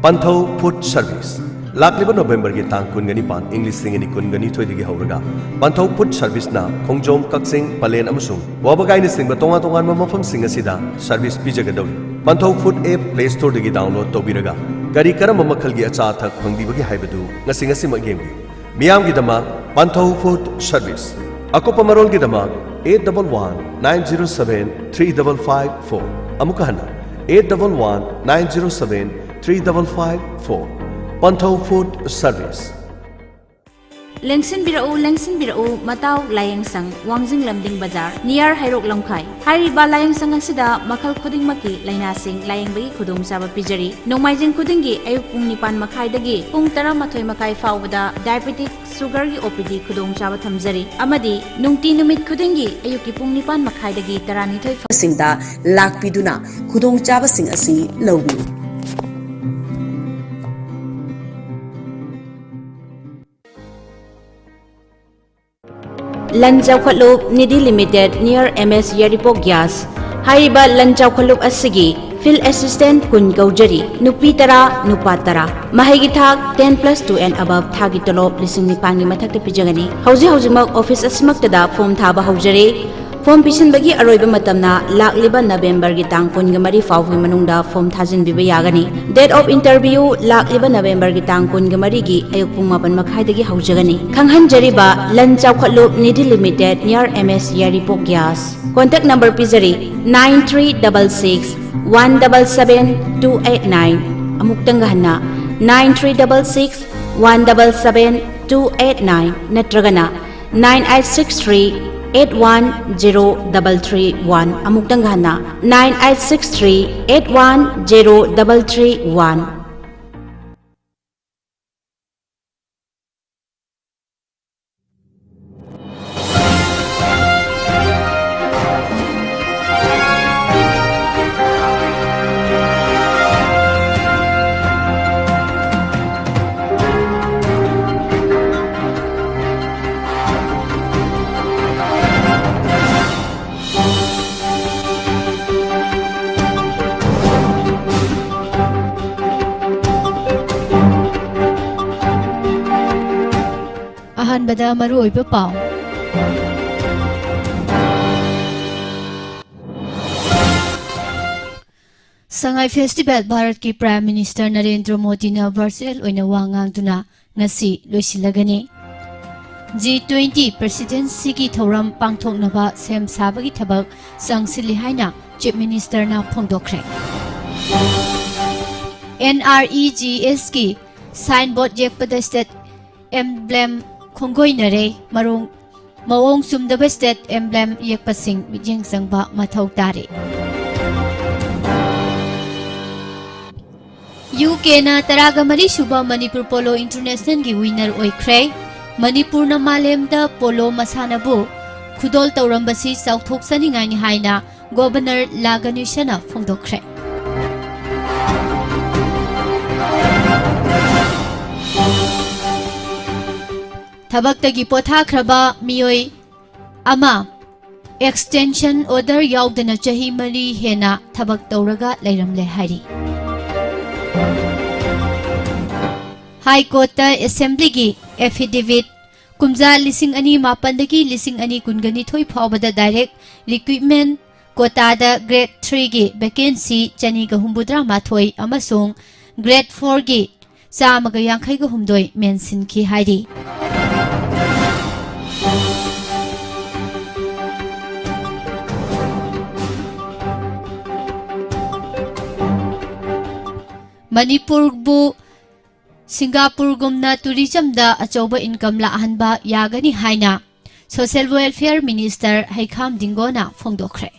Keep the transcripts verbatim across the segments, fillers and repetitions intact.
ꯄꯟꯊꯧ food service. ꯂꯥꯛꯂꯤꯕ ꯅꯣꯚꯦꯝꯕꯔꯒꯤ ꯇꯥꯡ ꯀꯨꯟꯒ ꯅꯤꯄꯥꯟ, ꯏꯪ ꯂꯤꯁꯤꯡ ꯑꯅꯤ ꯀꯨꯟꯒ ꯅꯤꯊꯣꯏꯗꯒꯤ ꯍꯧꯔꯒ ꯄꯟꯊꯧ ꯐꯨꯗ ꯁꯔꯚꯤꯁꯅ ꯈꯣꯡꯖꯣꯝ, ꯀꯛꯆꯤꯡ, ꯄꯂꯦꯟ ꯑꯃꯁꯨꯡ ꯋꯥꯕꯒꯥꯏꯅꯆꯤꯡꯕ ꯇꯣꯉꯥꯟ ꯇꯣꯉꯥꯟꯕ ꯃꯐꯝꯁꯤꯡ ꯑꯁꯤꯗ ꯁꯔꯚꯤꯁ ꯄꯤꯖꯒꯗꯧꯔꯤ꯫ ꯄꯟꯊꯧ ꯐꯨꯗ ꯑꯦꯞ ꯄ꯭ꯂꯦ ꯁ꯭ꯇꯣꯔꯗꯒꯤ ꯗꯥꯎꯟꯂꯣꯗ ꯇꯧꯕꯤꯔꯒ ꯀꯔꯤ ꯀꯔꯝꯕ ꯃꯈꯜꯒꯤ ꯑꯆꯥ ꯑꯊꯛ ꯐꯪꯕꯤꯕꯒꯦ ꯍꯥꯏꯕꯗꯨ ꯉꯁꯤ ꯉꯁꯤꯃꯛ ꯌꯦꯡꯕꯤꯌꯨ꯫ ꯃꯤꯌꯥꯝꯒꯤꯗꯃꯛ ꯄꯟꯊꯧ ꯐꯨꯗ ꯁꯔꯚꯤꯁ꯫ ꯑꯀꯨꯞꯄ ꯃꯔꯣꯜꯒꯤꯗꯃꯛ eight double one nine zero seven three double five four꯫ ꯑꯃꯨꯛꯀ ꯍꯟꯅ, eight double one nine zero seven three double five four꯫ Panthou food service. ꯂꯦꯡꯁꯤꯟꯕꯤꯔꯛꯎ, ꯂꯦꯡꯁꯤꯟꯕꯤꯔꯛꯎ, ꯃꯇꯥꯎ ꯂꯥꯌꯦꯡꯁꯪ, ꯋꯥꯡꯖꯤꯡ ꯂꯝꯗꯤꯡ ꯕꯖꯥꯔ, near ꯍꯩꯔꯣꯛ ꯂꯝꯈꯥꯏ꯫ ꯍꯥꯏꯔꯤꯕ ꯂꯥꯌꯦꯡꯁꯪ ꯑꯁꯤꯗ ꯃꯈꯜ ꯈꯨꯗꯤꯡꯃꯛꯀꯤ ꯂꯥꯏꯅꯥꯁꯤꯡ ꯂꯥꯌꯦꯡꯕꯒꯤ ꯈꯨꯗꯣꯡꯆꯥꯕ ꯄꯤꯖꯔꯤ꯫ ꯅꯣꯡꯃꯥꯏꯖꯤꯡ ꯈꯨꯗꯤꯡꯒꯤ ꯑꯌꯨꯛ ꯄꯨꯡ ꯅꯤꯄꯥꯟ ꯃꯈꯥꯏꯗꯒꯤ ꯄꯨꯡ ꯇꯔꯥꯃꯥꯊꯣꯏ ꯃꯈꯥꯏ ꯐꯥꯎꯕꯗ diabetic, sugarꯒꯤ OPD ꯈꯨꯗꯣꯡꯆꯥꯕ ꯊꯝꯖꯔꯤ ꯑꯃꯗꯤ ꯅꯨꯡꯇꯤ ꯅꯨꯃꯤꯠ ꯈꯨꯗꯤꯡꯒꯤ ꯑꯌꯨꯛꯀꯤ ꯄꯨꯡ ꯅꯤꯄꯥꯟ ꯃꯈꯥꯏꯗꯒꯤ ꯇꯔꯥꯅꯤꯊꯣꯏ ꯐꯥꯎ ꯁꯤꯡꯗ ꯂꯥꯛꯄꯤꯗꯨꯅ ꯈꯨꯗꯣꯡꯆꯥꯕꯁꯤꯡ ꯑꯁꯤ ꯂꯧꯕꯤꯌꯨ꯫ ꯂꯟ Chaokhatlup Nidhi limited, near M S ꯌꯥꯏꯔꯤꯄꯣꯛ ꯒ꯭ꯌꯥꯁ꯫ ꯍꯥꯏꯔꯤꯕ ꯂꯟ ꯆꯥꯎꯈꯠꯂꯨꯞ ꯑꯁꯤꯒꯤ field assistant ꯀꯨꯟ ꯀꯧꯖꯔꯤ, ꯅꯨꯄꯤ ꯇꯔꯥ, ꯅꯨꯄꯥ ꯇꯔꯥ꯫ ꯃꯍꯩꯒꯤ ꯊꯥꯛ ten plus two and above, ꯊꯥꯒꯤ ꯇꯣꯂꯣꯞ ꯂꯤꯁꯤꯡ ꯅꯤꯄꯥꯟꯒꯤ ꯃꯊꯛꯇ ꯄꯤꯖꯒꯅꯤ꯫ ꯍꯧꯖꯤꯛ ꯍꯧꯖꯤꯛꯃꯛ office ꯑꯁꯤꯃꯛꯇꯗ form ꯊꯥꯕ ꯍꯧꯖꯔꯦ꯫ Form ꯄꯤꯁꯤꯟꯕꯒꯤ ꯑꯔꯣꯏꯕ ꯃꯇꯝꯅ ꯂꯥꯛꯂꯤꯕ ꯅꯕꯦꯝꯕꯔꯒꯤ ꯇꯥꯡ ꯀꯨꯟꯒ ꯃꯔꯤ ꯐꯥꯎꯕꯒꯤ ꯃꯅꯨꯡꯗ form ꯊꯥꯖꯤꯟꯕꯤꯕ ꯌꯥꯒꯅꯤ꯫ Date of interview ꯂꯥꯛꯂꯤꯕ ꯅꯕꯦꯝꯕꯔꯒꯤ ꯇꯥꯡ ꯀꯨꯟꯒ ꯃꯔꯤꯒꯤ ꯑꯌꯨꯛ ꯄꯨꯡ ꯃꯥꯄꯟ ꯃꯈꯥꯏꯗꯒꯤ ꯍꯧꯖꯒꯅꯤ꯫ ꯈꯪꯍꯟꯖꯔꯤꯕ ꯂꯟ Chaokhatlup Nidhi limited, near M S ꯌꯥꯏꯔꯤꯄꯣꯛ ꯒ꯭ꯌꯥꯁ꯫ Contact number ꯄꯤꯖꯔꯤ, nine three double six one double seven two eight nine꯫ ꯑꯃꯨꯛꯇꯪꯒ ꯍꯟꯅ, nine three double six one double seven two eight nine ꯅꯠꯇ꯭ꯔꯒꯅ nine eight six three eight one zero double three one꯫ ꯑꯃꯨꯛꯇꯪꯒ ꯍꯟꯅ, nine eight six three eight one zero double three one꯫ ꯕꯗ ꯃꯔꯨꯑꯣꯏꯕ ꯄꯥꯎ꯫ ꯁꯉꯥꯏ festival ꯚꯥꯔꯠꯀꯤ prime minister Narendra ꯃꯣꯗꯤꯅ virtual ꯑꯣꯏꯅ ꯋꯥ ꯉꯥꯡꯗꯨꯅ ꯉꯁꯤ ꯂꯣꯏꯁꯤꯜꯂꯒꯅꯤ꯫ ꯖꯤ ꯇ꯭ꯋꯦꯟꯇꯤ ꯄ꯭ꯔꯦꯁꯤꯗꯦꯟꯁꯤꯒꯤ ꯊꯧꯔꯝ ꯄꯥꯡꯊꯣꯛꯅꯕ ꯁꯦꯝ ꯁꯥꯕꯒꯤ ꯊꯕꯛ ꯆꯪꯁꯤꯜꯂꯤ ꯍꯥꯏꯅ ꯆꯤꯐ ꯃꯤꯅꯤꯁꯇꯔꯅ ꯐꯣꯡꯗꯣꯛꯈ꯭ꯔꯦ꯫ ꯑꯦꯟ ꯑꯥꯔ ꯏ ꯖꯤ ꯑꯦꯁꯀꯤ ꯁꯥꯏꯟ ꯕꯣꯔꯗ ꯌꯦꯛꯄꯗ ꯁ꯭ꯇꯦꯠ ꯑꯦꯝꯕ꯭ꯂꯦꯝ ꯈꯣꯡꯒꯣꯏꯅꯔꯦ꯫ ꯃꯔꯣꯡ-, ꯃꯑꯣꯡ ꯆꯨꯝꯗꯕ ꯁ꯭ꯇꯦꯠ ꯑꯦꯝꯕ꯭ꯂꯦꯝ ꯌꯦꯛꯄꯁꯤꯡ ꯃꯤꯠꯌꯦꯡ ꯆꯪꯕ ꯃꯊꯧ ꯇꯥꯔꯦ꯫ ꯌꯨ ꯀꯦꯅ ꯇꯔꯥꯒ ꯃꯔꯤ ꯁꯨꯕ ꯃꯅꯤꯄꯨꯔ ꯄꯣꯂꯣ ꯏꯟꯇꯔꯅꯦꯁꯅꯦꯜꯒꯤ ꯋꯤꯅꯔ ꯑꯣꯏꯈ꯭ꯔꯦ꯫ ꯃꯅꯤꯄꯨꯔꯅ ꯃꯥꯂꯦꯝꯗ ꯄꯣꯂꯣ ꯃꯁꯥꯟꯅꯕꯨ ꯈꯨꯗꯣꯜ ꯇꯧꯔꯝꯕꯁꯤ ꯆꯥꯎꯊꯣꯛꯆꯅꯤꯡꯉꯥꯏꯅꯤ ꯍꯥꯏꯅ ꯒꯣꯚꯔꯅꯔ ꯂꯥ ꯒꯅꯦꯁꯟꯅ ꯐꯣꯡꯗꯣꯛꯈ꯭ꯔꯦ꯫ ꯊꯕꯛꯇꯒꯤ ꯄꯣꯊꯥꯈ꯭ꯔꯕ ꯃꯤꯑꯣꯏ ꯑꯃ ꯑꯦꯛꯁꯇꯦꯟꯁꯟ ꯑꯣꯔꯗꯔ ꯌꯥꯎꯗꯅ ꯆꯍꯤ ꯃꯔꯤ ꯍꯦꯟꯅ ꯊꯕꯛ ꯇꯧꯔꯒ ꯂꯩꯔꯝꯂꯦ ꯍꯥꯏꯔꯤ꯫ ꯍꯥꯏ ꯀꯣꯔꯠꯇ ꯑꯦꯁꯦꯝꯕ꯭ꯂꯤꯒꯤ ꯑꯦꯐꯤꯗꯦꯚꯤꯠ ꯀꯨꯝꯖꯥ ꯂꯤꯁꯤꯡ ꯑꯅꯤ ꯃꯥꯄꯟꯗꯒꯤ ꯂꯤꯁꯤꯡ ꯑꯅꯤ ꯀꯨꯟꯒ ꯅꯤꯊꯣꯏ ꯐꯥꯎꯕꯗ ꯗꯥꯏꯔꯦꯛ ꯔꯤꯀ꯭ꯔꯨꯠꯃꯦꯟ ꯀꯣꯇꯥꯗ ꯒ꯭ꯔꯦꯗ ꯊ꯭ꯔꯤꯒꯤ ꯚꯦꯀꯦꯟꯁꯤ ꯆꯅꯤꯒ ꯍꯨꯝꯐꯨꯇꯔꯥ ꯃꯥꯊꯣꯏ ꯑꯃꯁꯨꯡ ꯒ꯭ꯔꯦꯗ ꯐꯣꯔꯒꯤ ꯆꯥꯝꯃꯒ ꯌꯥꯡꯈꯩꯒ ꯍꯨꯝꯗꯣꯏ ꯃꯦꯟꯁꯤꯟꯈꯤ ꯍꯥꯏꯔꯤ꯫ ꯃꯅꯤꯄꯨꯔꯕꯨ ꯁꯤꯡꯒꯥꯄꯨꯔꯒꯨꯝꯅ ꯇꯨꯔꯤꯖꯝꯗ ꯑꯆꯧꯕ ꯏꯟꯀꯝ ꯂꯥꯛꯍꯟꯕ ꯌꯥꯒꯅꯤ ꯍꯥꯏꯅ ꯁꯣꯁꯤꯌꯦꯜ ꯋꯦꯜꯐꯤꯌꯔ ꯃꯤꯅꯤꯁꯇꯔ ꯍꯩꯈꯥꯝ ꯗꯤꯡꯒꯣꯅ ꯐꯣꯡꯗꯣꯛꯈ꯭ꯔꯦ꯫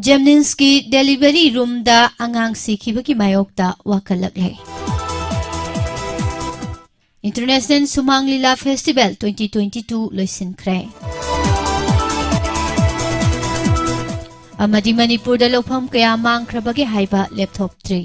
ꯖꯦꯝꯅꯤꯝꯁꯀꯤ ꯗꯦꯂꯤꯚꯔꯤ ꯔꯨꯝꯗ ꯑꯉꯥꯡ ꯁꯤꯈꯤꯕꯒꯤ ꯃꯥꯌꯣꯛꯇ ꯋꯥꯀꯠꯂꯛꯂꯦ꯫ ꯏꯟꯇꯔꯅꯦꯁꯅꯦꯜ ꯁꯨꯃꯥꯡ ꯂꯤꯂꯥ ꯐꯦꯁꯇꯤꯚꯦꯜ ꯇ꯭ꯋꯦꯟꯇꯤ ꯇ꯭ꯋꯦꯟꯇꯤ ꯇꯨ ꯂꯣꯏꯁꯤꯟꯈ꯭ꯔꯦ꯫ ꯑꯃꯗꯤ ꯃꯅꯤꯄꯨꯔꯗ ꯂꯧꯐꯝ ꯀꯌꯥ ꯃꯥꯡꯈ꯭ꯔꯕꯒꯦ ꯍꯥꯏꯕ ꯂꯦꯞꯊꯣꯛꯇ꯭ꯔꯤ꯫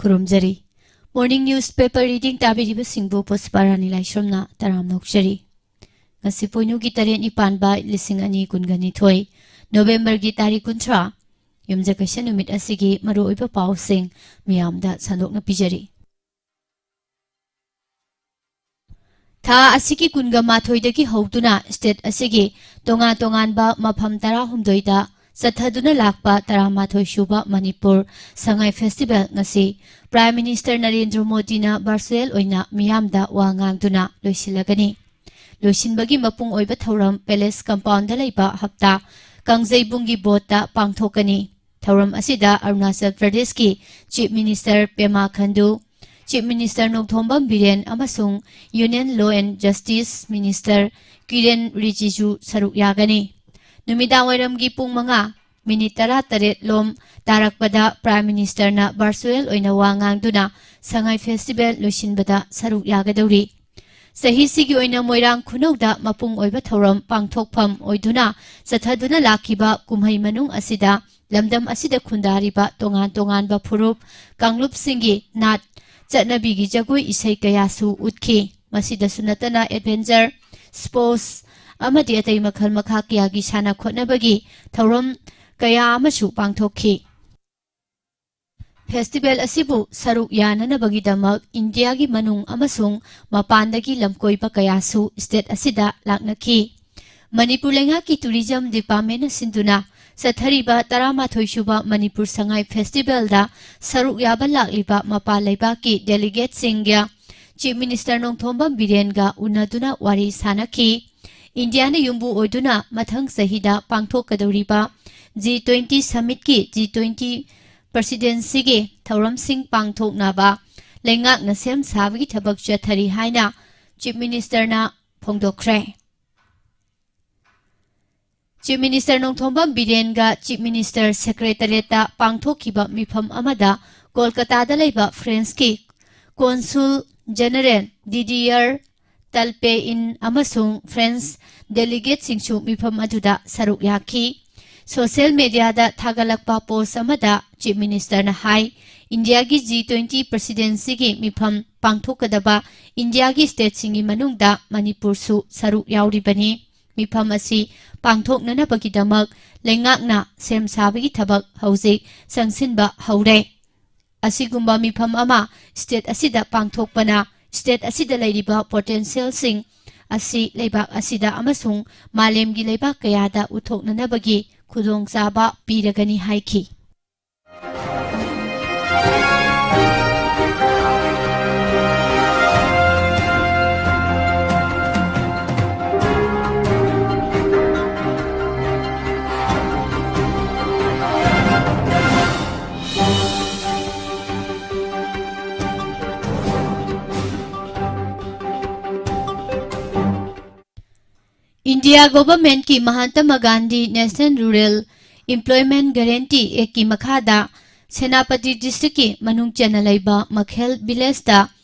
ꯈꯨꯔꯨꯝꯖꯔꯤ꯫ Morning newspaper reading ꯇꯥꯕꯤꯔꯤꯕꯁꯤꯡꯕꯨ ꯄꯨꯁꯄꯥꯔꯥꯅꯤ ꯂꯥꯏꯁ꯭ꯔꯝꯅ ꯇꯔꯥꯝꯅ ꯑꯣꯛꯆꯔꯤ꯫ ꯉꯁꯤ ꯄꯣꯏꯅꯨꯒꯤ ꯇꯔꯦꯠꯅꯤ ꯄꯥꯟꯕ ꯂꯤꯁꯤꯡ ꯑꯅꯤ ꯀꯨꯟꯒ ꯅꯤꯊꯣꯏ, ꯅꯣꯕꯦꯝꯕꯔꯒꯤ ꯇꯥꯔꯤꯛ ꯀꯨꯟꯊ꯭ꯔꯥ, ꯌꯨꯝꯖꯀꯩꯁ ꯅꯨꯃꯤꯠ ꯑꯁꯤꯒꯤ ꯃꯔꯨꯑꯣꯏꯕ ꯄꯥꯎꯁꯤꯡ ꯃꯤꯌꯥꯝꯗ ꯁꯟꯗꯣꯛꯅ ꯄꯤꯖꯔꯤ꯫ ꯊꯥ ꯑꯁꯤꯒꯤ ꯀꯨꯟꯒ ꯃꯥꯊꯣꯏꯗꯒꯤ ꯍꯧꯗꯨꯅ state ꯑꯁꯤꯒꯤ ꯇꯣꯉꯥꯟ ꯇꯣꯉꯥꯟꯕ ꯃꯐꯝ ꯇꯔꯥꯍꯨꯝꯗꯣꯏꯗ ꯆꯠꯊꯗꯨꯅ ꯂꯥꯛꯄ ꯇꯔꯥꯃꯥꯊꯣꯏ ꯁꯨꯕ ꯃꯅꯤꯄꯨꯔ ꯁꯉꯥꯏ festival ꯉꯁꯤ Prime Minister ꯅꯔꯦꯟꯗ꯭ꯔ ꯃꯣꯗꯤꯅ virtual ꯑꯣꯏꯅ ꯃꯤꯌꯥꯝꯗ ꯋꯥ ꯉꯥꯡꯗꯨꯅ ꯂꯣꯏꯁꯤꯜꯂꯒꯅꯤ꯫ ꯂꯣꯏꯁꯤꯟꯕꯒꯤ ꯃꯄꯨꯡ ꯑꯣꯏꯕ ꯊꯧꯔꯝ Palace compoundꯗ ꯂꯩꯕ ꯍꯞꯇꯥ ꯀꯥꯡꯖꯩꯕꯨꯡꯒꯤ ꯕꯣꯠꯇ ꯄꯥꯡꯊꯣꯛꯀꯅꯤ꯫ ꯊꯧꯔꯝ ꯑꯁꯤꯗ ꯑꯔꯨꯅꯥꯆꯜ ꯄ꯭ꯔꯗꯦꯁꯀꯤ Chief Minister ꯄꯦꯃꯥ ꯈꯟꯗꯨ, Chief Minister Nongthombam Biren ꯑꯃꯁꯨꯡ Union Law and Justice Minister ꯀꯤꯔꯦꯟ ꯔꯤꯖꯤꯖꯨ ꯁꯔꯨꯛ ꯌꯥꯒꯅꯤ꯫ ꯅꯨꯃꯤꯗꯥꯡꯋꯥꯏꯔꯝꯒꯤ ꯄꯨꯡ ꯃꯉꯥ ꯃꯤꯅꯤꯠ ꯇꯔꯥꯇꯔꯦꯠ ꯂꯣꯝ ꯇꯥꯔꯛꯄꯗ Prime Ministerꯅ virtual ꯑꯣꯏꯅ ꯋꯥ ꯉꯥꯡꯗꯨꯅ ꯁꯉꯥꯏ festival ꯂꯣꯏꯁꯤꯟꯕꯗ ꯁꯔꯨꯛ ꯌꯥꯒꯗꯧꯔꯤ꯫ ꯆꯍꯤꯁꯤꯒꯤ ꯑꯣꯏꯅ ꯃꯣꯏꯔꯥꯡ ꯈꯨꯅꯧꯗ ꯃꯄꯨꯡ ꯑꯣꯏꯕ ꯊꯧꯔꯝ ꯄꯥꯡꯊꯣꯛꯐꯝ ꯑꯣꯏꯗꯨꯅ ꯆꯠꯊꯗꯨꯅ ꯂꯥꯛꯈꯤꯕ ꯀꯨꯝꯍꯩ ꯃꯅꯨꯡ ꯑꯁꯤꯗ ꯂꯝꯗꯝ ꯑꯁꯤꯗ ꯈꯨꯟꯗꯥꯔꯤꯕ ꯇꯣꯉꯥꯟ ꯇꯣꯉꯥꯟꯕ ꯐꯨꯔꯨꯞ ꯀꯥꯡꯂꯨꯞꯁꯤꯡꯒꯤ ꯅꯥꯠ ꯆꯠꯅꯕꯤꯒꯤ ꯖꯒꯣꯏ ꯏꯁꯩ ꯀꯌꯥꯁꯨ ꯎꯠꯈꯤ꯫ ꯃꯁꯤꯗꯁꯨ ꯅꯠꯇꯅ adventure, sports ꯑꯃꯗꯤ ꯑꯇꯩ ꯃꯈꯜ ꯃꯈꯥ ꯀꯌꯥꯒꯤ ꯁꯥꯟꯅ ꯈꯣꯠꯅꯕꯒꯤ ꯊꯧꯔꯝ ꯀꯌꯥ ꯑꯃꯁꯨ ꯄꯥꯡꯊꯣꯛꯈꯤ꯫ Festival ꯑꯁꯤꯕꯨ ꯁꯔꯨꯛ ꯌꯥꯅꯅꯕꯒꯤꯗꯃꯛ ꯏꯟꯗꯤꯌꯥꯒꯤ ꯃꯅꯨꯡ ꯑꯃꯁꯨꯡ ꯃꯄꯥꯟꯗꯒꯤ ꯂꯝꯀꯣꯏꯕ ꯀꯌꯥꯁꯨ state ꯑꯁꯤꯗ ꯂꯥꯛꯅꯈꯤ꯫ ꯃꯅꯤꯄꯨꯔ ꯂꯩꯉꯥꯛꯀꯤ Tourism Departmentꯅ ꯁꯤꯟꯗꯨꯅ ꯆꯠꯊꯔꯤꯕ ꯇꯔꯥꯃꯥꯊꯣꯏ ꯁꯨꯕ ꯃꯅꯤꯄꯨꯔ ꯁꯉꯥꯏ festivalꯗ ꯁꯔꯨꯛ ꯌꯥꯕ ꯂꯥꯛꯂꯤꯕ ꯃꯄꯥꯟ ꯂꯩꯕꯥꯛꯀꯤ delegateꯁꯤꯡꯒ Chief Minister ꯅꯣꯡꯊꯣꯝꯕꯝ ꯕꯤꯔꯦꯟꯒ ꯎꯅꯗꯨꯅ ꯋꯥꯔꯤ ꯁꯥꯅꯈꯤ꯫ ꯏꯟꯗꯤꯌꯥꯅ ꯌꯨꯝꯕꯨ ꯑꯣꯏꯗꯨꯅ ꯃꯊꯪ ꯆꯍꯤꯗ ꯄꯥꯡꯊꯣꯛꯀꯗꯧꯔꯤꯕ G twenty summitꯀꯤ G twenty presidencyꯒꯤ ꯊꯧꯔꯝꯁꯤꯡ ꯄꯥꯡꯊꯣꯛꯅꯕ ꯂꯩꯉꯥꯛꯅ ꯁꯦꯝ ꯁꯥꯕꯒꯤ ꯊꯕꯛ ꯆꯠꯊꯔꯤ ꯍꯥꯏꯅ Chief Ministerꯅ ꯐꯣꯡꯗꯣꯛꯈ꯭ꯔꯦ꯫ Chief Minister Nongthombam ꯕꯤꯔꯦꯟꯒ Chief Minister Secretariatꯇ ꯄꯥꯡꯊꯣꯛꯈꯤꯕ ꯃꯤꯐꯝ ꯑꯃꯗ ꯀꯣꯜꯀꯇꯥꯗ ꯂꯩꯕ Frenchꯀꯤ Consul General Didier Talpin ꯑꯃꯁꯨꯡ French delegateꯁꯤꯡꯁꯨ ꯃꯤꯐꯝ ꯑꯗꯨꯗ ꯁꯔꯨꯛ ꯌꯥꯈꯤ꯫ ꯁꯣꯁꯤꯌꯦꯜ ꯃꯦꯗꯤꯌꯥꯗ ꯊꯥꯒꯠꯂꯛꯄ ꯄꯣꯁ ꯑꯃꯗ ꯆꯤꯐ ꯃꯤꯅꯤꯁꯇꯔꯅ ꯍꯥꯏ, ꯏꯟꯗꯤꯌꯥꯒꯤ ꯖꯤ ꯇ꯭ꯋꯦꯟꯇꯤ ꯄ꯭ꯔꯦꯁꯤꯗꯦꯟꯁꯤꯒꯤ ꯃꯤꯐꯝ ꯄꯥꯡꯊꯣꯛꯀꯗꯕ ꯏꯟꯗꯤꯌꯥꯒꯤ ꯁ꯭ꯇꯦꯠꯁꯤꯡꯒꯤ ꯃꯅꯨꯡꯗ ꯃꯅꯤꯄꯨꯔꯁꯨ ꯁꯔꯨꯛ ꯌꯥꯎꯔꯤꯕꯅꯤ꯫ ꯃꯤꯐꯝ ꯑꯁꯤ ꯄꯥꯡꯊꯣꯛꯅꯅꯕꯒꯤꯗꯃꯛ ꯂꯩꯉꯥꯛꯅ ꯁꯦꯝ ꯁꯥꯕꯒꯤ ꯊꯕꯛ ꯍꯧꯖꯤꯛ ꯆꯪꯁꯤꯟꯕ ꯍꯧꯔꯦ꯫ ꯑꯁꯤꯒꯨꯝꯕ ꯃꯤꯐꯝ ꯑꯃ ꯁ꯭ꯇꯦꯠ ꯑꯁꯤꯗ ꯄꯥꯡꯊꯣꯛꯄꯅ ꯁ꯭ꯇꯦꯠ ꯑꯁꯤꯗ ꯂꯩꯔꯤꯕ ꯄꯣꯇꯦꯟꯁꯤꯌꯦꯜꯁꯤꯡ ꯑꯁꯤ ꯂꯩꯕꯥꯛ ꯑꯁꯤꯗ ꯑꯃꯁꯨꯡ ꯃꯥꯂꯦꯝꯒꯤ ꯂꯩꯕꯥꯛ ꯀꯌꯥꯗ ꯎꯠꯊꯣꯛꯅꯅꯕꯒꯤ ꯈꯨꯗꯣꯡꯆꯥꯕ ꯄꯤꯔꯒꯅꯤ ꯍꯥꯏꯈꯤ꯫ ꯏꯟꯗꯤꯌꯥ ꯒꯣꯚꯔꯟꯃꯦꯟꯠꯀꯤ Mahatma Gandhi national rural employment guarantee ꯑꯦꯛꯀꯤ ꯃꯈꯥꯗ ꯁꯦꯅꯥꯄꯇꯤ ꯗꯤꯁꯇ꯭ꯔꯤꯛꯀꯤ ꯃꯅꯨꯡ ꯆꯟꯅ ꯂꯩꯕ ꯃꯈꯦꯜ ꯚꯤꯂꯦꯖꯇ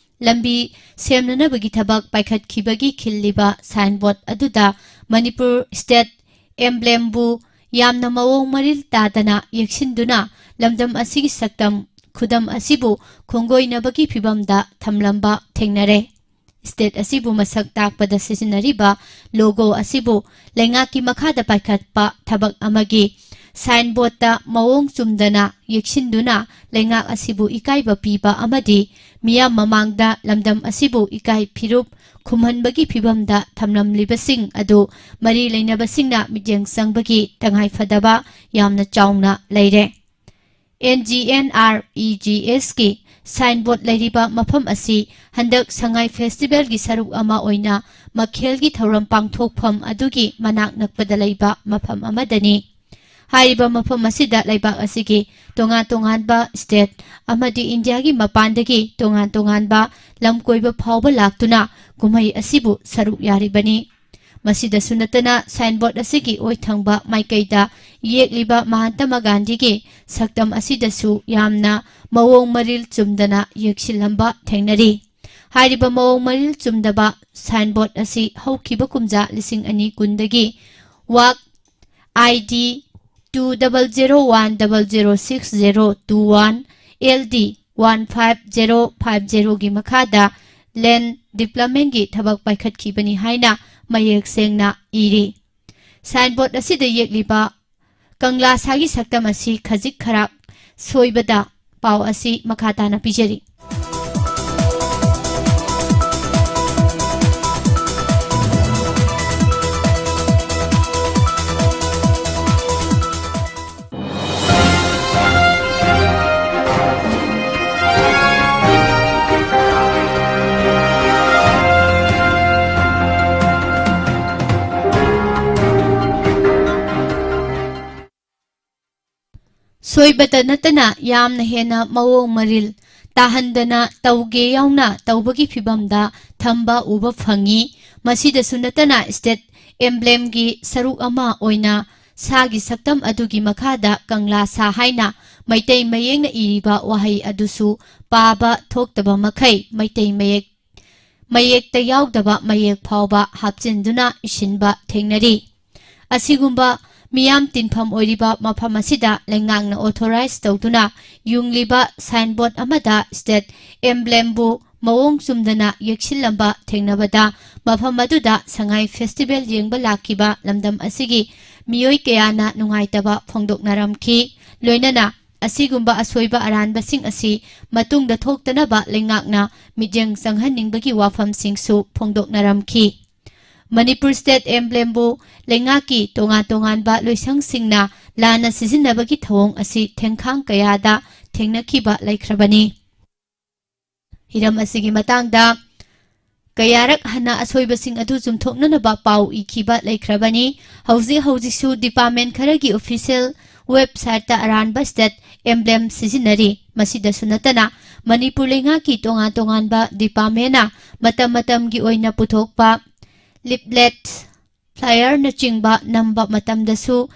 ꯂꯝꯕꯤ ꯁꯦꯝꯅꯅꯕꯒꯤ ꯊꯕꯛ ꯄꯥꯏꯈꯠꯈꯤꯕꯒꯤ ꯈꯤꯜꯂꯤꯕ ꯁꯥꯏꯟꯕꯣꯔꯗ ꯑꯗꯨꯗ ꯃꯅꯤꯄꯨꯔ ꯁ꯭ꯇꯦꯠ ꯑꯦꯝꯕ꯭ꯂꯦꯝꯕꯨ ꯌꯥꯝꯅ ꯃꯑꯣꯡ ꯃꯔꯤꯜ ꯇꯥꯗꯅ ꯌꯦꯛꯁꯤꯟꯗꯨꯅ ꯂꯝꯗꯝ ꯑꯁꯤꯒꯤ ꯁꯛꯇꯝ ꯈꯨꯗꯝ ꯑꯁꯤꯕꯨ ꯈꯣꯡꯒꯣꯏꯅꯕꯒꯤ ꯐꯤꯚꯝꯗ ꯊꯝꯂꯝꯕ ꯊꯦꯡꯅꯔꯦ꯫ ꯁ꯭ꯇꯦꯠ ꯑꯁꯤꯕꯨ ꯃꯁꯛ ꯇꯥꯛꯄꯗ ꯁꯤꯖꯤꯟꯅꯔꯤꯕ ꯂꯣꯒꯣ ꯑꯁꯤꯕꯨ ꯂꯩꯉꯥꯛꯀꯤ ꯃꯈꯥꯗ ꯄꯥꯏꯈꯠꯄ ꯊꯕꯛ ꯑꯃꯒꯤ ꯁꯥꯏꯟꯕꯣꯔꯗꯇ ꯃꯑꯣꯡ ꯆꯨꯝꯗꯅ ꯌꯦꯛꯁꯤꯟꯗꯨꯅ ꯂꯩꯉꯥꯛ ꯑꯁꯤꯕꯨ ꯏꯀꯥꯏꯕ ꯄꯤꯕ ꯑꯃꯗꯤ ꯃꯤꯌꯥꯝ ꯃꯃꯥꯡꯗ ꯂꯝꯗꯝ ꯑꯁꯤꯕꯨ ꯏꯀꯥꯏ ꯐꯤꯔꯨꯞ ꯈꯨꯝꯍꯟꯕꯒꯤ ꯐꯤꯚꯝꯗ ꯊꯝꯂꯝꯂꯤꯕꯁꯤꯡ ꯑꯗꯨ ꯃꯔꯤ ꯂꯩꯅꯕꯁꯤꯡꯅ ꯃꯤꯠꯌꯦꯡ ꯆꯪꯕꯒꯤ ꯇꯉꯥꯏꯐꯗꯕ ꯌꯥꯝꯅ ꯆꯥꯎꯅ ꯂꯩꯔꯦ꯫ N G N R E G ꯑꯦꯁꯀꯤ ꯁꯥꯏꯟꯕꯣꯔꯗ ꯂꯩꯔꯤꯕ ꯃꯐꯝ ꯑꯁꯤ ꯍꯟꯗꯛ ꯁꯉꯥꯏ ꯐꯦꯁꯇꯤꯚꯦꯜꯒꯤ ꯁꯔꯨꯛ ꯑꯃ ꯑꯣꯏꯅ ꯃꯈꯦꯜꯒꯤ ꯊꯧꯔꯝ ꯄꯥꯡꯊꯣꯛꯐꯝ ꯑꯗꯨꯒꯤ ꯃꯅꯥꯛ ꯅꯛꯄꯗ ꯂꯩꯕ ꯃꯐꯝ ꯑꯃꯗꯅꯤ꯫ ꯍꯥꯏꯔꯤꯕ ꯃꯐꯝ ꯑꯁꯤꯗ ꯂꯩꯕꯥꯛ ꯑꯁꯤꯒꯤ ꯇꯣꯉꯥꯟ ꯇꯣꯉꯥꯟꯕ ꯁ꯭ꯇꯦꯠ ꯑꯃꯗꯤ ꯏꯟꯗꯤꯌꯥꯒꯤ ꯃꯄꯥꯟꯗꯒꯤ ꯇꯣꯉꯥꯟ ꯇꯣꯉꯥꯟꯕ ꯂꯝ ꯀꯣꯏꯕ ꯐꯥꯎꯕ ꯂꯥꯛꯇꯨꯅ ꯀꯨꯝꯍꯩ ꯑꯁꯤꯕꯨ ꯁꯔꯨꯛ ꯌꯥꯔꯤꯕꯅꯤ꯫ ꯃꯁꯤꯗꯁꯨ ꯅꯠꯇꯅ ꯁꯥꯏꯟꯕꯣꯔꯗ ꯑꯁꯤꯒꯤ ꯑꯣꯏꯊꯪꯕ ꯃꯥꯏꯀꯩꯗ ꯌꯦꯛꯂꯤꯕ ꯃꯍꯥꯇꯃꯥ ꯒꯥꯟꯙꯤꯒꯤ ꯁꯛꯇꯝ ꯑꯁꯤꯗꯁꯨ ꯌꯥꯝꯅ ꯃꯑꯣꯡ ꯃꯔꯤꯜ ꯆꯨꯝꯗꯅ ꯌꯦꯛꯁꯤꯜꯂꯝꯕ ꯊꯦꯡꯅꯔꯤ꯫ ꯍꯥꯏꯔꯤꯕ ꯃꯑꯣꯡ ꯃꯔꯤꯜ ꯆꯨꯝꯗꯕ ꯁꯥꯏꯟꯕꯣꯔꯗ ꯑꯁꯤ ꯍꯧꯈꯤꯕ ꯀꯨꯝꯖꯥ ꯂꯤꯁꯤꯡ ꯑꯅꯤ ꯀꯨꯟꯗꯒꯤ ꯋꯥꯛ I D two double zero one double zero six zero two one, L D one five zero five zero ꯒꯤ ꯃꯈꯥꯗ land development ꯀꯤ ꯊꯕꯛ ꯄꯥꯏꯈꯠꯈꯤꯕꯅꯤ ꯍꯥꯏꯅ ꯃꯌꯦꯛ ꯁꯦꯡꯅ ꯏꯔꯤ꯫ Signboard ꯑꯁꯤꯗ ꯌꯦꯛꯂꯤꯕ ꯀꯪꯂꯥ ꯁꯥꯒꯤ ꯁꯛꯇꯝ ꯑꯁꯤ ꯈꯖꯤꯛ ꯈꯔꯥꯛ ꯁꯣꯏꯕꯗ ꯄꯥꯎ ꯑꯁꯤ ꯃꯈꯥ ꯇꯥꯅ ꯄꯤꯖꯔꯤ꯫ ꯁꯣꯏꯕꯇ ꯅꯠꯇꯅ ꯌꯥꯝꯅ ꯍꯦꯟꯅ ꯃꯑꯣꯡ ꯃꯔꯤꯜ ꯇꯥꯍꯟꯗꯅ ꯇꯧꯒꯦ ꯌꯥꯎꯅ ꯇꯧꯕꯒꯤ ꯐꯤꯚꯝꯗ ꯊꯝꯕ ꯎꯕ ꯐꯪꯉꯤ꯫ ꯃꯁꯤꯗꯁꯨ ꯅꯠꯇꯅ state emblem ꯒꯤ ꯁꯔꯨꯛ ꯑꯃ ꯑꯣꯏꯅ ꯁꯥꯒꯤ ꯁꯛꯇꯝ ꯑꯗꯨꯒꯤ ꯃꯈꯥꯗ ꯀꯪꯂꯥ ꯁꯥ ꯍꯥꯏꯅ ꯃꯩꯇꯩ ꯃꯌꯦꯛꯅ ꯏꯔꯤꯕ ꯋꯥꯍꯩ ꯑꯗꯨꯁꯨ ꯄꯥꯕ ꯊꯣꯛꯇꯕ ꯃꯈꯩ ꯃꯩꯇꯩ ꯃꯌꯦꯛ, ꯃꯌꯦꯛꯇ ꯌꯥꯎꯗꯕ ꯃꯌꯦꯛ ꯐꯥꯎꯕ ꯍꯥꯞꯆꯤꯟꯗꯨꯅ ꯏꯁꯤꯟꯕ ꯊꯦꯡꯅꯔꯤ꯫ ꯑꯁꯤꯒꯨꯝꯕ ꯃꯤꯌꯥꯝ ꯇꯤꯟꯐꯝ ꯑꯣꯏꯔꯤꯕ ꯃꯐꯝ ꯑꯁꯤꯗ ꯂꯩꯉꯥꯛꯅ authorize ꯇꯧꯗꯨꯅ ꯌꯨꯡꯂꯤꯕ signboard ꯑꯃꯗ state emblem ꯕꯨ ꯃꯑꯣꯡ ꯆꯨꯝꯗꯅ ꯌꯦꯛꯁꯤꯜꯂꯝꯕ ꯊꯦꯡꯅꯕꯗ ꯃꯐꯝ ꯑꯗꯨꯗ ꯁꯉꯥꯏ festival ꯌꯦꯡꯕ ꯂꯥꯛꯈꯤꯕ ꯂꯝꯗꯝ ꯑꯁꯤꯒꯤ ꯃꯤꯑꯣꯏ ꯀꯌꯥꯅ ꯅꯨꯡꯉꯥꯏꯇꯕ ꯐꯣꯡꯗꯣꯛꯅꯔꯝꯈꯤ꯫ ꯂꯣꯏꯅꯅ ꯑꯁꯤꯒꯨꯝꯕ ꯑꯁꯣꯏꯕ ꯑꯔꯥꯟꯕꯁꯤꯡ ꯑꯁꯤ ꯃꯇꯨꯡꯗ ꯊꯣꯛꯇꯅꯕ ꯂꯩꯉꯥꯛꯅ ꯃꯤꯠꯌꯦꯡ ꯆꯪꯍꯟꯅꯤꯡꯕꯒꯤ ꯋꯥꯐꯝꯁꯤꯡꯁꯨ ꯐꯣꯡꯗꯣꯛꯅꯔꯝꯈꯤ꯫ ꯃꯅꯤꯄꯨꯔ state emblem ꯕꯨ ꯂꯩꯉꯥꯛꯀꯤ ꯇꯣꯉꯥꯟ ꯇꯣꯉꯥꯟꯕ ꯂꯣꯏꯁꯪꯁꯤꯡꯅ ꯂꯥꯟꯅ ꯁꯤꯖꯤꯟꯅꯕꯒꯤ ꯊꯧꯑꯣꯡ ꯑꯁꯤ ꯊꯦꯡꯈꯥꯡ ꯀꯌꯥꯗ ꯊꯦꯡꯅꯈꯤꯕ ꯂꯩꯈ꯭ꯔꯕꯅꯤ꯫ ꯍꯤꯔꯝ ꯑꯁꯤꯒꯤ ꯃꯇꯥꯡꯗ ꯀꯌꯥꯔꯛ ꯍꯟꯅ ꯑꯁꯣꯏꯕꯁꯤꯡ ꯑꯗꯨ ꯆꯨꯝꯊꯣꯛꯅꯅꯕ ꯄꯥꯎ ꯏꯈꯤꯕ ꯂꯩꯈ꯭ꯔꯕꯅꯤ꯫ ꯍꯧꯖꯤꯛ ꯍꯧꯖꯤꯛꯁꯨ department ꯈꯔꯒꯤ official website ꯇ ꯑꯔꯥꯟꯕ state emblem ꯁꯤꯖꯤꯟꯅꯔꯤ꯫ ꯃꯁꯤꯗꯁꯨ ꯅꯠꯇꯅ ꯃꯅꯤꯄꯨꯔ ꯂꯩꯉꯥꯛꯀꯤ ꯇꯣꯉꯥꯟ ꯇꯣꯉꯥꯟꯕ department ꯅ ꯃꯇꯝ ꯃꯇꯝꯒꯤ ꯑꯣꯏꯅ ꯄꯨꯊꯣꯛꯄ leaflet, flyer ꯅꯆꯤꯡꯕ ꯅꯝꯕ ꯃꯇꯝꯗꯁꯨ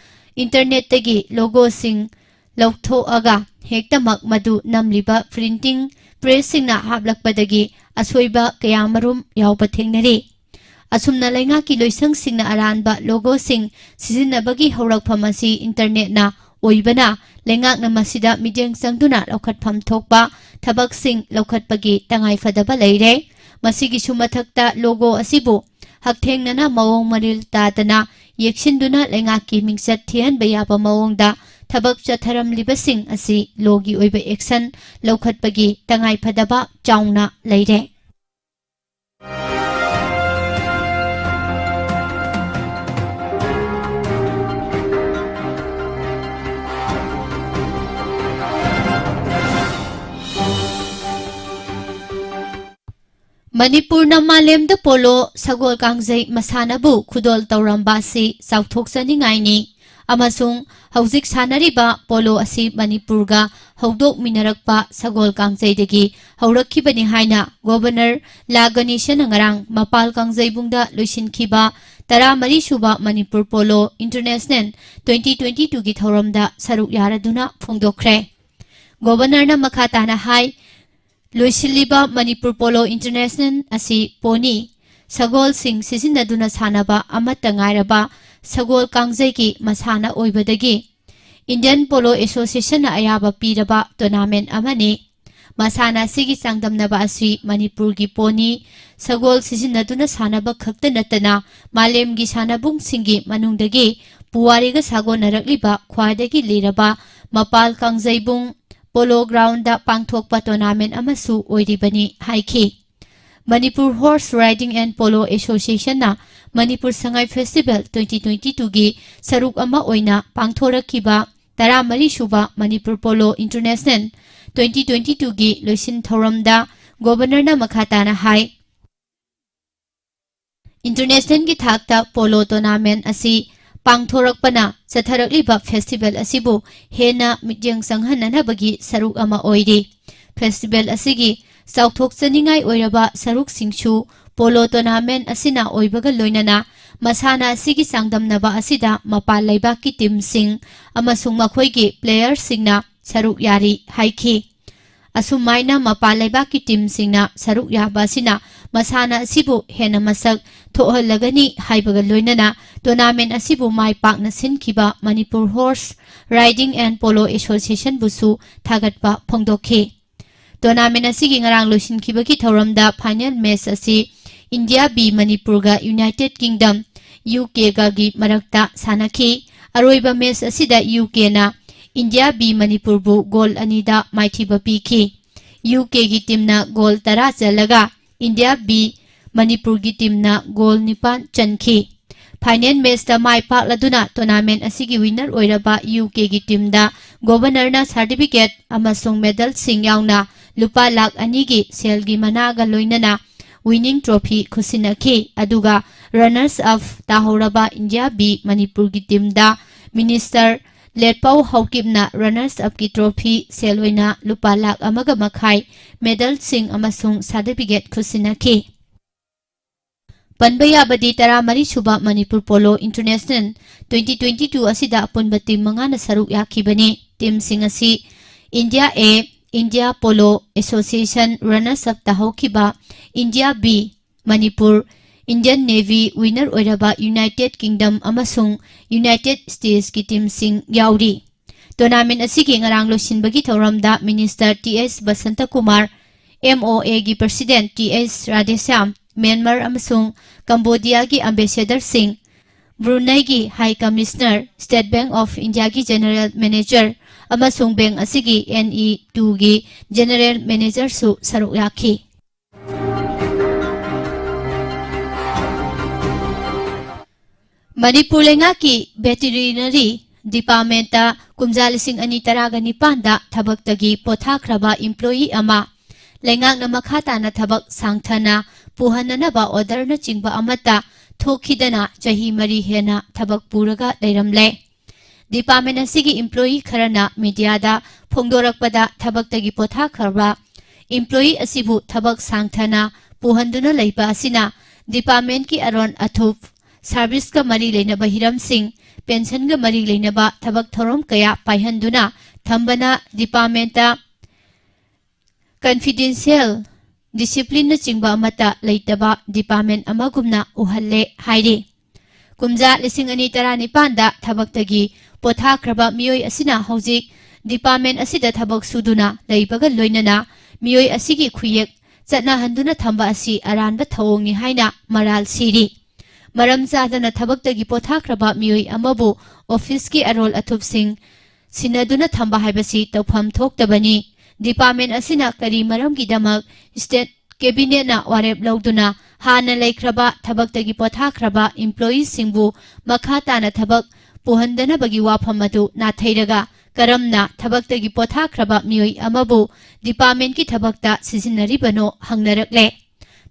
internet ꯇꯒꯤ logo ꯁꯤꯡ ꯂꯧꯊꯣꯛꯑꯒ ꯍꯦꯛꯇꯃꯛ ꯃꯗꯨ ꯅꯝꯂꯤꯕ printing press ꯁꯤꯡꯅ ꯍꯥꯞꯂꯛꯄꯗꯒꯤ ꯑꯁꯣꯏꯕ ꯀꯌꯥꯃꯔꯨꯝ ꯌꯥꯎꯕ ꯊꯦꯡꯅꯔꯤ꯫ ꯑꯁꯨꯝꯅ ꯂꯩꯉꯥꯛꯀꯤ ꯂꯣꯏꯁꯪꯁꯤꯡꯅ ꯑꯔꯥꯟꯕ ꯂꯣꯒꯣꯁꯤꯡ ꯁꯤꯖꯤꯟꯅꯕꯒꯤ ꯍꯧꯔꯛꯐꯝ ꯑꯁꯤ ꯏꯟꯇꯔꯅꯦꯠꯅ ꯑꯣꯏꯕꯅ, ꯂꯩꯉꯥꯛꯅ ꯃꯁꯤꯗ ꯃꯤꯠꯌꯦꯡ ꯆꯪꯗꯨꯅ ꯂꯧꯈꯠꯐꯝ ꯊꯣꯛꯄ ꯊꯕꯛꯁꯤꯡ ꯂꯧꯈꯠꯄꯒꯤ ꯇꯉꯥꯏꯐꯗꯕ ꯂꯩꯔꯦ꯫ ꯃꯁꯤꯒꯤꯁꯨ ꯃꯊꯛꯇ, ꯂꯣꯒꯣ ꯑꯁꯤꯕꯨ ꯍꯛꯊꯦꯡꯅꯅ ꯃꯑꯣꯡ ꯃꯔꯤꯜ ꯇꯥꯗꯅ ꯌꯦꯛꯁꯤꯟꯗꯨꯅ ꯂꯩꯉꯥꯛꯀꯤ ꯃꯤꯡꯆꯠ ꯊꯤꯍꯟꯕ ꯌꯥꯕ ꯃꯑꯣꯡꯗ ꯊꯕꯛ ꯆꯠꯊꯔꯝꯂꯤꯕꯁꯤꯡ ꯑꯁꯤ ꯂꯣꯒꯤ ꯑꯣꯏꯕ ꯑꯦꯛꯁꯟ ꯂꯧꯈꯠꯄꯒꯤ ꯇꯉꯥꯏꯐꯗꯕ ꯆꯥꯎꯅ ꯂꯩꯔꯦ꯫ ꯃꯅꯤꯄꯨꯔꯅ ꯃꯥꯂꯦꯝꯗ ꯄꯣꯂꯣ ꯁꯒꯣꯜ ꯀꯥꯡꯖꯩ ꯃꯁꯥꯟꯅꯕꯨ ꯈꯨꯗꯣꯜ ꯇꯧꯔꯝꯕ ꯑꯁꯤ ꯆꯥꯎꯊꯣꯛꯆꯅꯤꯡꯉꯥꯏꯅꯤ ꯑꯃꯁꯨꯡ ꯍꯧꯖꯤꯛ ꯁꯥꯟꯅꯔꯤꯕ ꯄꯣꯂꯣ ꯑꯁꯤ ꯃꯅꯤꯄꯨꯔꯒ ꯍꯧꯗꯣꯛꯃꯤꯟꯅꯔꯛꯄ ꯁꯒꯣꯜ ꯀꯥꯡꯖꯩꯗꯒꯤ ꯍꯧꯔꯛꯈꯤꯕꯅꯤ ꯍꯥꯏꯅ ꯒꯣꯕꯔꯅꯔ ꯂꯥ ꯒꯅꯦꯁꯟꯅ ꯉꯔꯥꯡ ꯃꯄꯥꯜ ꯀꯥꯡꯖꯩꯕꯨꯡꯗ ꯂꯣꯏꯁꯤꯟꯈꯤꯕ ꯇꯔꯥꯃꯔꯤ ꯁꯨꯕ Manipur polo international twenty twenty ꯇꯨꯒꯤ ꯊꯧꯔꯝꯗ ꯁꯔꯨꯛ ꯌꯥꯔꯗꯨꯅ ꯐꯣꯡꯗꯣꯛꯈ꯭ꯔꯦ꯫ ꯒꯣꯕꯔꯅꯔꯅ ꯃꯈꯥ ꯇꯥꯅ ꯍꯥꯏ, ꯂꯣꯏꯁꯤꯜꯂꯤꯕ ꯃꯅꯤꯄꯨꯔ ꯄꯣꯂꯣ ꯏꯟꯇꯔꯅꯦꯁꯅꯦꯜ ꯑꯁꯤ ꯄꯣꯅꯤ ꯁꯒꯣꯜꯁꯤꯡ ꯁꯤꯖꯤꯟꯅꯗꯨꯅ ꯁꯥꯟꯅꯕ ꯑꯃꯠꯇ ꯉꯥꯏꯔꯕ ꯁꯒꯣꯜ ꯀꯥꯡꯖꯩꯒꯤ ꯃꯁꯥꯟꯅ ꯑꯣꯏꯕꯗꯒꯤ ꯏꯟꯗꯤꯌꯟ ꯄꯣꯂꯣ ꯑꯦꯁꯣꯁꯤꯌꯦꯁꯟꯅ ꯑꯌꯥꯕ ꯄꯤꯔꯕ ꯇꯣꯔꯅꯥꯃꯦꯟ ꯑꯃꯅꯤ꯫ ꯃꯁꯥꯟꯅ ꯑꯁꯤꯒꯤ ꯆꯥꯡꯗꯝꯅꯕ ꯑꯁꯤ ꯃꯅꯤꯄꯨꯔꯒꯤ ꯄꯣꯅꯤ ꯁꯒꯣꯜ ꯁꯤꯖꯤꯟꯅꯗꯨꯅ ꯁꯥꯟꯅꯕ ꯈꯛꯇ ꯅꯠꯇꯅ, ꯃꯥꯂꯦꯝꯒꯤ ꯁꯥꯟꯅꯕꯨꯡꯁꯤꯡꯒꯤ ꯃꯅꯨꯡꯗꯒꯤ ꯄꯨꯋꯥꯔꯤꯒ ꯁꯥꯒꯣꯟꯅꯔꯛꯂꯤꯕ ꯈ꯭ꯋꯥꯏꯗꯒꯤ ꯂꯤꯔꯕ ꯃꯄꯥꯜ ꯀꯥꯡꯖꯩꯕꯨꯡ ꯄꯣꯂꯣ ꯒ꯭ꯔꯥꯎꯟꯗ ꯄꯥꯡꯊꯣꯛꯄ ꯇꯣꯔꯅꯥꯃꯦꯟ ꯑꯃꯁꯨ ꯑꯣꯏꯔꯤꯕꯅꯤ ꯍꯥꯏꯈꯤ꯫ Manipur horse riding and polo ꯑꯦꯁꯣꯁꯤꯌꯦꯁꯟꯅ Manipur Sangai festival twenty twenty ꯇꯨꯒꯤ ꯁꯔꯨꯛ ꯑꯃ ꯑꯣꯏꯅ ꯄꯥꯡꯊꯣꯔꯛꯈꯤꯕ ꯇꯔꯥꯃꯔꯤ ꯁꯨꯕ Manipur polo international twenty twenty ꯇꯨꯒꯤ ꯂꯣꯏꯁꯤꯟ ꯊꯧꯔꯝꯗ ꯒꯣꯕꯔꯅꯔꯅ ꯃꯈꯥ ꯇꯥꯅ ꯍꯥꯏ, ꯏꯟꯇꯔꯅꯦꯁꯅꯦꯜꯒꯤ ꯊꯥꯛꯇ ꯄꯣꯂꯣ ꯇꯣꯔꯅꯥꯃꯦꯟ ꯑꯁꯤ ꯄꯥꯡꯊꯣꯔꯛꯄꯅ ꯆꯠꯊꯔꯛꯂꯤꯕ ꯐꯦꯁꯇꯤꯚꯦꯜ ꯑꯁꯤꯕꯨ ꯍꯦꯟꯅ ꯃꯤꯠꯌꯦꯡ ꯆꯪꯍꯟꯅꯅꯕꯒꯤ ꯁꯔꯨꯛ ꯑꯃ ꯑꯣꯏꯔꯤ꯫ ꯐꯦꯁꯇꯤꯚꯦꯜ ꯑꯁꯤꯒꯤ ꯆꯥꯎꯊꯣꯛꯆꯅꯤꯡꯉꯥꯏ ꯑꯣꯏꯔꯕ ꯁꯔꯨꯛꯁꯤꯡꯁꯨ ꯄꯣꯂꯣ ꯇꯣꯔꯅꯥꯃꯦꯟ ꯑꯁꯤꯅ ꯑꯣꯏꯕꯒ ꯂꯣꯏꯅꯅ ꯃꯁꯥꯟꯅ ꯑꯁꯤꯒꯤ ꯆꯥꯡꯗꯝꯅꯕ ꯑꯁꯤꯗ ꯃꯄꯥꯟ ꯂꯩꯕꯥꯛꯀꯤ ꯇꯤꯝꯁꯤꯡ ꯑꯃꯁꯨꯡ ꯃꯈꯣꯏꯒꯤ ꯄ꯭ꯂꯦꯌꯔꯁꯤꯡꯅ ꯁꯔꯨꯛ ꯌꯥꯔꯤ ꯍꯥꯏꯈꯤ꯫ ꯑꯁꯨꯃꯥꯏꯅ ꯃꯄꯥꯟ ꯂꯩꯕꯥꯛꯀꯤ ꯇꯤꯝꯁꯤꯡꯅ ꯁꯔꯨꯛ ꯌꯥꯕ ꯑꯁꯤꯅ ꯃꯁꯥꯟꯅ ꯑꯁꯤꯕꯨ ꯍꯦꯟꯅ ꯃꯁꯛ ꯊꯣꯛꯍꯜꯂꯒꯅꯤ ꯍꯥꯏꯕꯒ ꯂꯣꯏꯅꯅ tournament ꯑꯁꯤꯕꯨ ꯃꯥꯏ ꯄꯥꯛꯅ ꯁꯤꯟꯈꯤꯕ Manipur Horse Riding and Polo Associationꯕꯨꯁꯨ ꯊꯥꯒꯠꯄ ꯐꯣꯡꯗꯣꯛꯈꯤ꯫ Tournament ꯑꯁꯤꯒꯤ ꯉꯔꯥꯡ ꯂꯣꯏꯁꯤꯟꯈꯤꯕꯒꯤ ꯊꯧꯔꯝꯗ final match ꯑꯁꯤ India B ꯃꯅꯤꯄꯨꯔꯒ United Kingdom, UKꯒꯒꯤ ꯃꯔꯛꯇ ꯁꯥꯟꯅꯈꯤ꯫ ꯑꯔꯣꯏꯕ match ꯑꯁꯤꯗ UKꯅ India B ꯃꯅꯤꯄꯨꯔꯕꯨ goal ꯑꯅꯤꯗ ꯃꯥꯏꯊꯤꯕ ꯄꯤꯈꯤ꯫ UKꯒꯤ teamꯅ goal ꯇꯔꯥ ꯆꯜꯂꯒ India B ꯃꯅꯤꯄꯨꯔꯒꯤ teamꯅ goal ꯅꯤꯄꯥꯟ ꯆꯟꯈꯤ꯫ Final matchꯇ ꯃꯥꯏ ꯄꯥꯛꯂꯗꯨꯅ tournament ꯑꯁꯤꯒꯤ winner ꯑꯣꯏꯔꯕ UKꯒꯤ teamꯗ Governorꯅ certificate ꯑꯃꯁꯨꯡ medalꯁꯤꯡ ꯌꯥꯎꯅ ꯂꯨꯄꯥ ꯂꯥꯈ ꯑꯅꯤꯒꯤ ꯁꯦꯜꯒꯤ ꯃꯅꯥꯒ ꯂꯣꯏꯅꯅ winning trophy ꯈꯨꯠꯁꯤꯟꯅꯈꯤ꯫ ꯑꯗꯨꯒ runners up ꯇꯥꯍꯧꯔꯕ India B ꯃꯅꯤꯄꯨꯔꯒꯤ teamꯗ Minister ꯂꯦꯠꯄꯥꯎ ꯍꯥꯎꯀꯤꯞꯅ runners upꯀꯤ trophy ꯁꯦꯜ ꯑꯣꯏꯅ ꯂꯨꯄꯥ ꯂꯥꯈ ꯑꯃꯒ ꯃꯈꯥꯏ, medalꯁꯤꯡ ꯑꯃꯁꯨꯡ certificate ꯈꯨꯠꯁꯤꯟꯅꯈꯤ꯫ ꯄꯟꯕ ꯌꯥꯕꯗꯤ ꯇꯔꯥꯃꯔꯤ ꯁꯨꯕ Manipur Polo International twenty twenty-two ꯑꯁꯤꯗ ꯑꯄꯨꯟꯕ team ꯃꯉꯥꯅ ꯁꯔꯨꯛ ꯌꯥꯈꯤꯕꯅꯤ꯫ Teamꯁꯤꯡ ꯑꯁꯤ India A, India Polo Association runners up ꯇꯥꯍꯧꯈꯤꯕ India B, Manipur, Indian Navy winner ꯑꯣꯏꯔꯕ United Kingdom ꯑꯃꯁꯨꯡ United Statesꯀꯤ teamꯁꯤꯡ ꯌꯥꯎꯔꯤ꯫ Tournament ꯑꯁꯤꯒꯤ ꯉꯔꯥꯡ ꯂꯣꯏꯁꯤꯟꯕꯒꯤ ꯊꯧꯔꯝꯗ Minister T S ꯕꯁꯟꯇꯀꯨꯃꯥꯔ, MOAꯒꯤ President T S Radheshyam, Myanmar ꯑꯃꯁꯨꯡ ꯀꯝꯕꯣꯗꯤꯌꯥꯒꯤ ambassadorꯁꯤꯡ, ꯕ꯭ꯔꯨꯅꯩꯒꯤ High Commissioner, State Bank of Indiaꯒꯤ General Manager ꯑꯃꯁꯨꯡ bank ꯑꯁꯤꯒꯤ NE twoꯒꯤ General Managerꯁꯨ ꯁꯔꯨꯛ ꯌꯥꯈꯤ꯫ ꯃꯅꯤꯄꯨꯔ ꯂꯩꯉꯥꯛꯀꯤ Veterinary Departmentꯇ ꯀꯨꯝꯖꯥ ꯂꯤꯁꯤꯡ ꯑꯅꯤ ꯇꯔꯥꯒ ꯅꯤꯄꯥꯟꯗ ꯊꯕꯛꯇꯒꯤ ꯄꯣꯊꯥꯈ꯭ꯔꯕ employee ꯑꯃ ꯂꯩꯉꯥꯛꯅ ꯃꯈꯥ ꯇꯥꯅ ꯊꯕꯛ ꯁꯥꯡꯊꯅ ꯄꯨꯍꯟꯅꯅꯕ orderꯅꯆꯤꯡꯕ ꯑꯃꯠꯇ ꯊꯣꯛꯈꯤꯗꯅ ꯆꯍꯤ ꯃꯔꯤ ꯍꯦꯟꯅ ꯊꯕꯛ ꯄꯨꯔꯒ ꯂꯩꯔꯝꯂꯦ꯫ Department ꯑꯁꯤꯒꯤ employee ꯈꯔꯅ mediaꯗ ꯐꯣꯡꯗꯣꯔꯛꯄꯗ ꯊꯕꯛꯇꯒꯤ ꯄꯣꯊꯥꯈ꯭ꯔꯕ employee ꯑꯁꯤꯕꯨ ꯊꯕꯛ ꯁꯥꯡꯊꯅ ꯄꯨꯍꯟꯗꯨꯅ ꯂꯩꯕ ꯑꯁꯤꯅ departmentꯀꯤ ꯑꯔꯣꯟ ꯑꯊꯨꯞ, serviceꯀ ꯃꯔꯤ ꯂꯩꯅꯕ ꯍꯤꯔꯝꯁꯤꯡ, pensionꯒ ꯃꯔꯤ ꯂꯩꯅꯕ ꯊꯕꯛ ꯊꯧꯔꯝ ꯀꯌꯥ ꯄꯥꯏꯍꯟꯗꯨꯅ ꯊꯝꯕꯅ departmentꯇ confidential ꯗꯤꯁꯤꯄ꯭ꯂꯤꯟꯅꯆꯤꯡꯕ ꯑꯃꯠꯇ ꯂꯩꯇꯕ ꯗꯤꯄꯥꯔꯠꯃꯦꯟ ꯑꯃꯒꯨꯝꯅ ꯎꯍꯜꯂꯦ ꯍꯥꯏꯔꯤ꯫ ꯀꯨꯝꯖꯥ ꯂꯤꯁꯤꯡ ꯑꯅꯤ ꯇꯔꯥꯅꯤꯄꯥꯟꯗ ꯊꯕꯛꯇꯒꯤ ꯄꯣꯊꯥꯈ꯭ꯔꯕ ꯃꯤꯑꯣꯏ ꯑꯁꯤꯅ ꯍꯧꯖꯤꯛ ꯗꯤꯄꯥꯔꯠꯃꯦꯟ ꯑꯁꯤꯗ ꯊꯕꯛ ꯁꯨꯗꯨꯅ ꯂꯩꯕꯒ ꯂꯣꯏꯅꯅ ꯃꯤꯑꯣꯏ ꯑꯁꯤꯒꯤ ꯈꯨꯌꯦꯛ ꯆꯠꯅꯍꯟꯗꯨꯅ ꯊꯝꯕ ꯑꯁꯤ ꯑꯔꯥꯟꯕ ꯊꯧꯑꯣꯡꯅꯤ ꯍꯥꯏꯅ ꯃꯔꯥꯜ ꯁꯤꯔꯤ꯫ ꯃꯔꯝ ꯆꯥꯗꯅ ꯊꯕꯛꯇꯒꯤ ꯄꯣꯊꯥꯈ꯭ꯔꯕ ꯃꯤꯑꯣꯏ ꯑꯃꯕꯨ ꯑꯣꯐꯤꯁꯀꯤ ꯑꯔꯣꯜ ꯑꯊꯨꯞꯁꯤꯡ ꯁꯤꯟꯅꯗꯨꯅ ꯊꯝꯕ ꯍꯥꯏꯕꯁꯤ ꯇꯧꯐꯝ ꯊꯣꯛꯇꯕꯅꯤ꯫ ꯗꯤꯄꯥꯔꯠꯃꯦꯟ ꯑꯁꯤꯅ ꯀꯔꯤ ꯃꯔꯝꯒꯤꯗꯃꯛ ꯁ꯭ꯇꯦꯠ ꯀꯦꯕꯤꯅꯦꯠꯅ ꯋꯥꯔꯦꯞ ꯂꯧꯗꯨꯅ ꯍꯥꯟꯅ ꯂꯩꯈ꯭ꯔꯕ ꯊꯕꯛꯇꯒꯤ ꯄꯣꯊꯥꯈ꯭ꯔꯕ ꯏꯝꯄ꯭ꯂꯣꯌꯤꯁꯤꯡꯕꯨ ꯃꯈꯥ ꯇꯥꯅ ꯊꯕꯛ ꯄꯨꯍꯟꯗꯅꯕꯒꯤ ꯋꯥꯐꯝ ꯑꯗꯨ ꯅꯥꯊꯩꯔꯒ ꯀꯔꯝꯅ ꯊꯕꯛꯇꯒꯤ ꯄꯣꯊꯥꯈ꯭ꯔꯕ ꯃꯤꯑꯣꯏ ꯑꯃꯕꯨ ꯗꯤꯄꯥꯔꯠꯃꯦꯟꯒꯤ ꯊꯕꯛꯇ ꯁꯤꯖꯤꯟꯅꯔꯤꯕꯅꯣ ꯍꯪꯅꯔꯛꯂꯦ꯫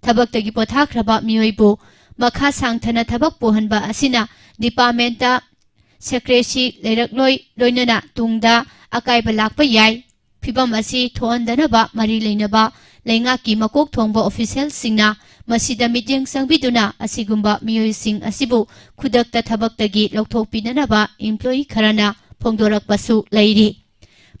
ꯊꯕꯛꯇꯒꯤ ꯄꯣꯊꯥꯈ꯭ꯔꯕ ꯃꯤꯑꯣꯏꯕꯨ ꯃꯈꯥ ꯁꯥꯡꯊꯅ ꯊꯕꯛ ꯄꯨꯍꯟꯕ ꯑꯁꯤꯅ ꯗꯤꯄꯥꯔꯠꯃꯦꯟꯇ ꯁꯦꯀ꯭ꯔꯦꯁꯤ ꯂꯩꯔꯛꯂꯣꯏ, ꯂꯣꯏꯅꯅ ꯇꯨꯡꯗ ꯑꯀꯥꯏꯕ ꯂꯥꯛꯄ ꯌꯥꯏ꯫ ꯐꯤꯚꯝ ꯑꯁꯤ ꯊꯣꯛꯍꯟꯗꯅꯕ ꯃꯔꯤ ꯂꯩꯅꯕ ꯂꯩꯉꯥꯛꯀꯤ ꯃꯀꯣꯛ ꯊꯣꯡꯕ ꯑꯣꯐꯤꯁꯤꯌꯦꯜꯁꯤꯡꯅ ꯃꯁꯤꯗ ꯃꯤꯠꯌꯦꯡ ꯆꯪꯕꯤꯗꯨꯅ ꯑꯁꯤꯒꯨꯝꯕ ꯃꯤꯑꯣꯏꯁꯤꯡ ꯑꯁꯤꯕꯨ ꯈꯨꯗꯛꯇ ꯊꯕꯛꯇꯒꯤ ꯂꯧꯊꯣꯛꯄꯤꯅꯅꯕ ꯏꯝꯄ꯭ꯂꯣꯌꯤ ꯈꯔꯅ ꯐꯣꯡꯗꯣꯔꯛꯄꯁꯨ ꯂꯩꯔꯤ꯫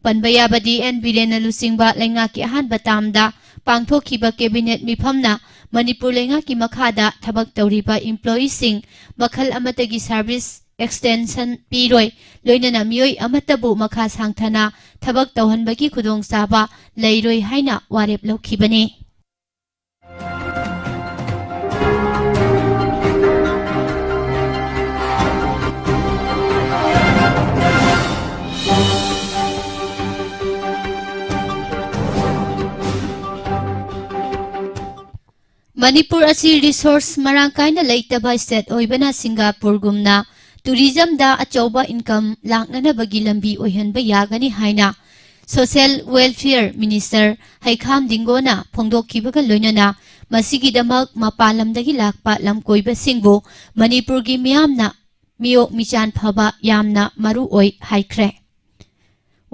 ꯄꯟꯕ ꯌꯥꯕꯗꯤ ꯑꯦꯟ ꯕꯤꯔꯦꯟꯅ ꯂꯨꯆꯤꯡꯕ ꯂꯩꯉꯥꯛꯀꯤ ꯑꯍꯥꯟꯕ ꯇꯥꯝꯗ ꯄꯥꯡꯊꯣꯛꯈꯤꯕ ꯀꯦꯕꯤꯅꯦꯠ ꯃꯤꯐꯝꯅ ꯃꯅꯤꯄꯨꯔ ꯂꯩꯉꯥꯛꯀꯤ ꯃꯈꯥꯗ ꯊꯕꯛ ꯇꯧꯔꯤꯕ ꯏꯝꯄ꯭ꯂꯣꯌꯤꯁꯤꯡ ꯃꯈꯜ ꯑꯃꯠꯇꯒꯤ ꯁꯥꯔꯚꯤꯁ ꯑꯦꯛꯁꯇꯦꯟꯁꯟ ꯄꯤꯔꯣꯏ, ꯂꯣꯏꯅꯅ ꯃꯤꯑꯣꯏ ꯑꯃꯠꯇꯕꯨ ꯃꯈꯥ ꯁꯥꯡꯊꯅ ꯊꯕꯛ ꯇꯧꯍꯟꯕꯒꯤ ꯈꯨꯗꯣꯡꯆꯥꯕ ꯂꯩꯔꯣꯏ ꯍꯥꯏꯅ ꯋꯥꯔꯦꯞ ꯂꯧꯈꯤꯕꯅꯤ꯫ ꯃꯅꯤꯄꯨꯔ ꯑꯁꯤ ꯔꯤꯁꯣꯔꯁ ꯃꯔꯥꯡ ꯀꯥꯏꯅ ꯂꯩꯇꯕ ꯁ꯭ꯇꯦꯠ ꯑꯣꯏꯕꯅ ꯁꯤꯡꯒꯥꯄꯨꯔꯒꯨꯝꯅ ꯇꯨꯔꯤꯖꯝꯗ ꯑꯆꯧꯕ ꯏꯟꯀꯝ ꯂꯥꯛꯅꯅꯕꯒꯤ ꯂꯝꯕꯤ ꯑꯣꯏꯍꯟꯕ ꯌꯥꯒꯅꯤ ꯍꯥꯏꯅ ꯁꯣꯁꯤꯌꯦꯜ ꯋꯦꯜꯐꯤꯌꯔ ꯃꯤꯅꯤꯁꯇꯔ ꯍꯩꯈꯥꯝ ꯗꯤꯡꯒꯣꯅ ꯐꯣꯡꯗꯣꯛꯈꯤꯕꯒ ꯂꯣꯏꯅꯅ ꯃꯁꯤꯒꯤꯗꯃꯛ ꯃꯄꯥꯟ ꯂꯝꯗꯒꯤ ꯂꯥꯛꯄ ꯂꯝꯀꯣꯏꯕꯁꯤꯡꯕꯨ ꯃꯅꯤꯄꯨꯔꯒꯤ ꯃꯤꯌꯥꯝꯅ ꯃꯤꯑꯣꯛ ꯃꯤꯆꯥꯟ ꯐꯕ ꯌꯥꯝꯅ ꯃꯔꯨ ꯑꯣꯏ ꯍꯥꯏꯈ꯭ꯔꯦ꯫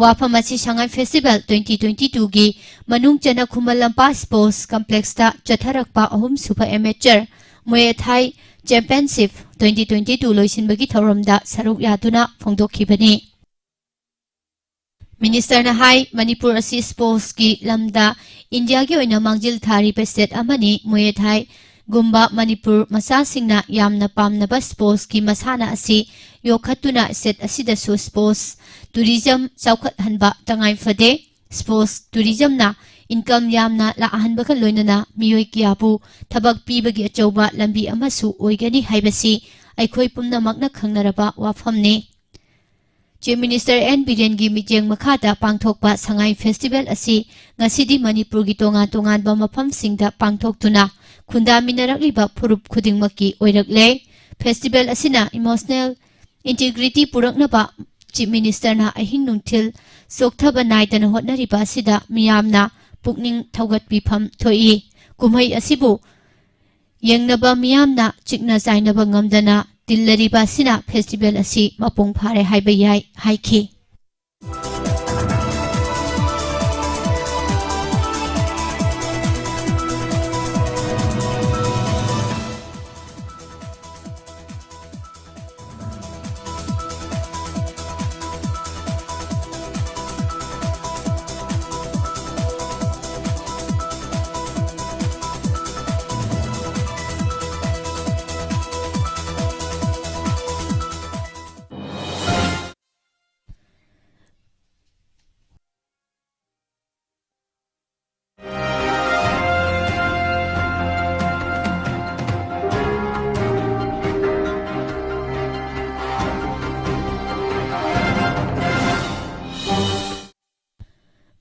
ꯋꯥꯐꯝ ꯑꯁꯤ ꯁꯉꯥꯏ ꯐꯦꯁꯇꯤꯚꯦꯜ twenty twenty-twoꯒꯤ ꯃꯅꯨꯡ ꯆꯟꯅ ꯈꯨꯃꯟ ꯂꯝꯄꯥꯛ ꯁ꯭ꯄꯣꯔꯠꯁ ꯀꯝꯄ꯭ꯂꯦꯛꯁꯇ ꯆꯠꯊꯔꯛꯄ ꯑꯍꯨꯝꯁꯨꯕ ꯑꯦꯃꯦꯆꯔ ꯃꯨꯌꯦ ꯊꯥꯏ ꯆꯦꯝꯄꯤꯌꯟꯁꯤꯞ twenty twenty-two ꯂꯣꯏꯁꯤꯟꯕꯒꯤ ꯊꯧꯔꯝꯗ ꯁꯔꯨꯛ ꯌꯥꯗꯨꯅ ꯐꯣꯡꯗꯣꯛꯈꯤꯕꯅꯤ꯫ ꯃꯤꯅꯤꯁꯇꯔꯅ ꯍꯥꯏ, ꯃꯅꯤꯄꯨꯔ ꯑꯁꯤ ꯁ꯭ꯄꯣꯔꯠꯁꯀꯤ ꯂꯝꯗ ꯏꯟꯗꯤꯌꯥꯒꯤ ꯑꯣꯏꯅ ꯃꯥꯡꯖꯤꯜ ꯊꯥꯔꯤꯕ ꯁ꯭ꯇꯦꯠ ꯑꯃꯅꯤ꯫ ꯃꯨꯌꯦ ꯊꯥꯏꯒꯨꯝꯕ ꯃꯅꯤꯄꯨꯔ ꯃꯆꯥꯁꯤꯡꯅ ꯌꯥꯝꯅ ꯄꯥꯝꯅꯕ ꯁ꯭ꯄꯣꯔꯠꯁꯀꯤ ꯃꯁꯥꯟꯅ ꯑꯁꯤ ꯌꯣꯛꯈꯠꯇꯨꯅ ꯁ꯭ꯇꯦꯠ ꯑꯁꯤꯗꯁꯨ ꯁ꯭ꯄꯣꯔꯠꯁ ꯇꯨꯔꯤꯖꯝ ꯆꯥꯎꯈꯠꯍꯟꯕ ꯇꯉꯥꯏ ꯐꯗꯦ꯫ ꯁ꯭ꯄꯣꯔꯠꯁ ꯇꯨꯔꯤꯖꯝꯅ ꯏꯟꯀꯝ ꯌꯥꯝꯅ ꯂꯥꯛꯍꯟꯕꯒ ꯂꯣꯏꯅꯅ ꯃꯤꯑꯣꯏ ꯀꯌꯥꯕꯨ ꯊꯕꯛ ꯄꯤꯕꯒꯤ ꯑꯆꯧꯕ ꯂꯝꯕꯤ ꯑꯃꯁꯨ ꯑꯣꯏꯒꯅꯤ ꯍꯥꯏꯕꯁꯤ ꯑꯩꯈꯣꯏ ꯄꯨꯝꯅꯃꯛꯅ ꯈꯪꯅꯔꯕ ꯋꯥꯐꯝꯅꯤ꯫ ꯆꯤꯐ ꯃꯤꯅꯤꯁꯇꯔ ꯑꯦꯟ ꯕꯤꯔꯦꯟꯒꯤ ꯃꯤꯠꯌꯦꯡ ꯃꯈꯥꯗ ꯄꯥꯡꯊꯣꯛꯄ ꯁꯉꯥꯏ ꯐꯦꯁꯇꯤꯚꯦꯜ ꯑꯁꯤ ꯉꯁꯤꯗꯤ ꯃꯅꯤꯄꯨꯔꯒꯤ ꯇꯣꯉꯥꯟ ꯇꯣꯉꯥꯟꯕ ꯃꯐꯝꯁꯤꯡꯗ ꯄꯥꯡꯊꯣꯛꯇꯨꯅ ꯈꯨꯟꯗꯥꯃꯤꯟꯅꯔꯛꯂꯤꯕ ꯐꯨꯔꯨꯞ ꯈꯨꯗꯤꯡꯃꯛꯀꯤ ꯑꯣꯏꯔꯛꯂꯦ꯫ ꯐꯦꯁꯇꯤꯚꯦꯜ ꯑꯁꯤꯅ ꯏꯃꯣꯁꯅꯦꯜ ꯏꯟꯇꯤꯒ꯭ꯔꯤꯇꯤ ꯄꯨꯔꯛꯅꯕ ꯆꯤꯐ ꯃꯤꯅꯤꯁꯇꯔꯅ ꯑꯍꯤꯡ ꯅꯨꯡꯊꯤꯜ ꯆꯣꯛꯊꯕ ꯅꯥꯏꯗꯅ ꯍꯣꯠꯅꯔꯤꯕ ꯑꯁꯤꯗ ꯃꯤꯌꯥꯝꯅ ꯄꯨꯛꯅꯤꯡ ꯊꯧꯒꯠꯄꯤꯐꯝ ꯊꯣꯛꯏ꯫ ꯀꯨꯝꯍꯩ ꯑꯁꯤꯕꯨ ꯌꯦꯡꯅꯕ ꯃꯤꯌꯥꯝꯅ ꯆꯤꯛꯅ ꯆꯥꯏꯅꯕ ꯉꯝꯗꯅ ꯇꯤꯜꯂꯔꯤꯕ ꯑꯁꯤꯅ ꯐꯦꯁꯇꯤꯚꯦꯜ ꯑꯁꯤ ꯃꯄꯨꯡ ꯐꯥꯔꯦ ꯍꯥꯏꯕ ꯌꯥꯏ ꯍꯥꯏꯈꯤ꯫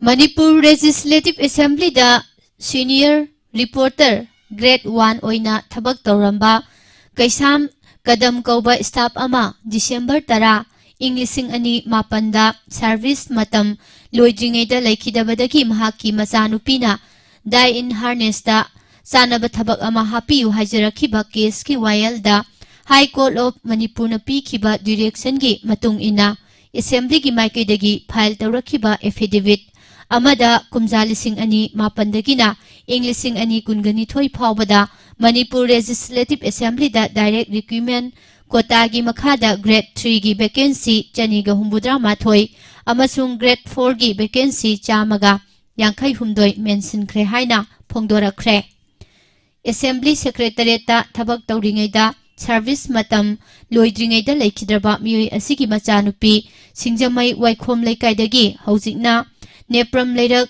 ꯃꯅꯤꯄꯨꯔ ꯂꯦꯖꯤꯁꯂꯦꯇꯤꯚ ꯑꯦꯁꯦꯝꯕ꯭ꯂꯤꯗ ꯁꯤꯅꯤꯌꯔ ꯔꯤꯄꯣꯔꯇꯔ ꯒ꯭ꯔꯦꯗ ꯋꯥꯟ ꯑꯣꯏꯅ ꯊꯕꯛ ꯇꯧꯔꯝꯕ ꯀꯩꯁꯥꯝ ꯀꯗꯝ ꯀꯧꯕ ꯁ꯭ꯇꯥꯐ ꯑꯃ ꯗꯤꯁꯦꯝꯕꯔ ꯇꯔꯥ, ꯏꯪ ꯂꯤꯁꯤꯡ ꯑꯅꯤ ꯃꯥꯄꯟꯗ ꯁꯔꯚꯤꯁ ꯃꯇꯝ ꯂꯣꯏꯗ꯭ꯔꯤꯉꯩꯗ ꯂꯩꯈꯤꯗꯕꯗꯒꯤ ꯃꯍꯥꯛꯀꯤ ꯃꯆꯥꯅꯨꯄꯤꯅ ꯗꯥꯏ ꯏꯟ ꯍꯥꯔꯅꯦꯁꯇ ꯆꯥꯅꯕ ꯊꯕꯛ ꯑꯃ ꯍꯥꯞꯄꯤꯌꯨ ꯍꯥꯏꯖꯔꯛꯈꯤꯕ ꯀꯦꯁꯀꯤ ꯋꯥꯌꯦꯜꯗ ꯍꯥꯏ ꯀꯣꯔꯠ ꯑꯣꯐ ꯃꯅꯤꯄꯨꯔꯅ ꯄꯤꯈꯤꯕ ꯗꯤꯔꯦꯛꯁꯟꯒꯤ ꯃꯇꯨꯡ ꯏꯟꯅ ꯑꯦꯁꯦꯝꯕ꯭ꯂꯤꯒꯤ ꯃꯥꯏꯀꯩꯗꯒꯤ ꯐꯥꯏꯜ ꯇꯧꯔꯛꯈꯤꯕ ꯑꯦꯐꯤꯗꯦꯚꯤꯠ ꯑꯃꯗ ꯀꯨꯝꯖꯥ ꯂꯤꯁꯤꯡ ꯑꯅꯤ ꯃꯥꯄꯟꯗꯒꯤꯅ ꯏꯪ ꯂꯤꯁꯤꯡ ꯑꯅꯤ ꯀꯨꯟꯒ ꯅꯤꯊꯣꯏ ꯐꯥꯎꯕꯗ ꯃꯅꯤꯄꯨꯔ ꯂꯦꯖꯤꯁꯂꯦꯇꯤꯚ ꯑꯦꯁꯦꯝꯕ꯭ꯂꯤꯗ ꯗꯥꯏꯔꯦꯛ ꯔꯤꯀ꯭ꯔꯨꯠꯃꯦꯟ ꯀꯣꯇꯥꯒꯤ ꯃꯈꯥꯗ ꯒ꯭ꯔꯦꯗ ꯊ꯭ꯔꯤꯒꯤ ꯚꯦꯀꯦꯟꯁꯤ ꯆꯅꯤꯒ ꯍꯨꯝꯐꯨꯇꯔꯥ ꯃꯥꯊꯣꯏ ꯑꯃꯁꯨꯡ ꯒ꯭ꯔꯦꯗ ꯐꯣꯔꯒꯤ ꯚꯦꯀꯦꯟꯁꯤ ꯆꯥꯝꯃꯒ ꯌꯥꯡꯈꯩ ꯍꯨꯝꯗꯣꯏ ꯃꯦꯟꯁꯤꯟꯈ꯭ꯔꯦ ꯍꯥꯏꯅ ꯐꯣꯡꯗꯣꯔꯛꯈ꯭ꯔꯦ꯫ ꯑꯦꯁꯦꯝꯕ꯭ꯂꯤ ꯁꯦꯀ꯭ꯔꯦꯇꯔꯤꯌꯦꯠꯇ ꯊꯕꯛ ꯇꯧꯔꯤꯉꯩꯗ ꯁꯔꯚꯤꯁ ꯃꯇꯝ ꯂꯣꯏꯗ꯭ꯔꯤꯉꯩꯗ ꯂꯩꯈꯤꯗ꯭ꯔꯕ ꯃꯤꯑꯣꯏ ꯑꯁꯤꯒꯤ ꯃꯆꯥꯅꯨꯄꯤ ꯁꯤꯡꯖꯃꯩ ꯋꯥꯏꯈꯣꯝ ꯂꯩꯀꯥꯏꯗꯒꯤ ꯍꯧꯖꯤꯛꯅ ꯅꯦꯄ꯭ꯔꯝ ꯂꯩꯔꯛ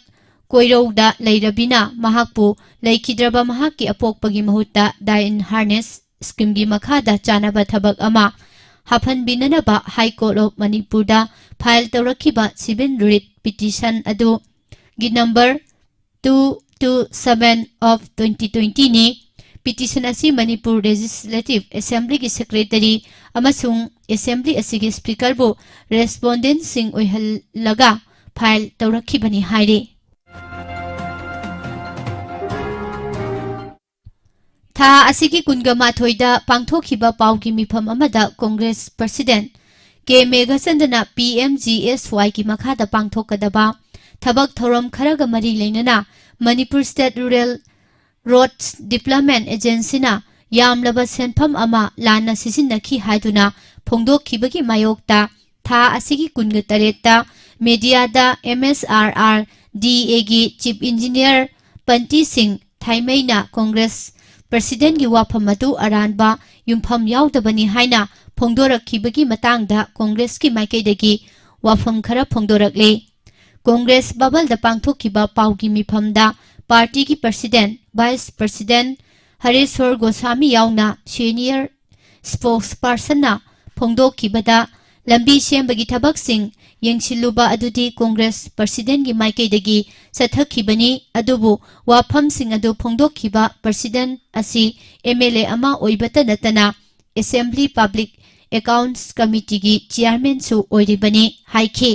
ꯀꯣꯏꯔꯧꯗ ꯂꯩꯔꯕꯤꯅ ꯃꯍꯥꯛꯄꯨ ꯂꯩꯈꯤꯗ꯭ꯔꯕ ꯃꯍꯥꯛꯀꯤ ꯑꯄꯣꯛꯄꯒꯤ ꯃꯍꯨꯠꯇ ꯗꯥꯏ ꯏꯟ ꯍꯥꯔꯅꯦꯁ ꯁ꯭ꯀꯤꯝꯒꯤ ꯃꯈꯥꯗ ꯆꯥꯅꯕ ꯊꯕꯛ ꯑꯃ ꯍꯥꯞꯍꯟꯕꯤꯅꯅꯕ High Court of ꯃꯅꯤꯄꯨꯔꯗ ꯐꯥꯏꯜ ꯇꯧꯔꯛꯈꯤꯕ civil writ petition ꯑꯗꯨꯒꯤ number two two seven of twenty twenty ꯅꯤ꯫ Petition ꯑꯁꯤ ꯃꯅꯤꯄꯨꯔ Legislative Assemblyꯒꯤ ꯁꯦꯀ꯭ꯔꯦꯇꯔꯤ ꯑꯃꯁꯨꯡ ꯑꯦꯁꯦꯝꯕ꯭ꯂꯤ ꯑꯁꯤꯒꯤ ꯁ꯭ꯄꯤꯀꯔꯕꯨ ꯔꯦꯁꯄꯣꯟꯗꯦꯟꯠꯁꯤꯡ ꯑꯣꯏꯍꯜꯂꯒ ꯐꯥꯏꯜ ꯇꯧꯔꯛꯈꯤꯕꯅꯤ ꯍꯥꯏꯔꯤ꯫ ꯊꯥ ꯑꯁꯤꯒꯤ ꯀꯨꯟꯒ ꯃꯥꯊꯣꯏꯗ ꯄꯥꯡꯊꯣꯛꯈꯤꯕ ꯄꯥꯎꯒꯤ ꯃꯤꯐꯝ ꯑꯃꯗ ꯀꯣꯡꯒ꯭ꯔꯦꯁ ꯄ꯭ꯔꯁꯤꯗꯦꯟꯠ ꯀꯦ ꯃꯦꯘꯆꯟꯗꯅ ꯄꯤ ꯑꯦꯝ ꯖꯤ ꯑꯦꯁ ꯋꯥꯏꯒꯤ ꯃꯈꯥꯗ ꯄꯥꯡꯊꯣꯛꯀꯗꯕ ꯊꯕꯛ ꯊꯧꯔꯝ ꯈꯔꯒ ꯃꯔꯤ ꯂꯩꯅꯅ Manipur state rural roads development ꯑꯦꯖꯦꯟꯁꯤꯅ ꯌꯥꯝꯂꯕ ꯁꯦꯟꯐꯝ ꯑꯃ ꯂꯥꯟꯅ ꯁꯤꯖꯤꯟꯅꯈꯤ ꯍꯥꯏꯗꯨꯅ ꯐꯣꯡꯗꯣꯛꯈꯤꯕꯒꯤ ꯃꯥꯌꯣꯛꯇ ꯊꯥ ꯑꯁꯤꯒꯤ ꯀꯨꯟꯒ ꯇꯔꯦꯠꯇ ꯃꯦꯗꯤꯌꯥꯗ ꯑꯦꯝ ꯑꯦꯁ ꯑꯥꯔ ꯑꯥꯔ ꯗꯤ ꯑꯦꯒꯤ ꯆꯤꯐ ꯏꯟꯖꯤꯅꯤꯌꯔ ꯄꯟꯇꯤ ꯁꯤꯡ ꯊꯥꯏꯃꯩꯅ ꯀꯣꯡꯒ꯭ꯔꯦꯁ ꯄ꯭ꯔꯁꯤꯗꯦꯟꯠꯒꯤ ꯋꯥꯐꯝ ꯑꯗꯨ ꯑꯔꯥꯟꯕ ꯌꯨꯝꯐꯝ ꯌꯥꯎꯗꯕꯅꯤ ꯍꯥꯏꯅ ꯐꯣꯡꯗꯣꯔꯛꯈꯤꯕꯒꯤ ꯃꯇꯥꯡꯗ ꯀꯣꯡꯒ꯭ꯔꯦꯁꯀꯤ ꯃꯥꯏꯀꯩꯗꯒꯤ ꯋꯥꯐꯝ ꯈꯔ ꯐꯣꯡꯗꯣꯔꯛꯂꯤ꯫ ꯀꯣꯡꯒ꯭ꯔꯦꯁ ꯚꯕꯜꯗ ꯄꯥꯡꯊꯣꯛꯈꯤꯕ ꯄꯥꯎꯒꯤ ꯃꯤꯐꯝꯗ ꯄꯥꯔꯇꯤꯒꯤ ꯄ꯭ꯔꯁꯤꯗꯦꯟꯠ, ꯚꯥꯏꯁ ꯄ꯭ꯔꯁꯤꯗꯦꯟꯠ ꯍꯔꯦꯁ꯭ꯋꯔ ꯒꯣꯁ꯭ꯋꯥꯃꯤ ꯌꯥꯎꯅ ꯁꯤꯅꯤꯌꯔ ꯁ꯭ꯄꯣꯛꯁꯄꯔꯁꯟꯅ ꯐꯣꯡꯗꯣꯛꯈꯤꯕꯗ, ꯂꯝꯕꯤ ꯁꯦꯝꯕꯒꯤ ꯊꯕꯛꯁꯤꯡ ꯌꯦꯡꯁꯤꯜꯂꯨꯕ ꯑꯗꯨꯗꯤ ꯀꯣꯡꯒ꯭ꯔꯦꯁ ꯄ꯭ꯔꯁꯤꯗꯦꯟꯠꯒꯤ ꯃꯥꯏꯀꯩꯗꯒꯤ ꯆꯠꯊꯈꯤꯕꯅꯤ, ꯑꯗꯨꯕꯨ ꯋꯥꯐꯝꯁꯤꯡ ꯑꯗꯨ ꯐꯣꯡꯗꯣꯛꯈꯤꯕ ꯄ꯭ꯔꯁꯤꯗꯦꯟꯠ ꯑꯁꯤ ꯑꯦꯝ ꯑꯦꯜ ꯑꯦ ꯑꯃ ꯑꯣꯏꯕꯇ ꯅꯠꯇꯅ ꯑꯦꯁꯦꯝꯕ꯭ꯂꯤ ꯄꯕ꯭ꯂꯤꯛ ꯑꯦꯀꯥꯎꯟꯠꯁ ꯀꯃꯤꯇꯤꯒꯤ ꯆꯤꯌꯥꯔꯃꯦꯟꯁꯨ ꯑꯣꯏꯔꯤꯕꯅꯤ ꯍꯥꯏꯈꯤ꯫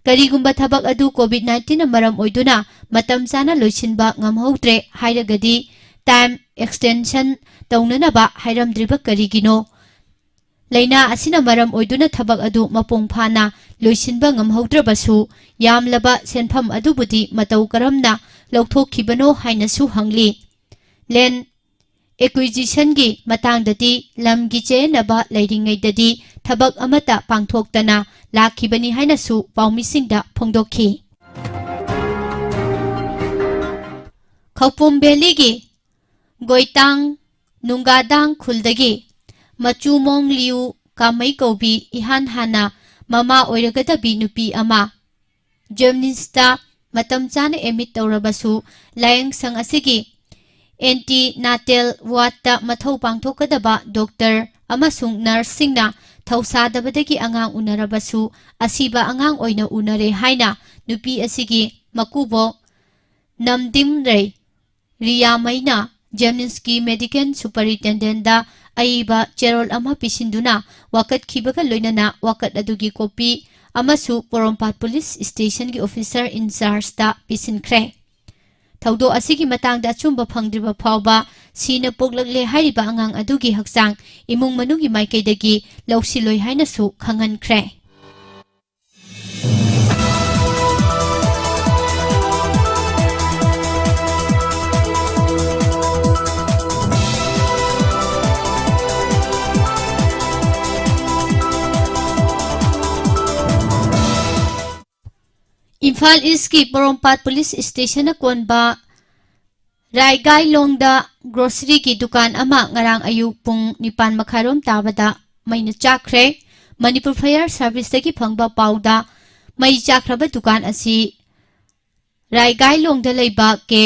ꯀꯔꯤꯒꯨꯝꯕ ꯊꯕꯛ ꯑꯗꯨ ꯀꯣꯚꯤꯗ ꯅꯥꯏꯟꯇꯤꯟꯅ ꯃꯔꯝ ꯑꯣꯏꯗꯨꯅ ꯃꯇꯝ ꯆꯥꯅ ꯂꯣꯏꯁꯤꯟꯕ ꯉꯝꯍꯧꯗ꯭ꯔꯦ ꯍꯥꯏꯔꯒꯗꯤ ꯇꯥꯏꯝ ꯑꯦꯛꯁꯇꯦꯟꯁꯟ ꯇꯧꯅꯅꯕ ꯍꯥꯏꯔꯝꯗ꯭ꯔꯤꯕ ꯀꯔꯤꯒꯤꯅꯣ? ꯂꯥꯏꯅꯥ ꯑꯁꯤꯅ ꯃꯔꯝ ꯑꯣꯏꯗꯨꯅ ꯊꯕꯛ ꯑꯗꯨ ꯃꯄꯨꯡ ꯐꯥꯅ ꯂꯣꯏꯁꯤꯟꯕ ꯉꯝꯍꯧꯗ꯭ꯔꯕꯁꯨ, ꯌꯥꯝꯂꯕ ꯁꯦꯟꯐꯝ ꯑꯗꯨꯕꯨꯗꯤ ꯃꯇꯧ ꯀꯔꯝꯅ ꯂꯧꯊꯣꯛꯈꯤꯕꯅꯣ ꯍꯥꯏꯅꯁꯨ ꯍꯪꯂꯤ꯫ ꯂꯦꯟ ꯑꯦꯀ꯭ꯋꯤꯖꯤꯁꯟꯒꯤ ꯃꯇꯥꯡꯗꯗꯤ ꯂꯝꯒꯤ ꯆꯌꯦꯠꯅꯕ ꯂꯩꯔꯤꯉꯩꯗꯗꯤ ꯊꯕꯛ ꯑꯃꯠꯇ ꯄꯥꯡꯊꯣꯛꯇꯅ ꯂꯥꯛꯈꯤꯕꯅꯤ ꯍꯥꯏꯅꯁꯨ ꯄꯥꯎꯃꯤꯁꯤꯡꯗ ꯐꯣꯡꯗꯣꯛꯈꯤ꯫ ꯈꯧꯄꯨꯝ ꯚꯦꯂꯤꯒꯤ ꯒꯣꯏꯇꯥꯡ ꯅꯨꯡꯒꯥꯗꯥꯡ ꯈꯨꯜꯗꯒꯤ ꯃꯆꯨꯃꯣꯡ ꯂꯤꯌꯨ ꯀꯥꯃꯩ ꯀꯧꯕꯤ ꯏꯍꯥꯟ ꯍꯥꯟꯅ ꯃꯃꯥ ꯑꯣꯏꯔꯒꯗꯕꯤ ꯅꯨꯄꯤ ꯑꯃ ꯖꯦꯝꯅꯤꯝꯁꯇ ꯃꯇꯝ ꯆꯥꯅ ꯑꯦꯗꯃꯤꯠ ꯇꯧꯔꯕꯁꯨ, ꯂꯥꯌꯦꯡꯁꯪ ꯑꯁꯤꯒꯤ ꯑꯦꯟꯇꯤ ꯅꯥꯇꯦꯜ ꯋꯥꯔꯗꯇ ꯃꯊꯧ ꯄꯥꯡꯊꯣꯛꯀꯗꯕ ꯗꯣꯛꯇꯔ ꯑꯃꯁꯨꯡ ꯅꯔꯁꯁꯤꯡꯅ ꯊꯧꯁꯥꯗꯕꯗꯒꯤ ꯑꯉꯥꯡ ꯎꯅꯔꯕꯁꯨ, ꯑꯁꯤꯕ ꯑꯉꯥꯡ ꯑꯣꯏꯅ ꯎꯅꯔꯦ ꯍꯥꯏꯅ ꯅꯨꯄꯤ ꯑꯁꯤꯒꯤ ꯃꯀꯨꯕꯣꯛ ꯅꯝꯗꯤꯝꯔꯩ ꯔꯤꯌꯥꯃꯩꯅ ꯖꯦꯝꯅꯤꯝꯁꯀꯤ ꯃꯦꯗꯤꯀꯦꯜ ꯁꯨꯄꯔꯤꯟꯇꯦꯟꯗꯦꯟꯗ ꯑꯏꯕ ꯆꯦꯔꯣꯜ ꯑꯃ ꯄꯤꯁꯤꯟꯗꯨꯅ ꯋꯥꯀꯠꯈꯤꯕꯒ ꯂꯣꯏꯅꯅ ꯋꯥꯀꯠ ꯑꯗꯨꯒꯤ ꯀꯣꯄꯤ ꯑꯃꯁꯨ ꯄꯣꯔꯣꯝꯄꯥꯠ ꯄꯨꯂꯤꯁ ꯁ꯭ꯇꯦꯁꯟꯒꯤ ꯑꯣꯐꯤꯁꯔ ꯏꯟꯆꯥꯔꯖꯇ ꯄꯤꯁꯤꯟꯈ꯭ꯔꯦ꯫ ꯊꯧꯗꯣꯛ ꯑꯁꯤꯒꯤ ꯃꯇꯥꯡꯗ ꯑꯆꯨꯝꯕ ꯐꯪꯗ꯭ꯔꯤꯕ ꯐꯥꯎꯕ ꯁꯤꯅ ꯄꯣꯛꯂꯛꯂꯦ ꯍꯥꯏꯔꯤꯕ ꯑꯉꯥꯡ ꯑꯗꯨꯒꯤ ꯍꯛꯆꯥꯡ ꯏꯃꯨꯡ ꯃꯅꯨꯡꯒꯤ ꯃꯥꯏꯀꯩꯗꯒꯤ ꯂꯧꯁꯤꯜꯂꯣꯏ ꯍꯥꯏꯅꯁꯨ ꯈꯪꯍꯟꯈ꯭ꯔꯦ꯫ ꯏꯝꯐꯥꯜ ꯏꯁꯀꯤ ꯄꯣꯔꯣꯝꯄꯥꯠ ꯄꯨꯂꯤꯁ ꯁ꯭ꯇꯦꯁꯟꯅ ꯀꯣꯟꯕ ꯔꯥꯏꯒꯥꯏꯂꯣꯡꯗ ꯒ꯭ꯔꯣꯁꯔꯤꯒꯤ ꯗꯨꯀꯥꯟ ꯑꯃ ꯉꯔꯥꯡ ꯑꯌꯨꯛ ꯄꯨꯡ ꯅꯤꯄꯥꯟ ꯃꯈꯥꯏꯔꯣꯝ ꯇꯥꯕꯗ ꯃꯩꯅ ꯆꯥꯛꯈ꯭ꯔꯦ꯫ ꯃꯅꯤꯄꯨꯔ ꯐꯥꯌꯔ ꯁꯥꯔꯚꯤꯁꯇꯒꯤ ꯐꯪꯕ ꯄꯥꯎꯗ, ꯃꯩ ꯆꯥꯛꯈ꯭ꯔꯕ ꯗꯨꯀꯥꯟ ꯑꯁꯤ ꯔꯥꯏꯒꯥꯏꯂꯣꯡꯗ ꯂꯩꯕ ꯀꯦ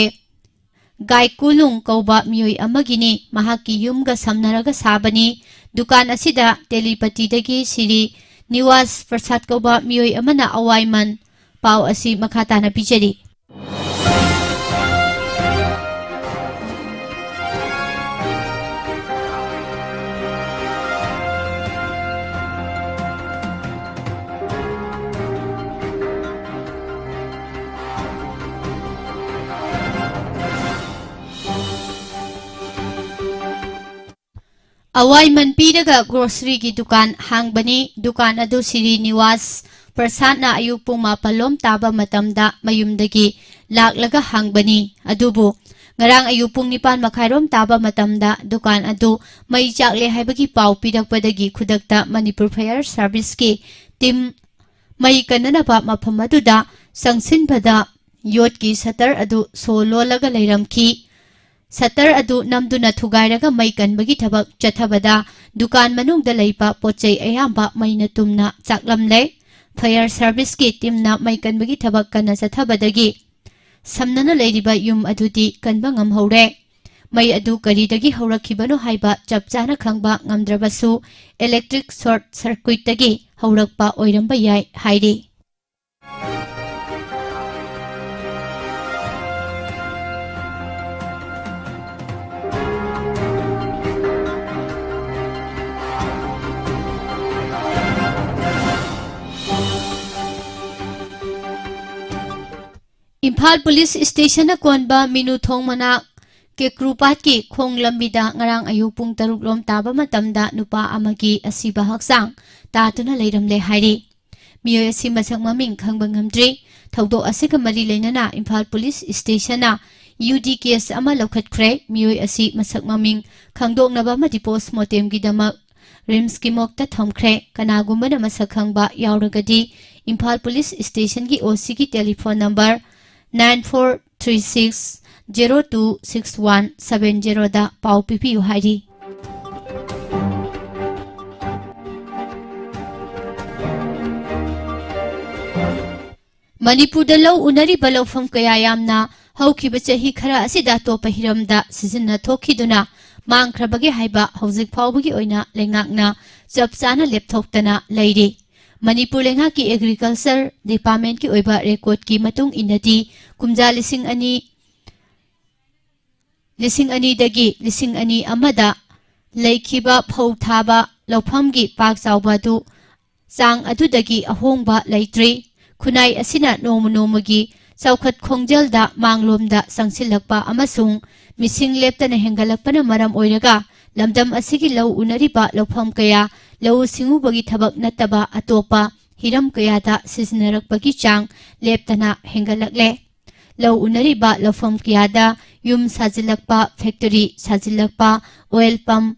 ꯒꯥꯏꯀꯨꯂꯨꯡ ꯀꯧꯕ ꯃꯤꯑꯣꯏ ꯑꯃꯒꯤꯅꯤ꯫ ꯃꯍꯥꯛꯀꯤ ꯌꯨꯝꯒ ꯁꯝꯅꯔꯒ ꯁꯥꯕꯅꯤ꯫ ꯗꯨꯀꯥꯟ ꯑꯁꯤꯗ ꯇꯦꯂꯤꯄꯇꯤꯗꯒꯤ ꯁꯤꯔꯤ ꯅꯤꯋꯥꯁ ꯄ꯭ꯔꯁꯥꯗ ꯀꯧꯕ ꯃꯤꯑꯣꯏ ꯑꯃꯅ ꯑꯋꯥꯏꯃꯟ꯫ ꯄꯥꯎ ꯑꯁꯤ ꯃꯈꯥ ꯇꯥꯅ ꯄꯤꯖꯔꯤ꯫ ꯑꯋꯥꯏꯃꯟ ꯄꯤꯔꯒ ꯒ꯭ꯔꯣꯁꯔꯤꯒꯤ ꯗꯨꯀꯥꯟ ꯍꯥꯡꯕꯅꯤ꯫ ꯗꯨꯀꯥꯟ ꯑꯗꯨ ꯁꯤꯔꯤ ꯅꯤꯋꯥꯁ ꯄ꯭ꯔꯁꯥꯗꯅ ꯑꯌꯨꯛ ꯄꯨꯡ ꯃꯥꯄꯜ ꯂꯣꯝ ꯇꯥꯕ ꯃꯇꯝꯗ ꯃꯌꯨꯝꯗꯒꯤ ꯂꯥꯛꯂꯒ ꯍꯥꯡꯕꯅꯤ꯫ ꯑꯗꯨꯕꯨ ꯉꯔꯥꯡ ꯑꯌꯨꯛ ꯄꯨꯡ ꯅꯤꯄꯥꯟ ꯃꯈꯥꯏꯔꯣꯝ ꯇꯥꯕ ꯃꯇꯝꯗ ꯗꯨꯀꯥꯟ ꯑꯗꯨ ꯃꯩ ꯆꯥꯛꯂꯦ ꯍꯥꯏꯕꯒꯤ ꯄꯥꯎ ꯄꯤꯔꯛꯄꯗꯒꯤ ꯈꯨꯗꯛꯇ ꯃꯅꯤꯄꯨꯔ ꯐꯥꯌꯔ ꯁꯥꯔꯚꯤꯁꯀꯤ ꯇꯤꯝ ꯃꯩ ꯀꯟꯅꯅꯕ ꯃꯐꯝ ꯑꯗꯨꯗ ꯆꯪꯁꯤꯟꯕꯗ ꯌꯣꯠꯀꯤ ꯁꯇꯔ ꯑꯗꯨ ꯁꯣ ꯂꯣꯜꯂꯒ ꯂꯩꯔꯝꯈꯤ꯫ ꯁꯇꯔ ꯑꯗꯨ ꯅꯝꯗꯨꯅ ꯊꯨꯒꯥꯏꯔꯒ ꯃꯩ ꯀꯟꯕꯒꯤ ꯊꯕꯛ ꯆꯠꯊꯕꯗ ꯗꯨꯀꯥꯟ ꯃꯅꯨꯡꯗ ꯂꯩꯕ ꯄꯣꯠ ꯆꯩ ꯑꯌꯥꯝꯕ ꯃꯩꯅ ꯇꯨꯝꯅ ꯆꯥꯛꯂꯝꯂꯦ꯫ ꯐꯥꯌꯔ ꯁꯥꯔꯚꯤꯁꯀꯤ ꯇꯤꯝꯅ ꯃꯩ ꯀꯟꯕꯒꯤ ꯊꯕꯛ ꯀꯟꯅ ꯆꯠꯊꯕꯗꯒꯤ ꯁꯝꯅꯅ ꯂꯩꯔꯤꯕ ꯌꯨꯝ ꯑꯗꯨꯗꯤ ꯀꯟꯕ ꯉꯝꯍꯧꯔꯦ꯫ ꯃꯩ ꯑꯗꯨ ꯀꯔꯤꯗꯒꯤ ꯍꯧꯔꯛꯈꯤꯕꯅꯣ ꯍꯥꯏꯕ ꯆꯞ ꯆꯥꯅ ꯈꯪꯕ ꯉꯝꯗ꯭ꯔꯕꯁꯨ, ꯏꯂꯦꯛꯇ꯭ꯔꯤꯛ ꯁꯣꯔꯠ ꯁꯔꯀ꯭ꯌꯨꯠꯇꯒꯤ ꯍꯧꯔꯛꯄ ꯑꯣꯏꯔꯝꯕ ꯌꯥꯏ ꯍꯥꯏꯔꯤ꯫ ꯏꯝꯐꯥꯜ ꯄꯨꯂꯤꯁ ꯁ꯭ꯇꯦꯁꯟꯅ ꯀꯣꯟꯕ ꯃꯤꯅꯨ ꯊꯣꯡ ꯃꯅꯥꯛ ꯀꯦꯀ꯭ꯔꯨꯄꯥꯠꯀꯤ ꯈꯣꯡ ꯂꯝꯕꯤꯗ ꯉꯔꯥꯡ ꯑꯌꯨꯛ ꯄꯨꯡ ꯇꯔꯨꯛ ꯂꯣꯝ ꯇꯥꯕ ꯃꯇꯝꯗ ꯅꯨꯄꯥ ꯑꯃꯒꯤ ꯑꯁꯤꯕ ꯍꯛꯆꯥꯡ ꯇꯥꯗꯨꯅ ꯂꯩꯔꯝꯂꯦ ꯍꯥꯏꯔꯤ꯫ ꯃꯤꯑꯣꯏ ꯑꯁꯤ ꯃꯁꯛ ꯃꯃꯤꯡ ꯈꯪꯕ ꯉꯝꯗ꯭ꯔꯤ꯫ ꯊꯧꯗꯣꯛ ꯑꯁꯤꯒ ꯃꯔꯤ ꯂꯩꯅꯅ ꯏꯝꯐꯥꯜ ꯄꯨꯂꯤꯁ ꯁ꯭ꯇꯦꯁꯟꯅ ꯌꯨ ꯗꯤ ꯀꯦꯁ ꯑꯃ ꯂꯧꯈꯠꯈ꯭ꯔꯦ꯫ ꯃꯤꯑꯣꯏ ꯑꯁꯤ ꯃꯁꯛ ꯃꯃꯤꯡ ꯈꯪꯗꯣꯛꯅꯕ ꯑꯃꯗꯤ ꯄꯣꯁꯃꯣꯔꯇꯦꯝꯒꯤꯗꯃꯛ ꯔꯤꯝꯁꯀꯤ ꯃꯣꯔꯒꯇ ꯊꯝꯈ꯭ꯔꯦ꯫ ꯀꯅꯥꯒꯨꯝꯕꯅ ꯃꯁꯛ ꯈꯪꯕ ꯌꯥꯎꯔꯒꯗꯤ ꯏꯝꯐꯥꯜ ꯄꯨꯂꯤꯁ ꯁ꯭ꯇꯦꯁꯟꯒꯤ ꯑꯣ ꯁꯤꯒꯤ telephone number nine four three six zero two six one seven ꯖꯦꯔꯣꯗ ꯄꯥꯎ ꯄꯤꯕꯤꯌꯨ ꯍꯥꯏꯔꯤ꯫ ꯃꯅꯤꯄꯨꯔꯗ ꯂꯧ ꯎꯅꯔꯤꯕ ꯂꯧꯐꯝ ꯀꯌꯥ ꯌꯥꯝꯅ ꯍꯧꯈꯤꯕ ꯆꯍꯤ ꯈꯔ ꯑꯁꯤꯗ ꯑꯇꯣꯞꯄ ꯍꯤꯔꯝꯗ ꯁꯤꯖꯤꯟꯅ ꯊꯣꯛꯈꯤꯗꯨꯅ ꯃꯥꯡꯈ꯭ꯔꯕꯒꯦ ꯍꯥꯏꯕ ꯍꯧꯖꯤꯛ ꯐꯥꯎꯕꯒꯤ ꯑꯣꯏꯅ ꯂꯩꯉꯥꯛꯅ ꯆꯞ ꯆꯥꯅ ꯂꯦꯞꯊꯣꯛꯇꯅ ꯂꯩꯔꯤ꯫ ꯃꯅꯤꯄꯨꯔ ꯂꯩꯉꯥꯛꯀꯤ ꯑꯦꯒ꯭ꯔꯤꯀꯜꯆꯔ ꯗꯤꯄꯥꯔꯠꯃꯦꯟꯠꯀꯤ ꯑꯣꯏꯕ ꯔꯦꯀꯣꯔꯗꯀꯤ ꯃꯇꯨꯡ ꯏꯟꯅꯗꯤ, ꯀꯨꯝꯖꯥ ꯂꯤꯁꯤꯡ ꯑꯅꯤ, ꯂꯤꯁꯤꯡ ꯑꯅꯤꯗꯒꯤ ꯂꯤꯁꯤꯡ ꯑꯅꯤ ꯑꯃꯗ ꯂꯩꯈꯤꯕ ꯐꯧ ꯊꯥꯕ ꯂꯧꯐꯝꯒꯤ ꯄꯥꯛ ꯆꯥꯎꯕ ꯑꯗꯨ ꯆꯥꯡ ꯑꯗꯨꯗꯒꯤ ꯑꯍꯣꯡꯕ ꯂꯩꯇ꯭ꯔꯤ꯫ ꯈꯨꯟꯅꯥꯏ ꯑꯁꯤꯅ ꯅꯣꯡꯃ ꯅꯣꯡꯃꯒꯤ ꯆꯥꯎꯈꯠ ꯈꯣꯡꯖꯦꯜꯗ ꯃꯥꯡꯂꯣꯝꯗ ꯆꯪꯁꯤꯜꯂꯛꯄ ꯑꯃꯁꯨꯡ ꯃꯤꯁꯤꯡ ꯂꯦꯞꯇꯅ ꯍꯦꯟꯒꯠꯂꯛꯄꯅ ꯃꯔꯝ ꯑꯣꯏꯔꯒ ꯂꯝꯗꯝ ꯑꯁꯤꯒꯤ ꯂꯧ ꯎꯅꯔꯤꯕ ꯂꯧꯐꯝ ꯀꯌꯥ ꯂꯧꯎ ꯁꯤꯡꯎꯕꯒꯤ ꯊꯕꯛ ꯅꯠꯇꯕ ꯑꯇꯣꯞꯄ ꯍꯤꯔꯝ ꯀꯌꯥꯗ ꯁꯤꯖꯤꯟꯅꯔꯛꯄꯒꯤ ꯆꯥꯡ ꯂꯦꯞꯇꯅ ꯍꯦꯟꯒꯠꯂꯛꯂꯦ꯫ ꯂꯧ ꯎꯅꯔꯤꯕ ꯂꯧꯐꯝ ꯀꯌꯥꯗ ꯌꯨꯝ ꯁꯥꯖꯤꯜꯂꯛꯄ, ꯐꯦꯛꯇꯔꯤ ꯁꯥꯖꯤꯜꯂꯛꯄ, ꯑꯣꯏꯜ ꯄꯝ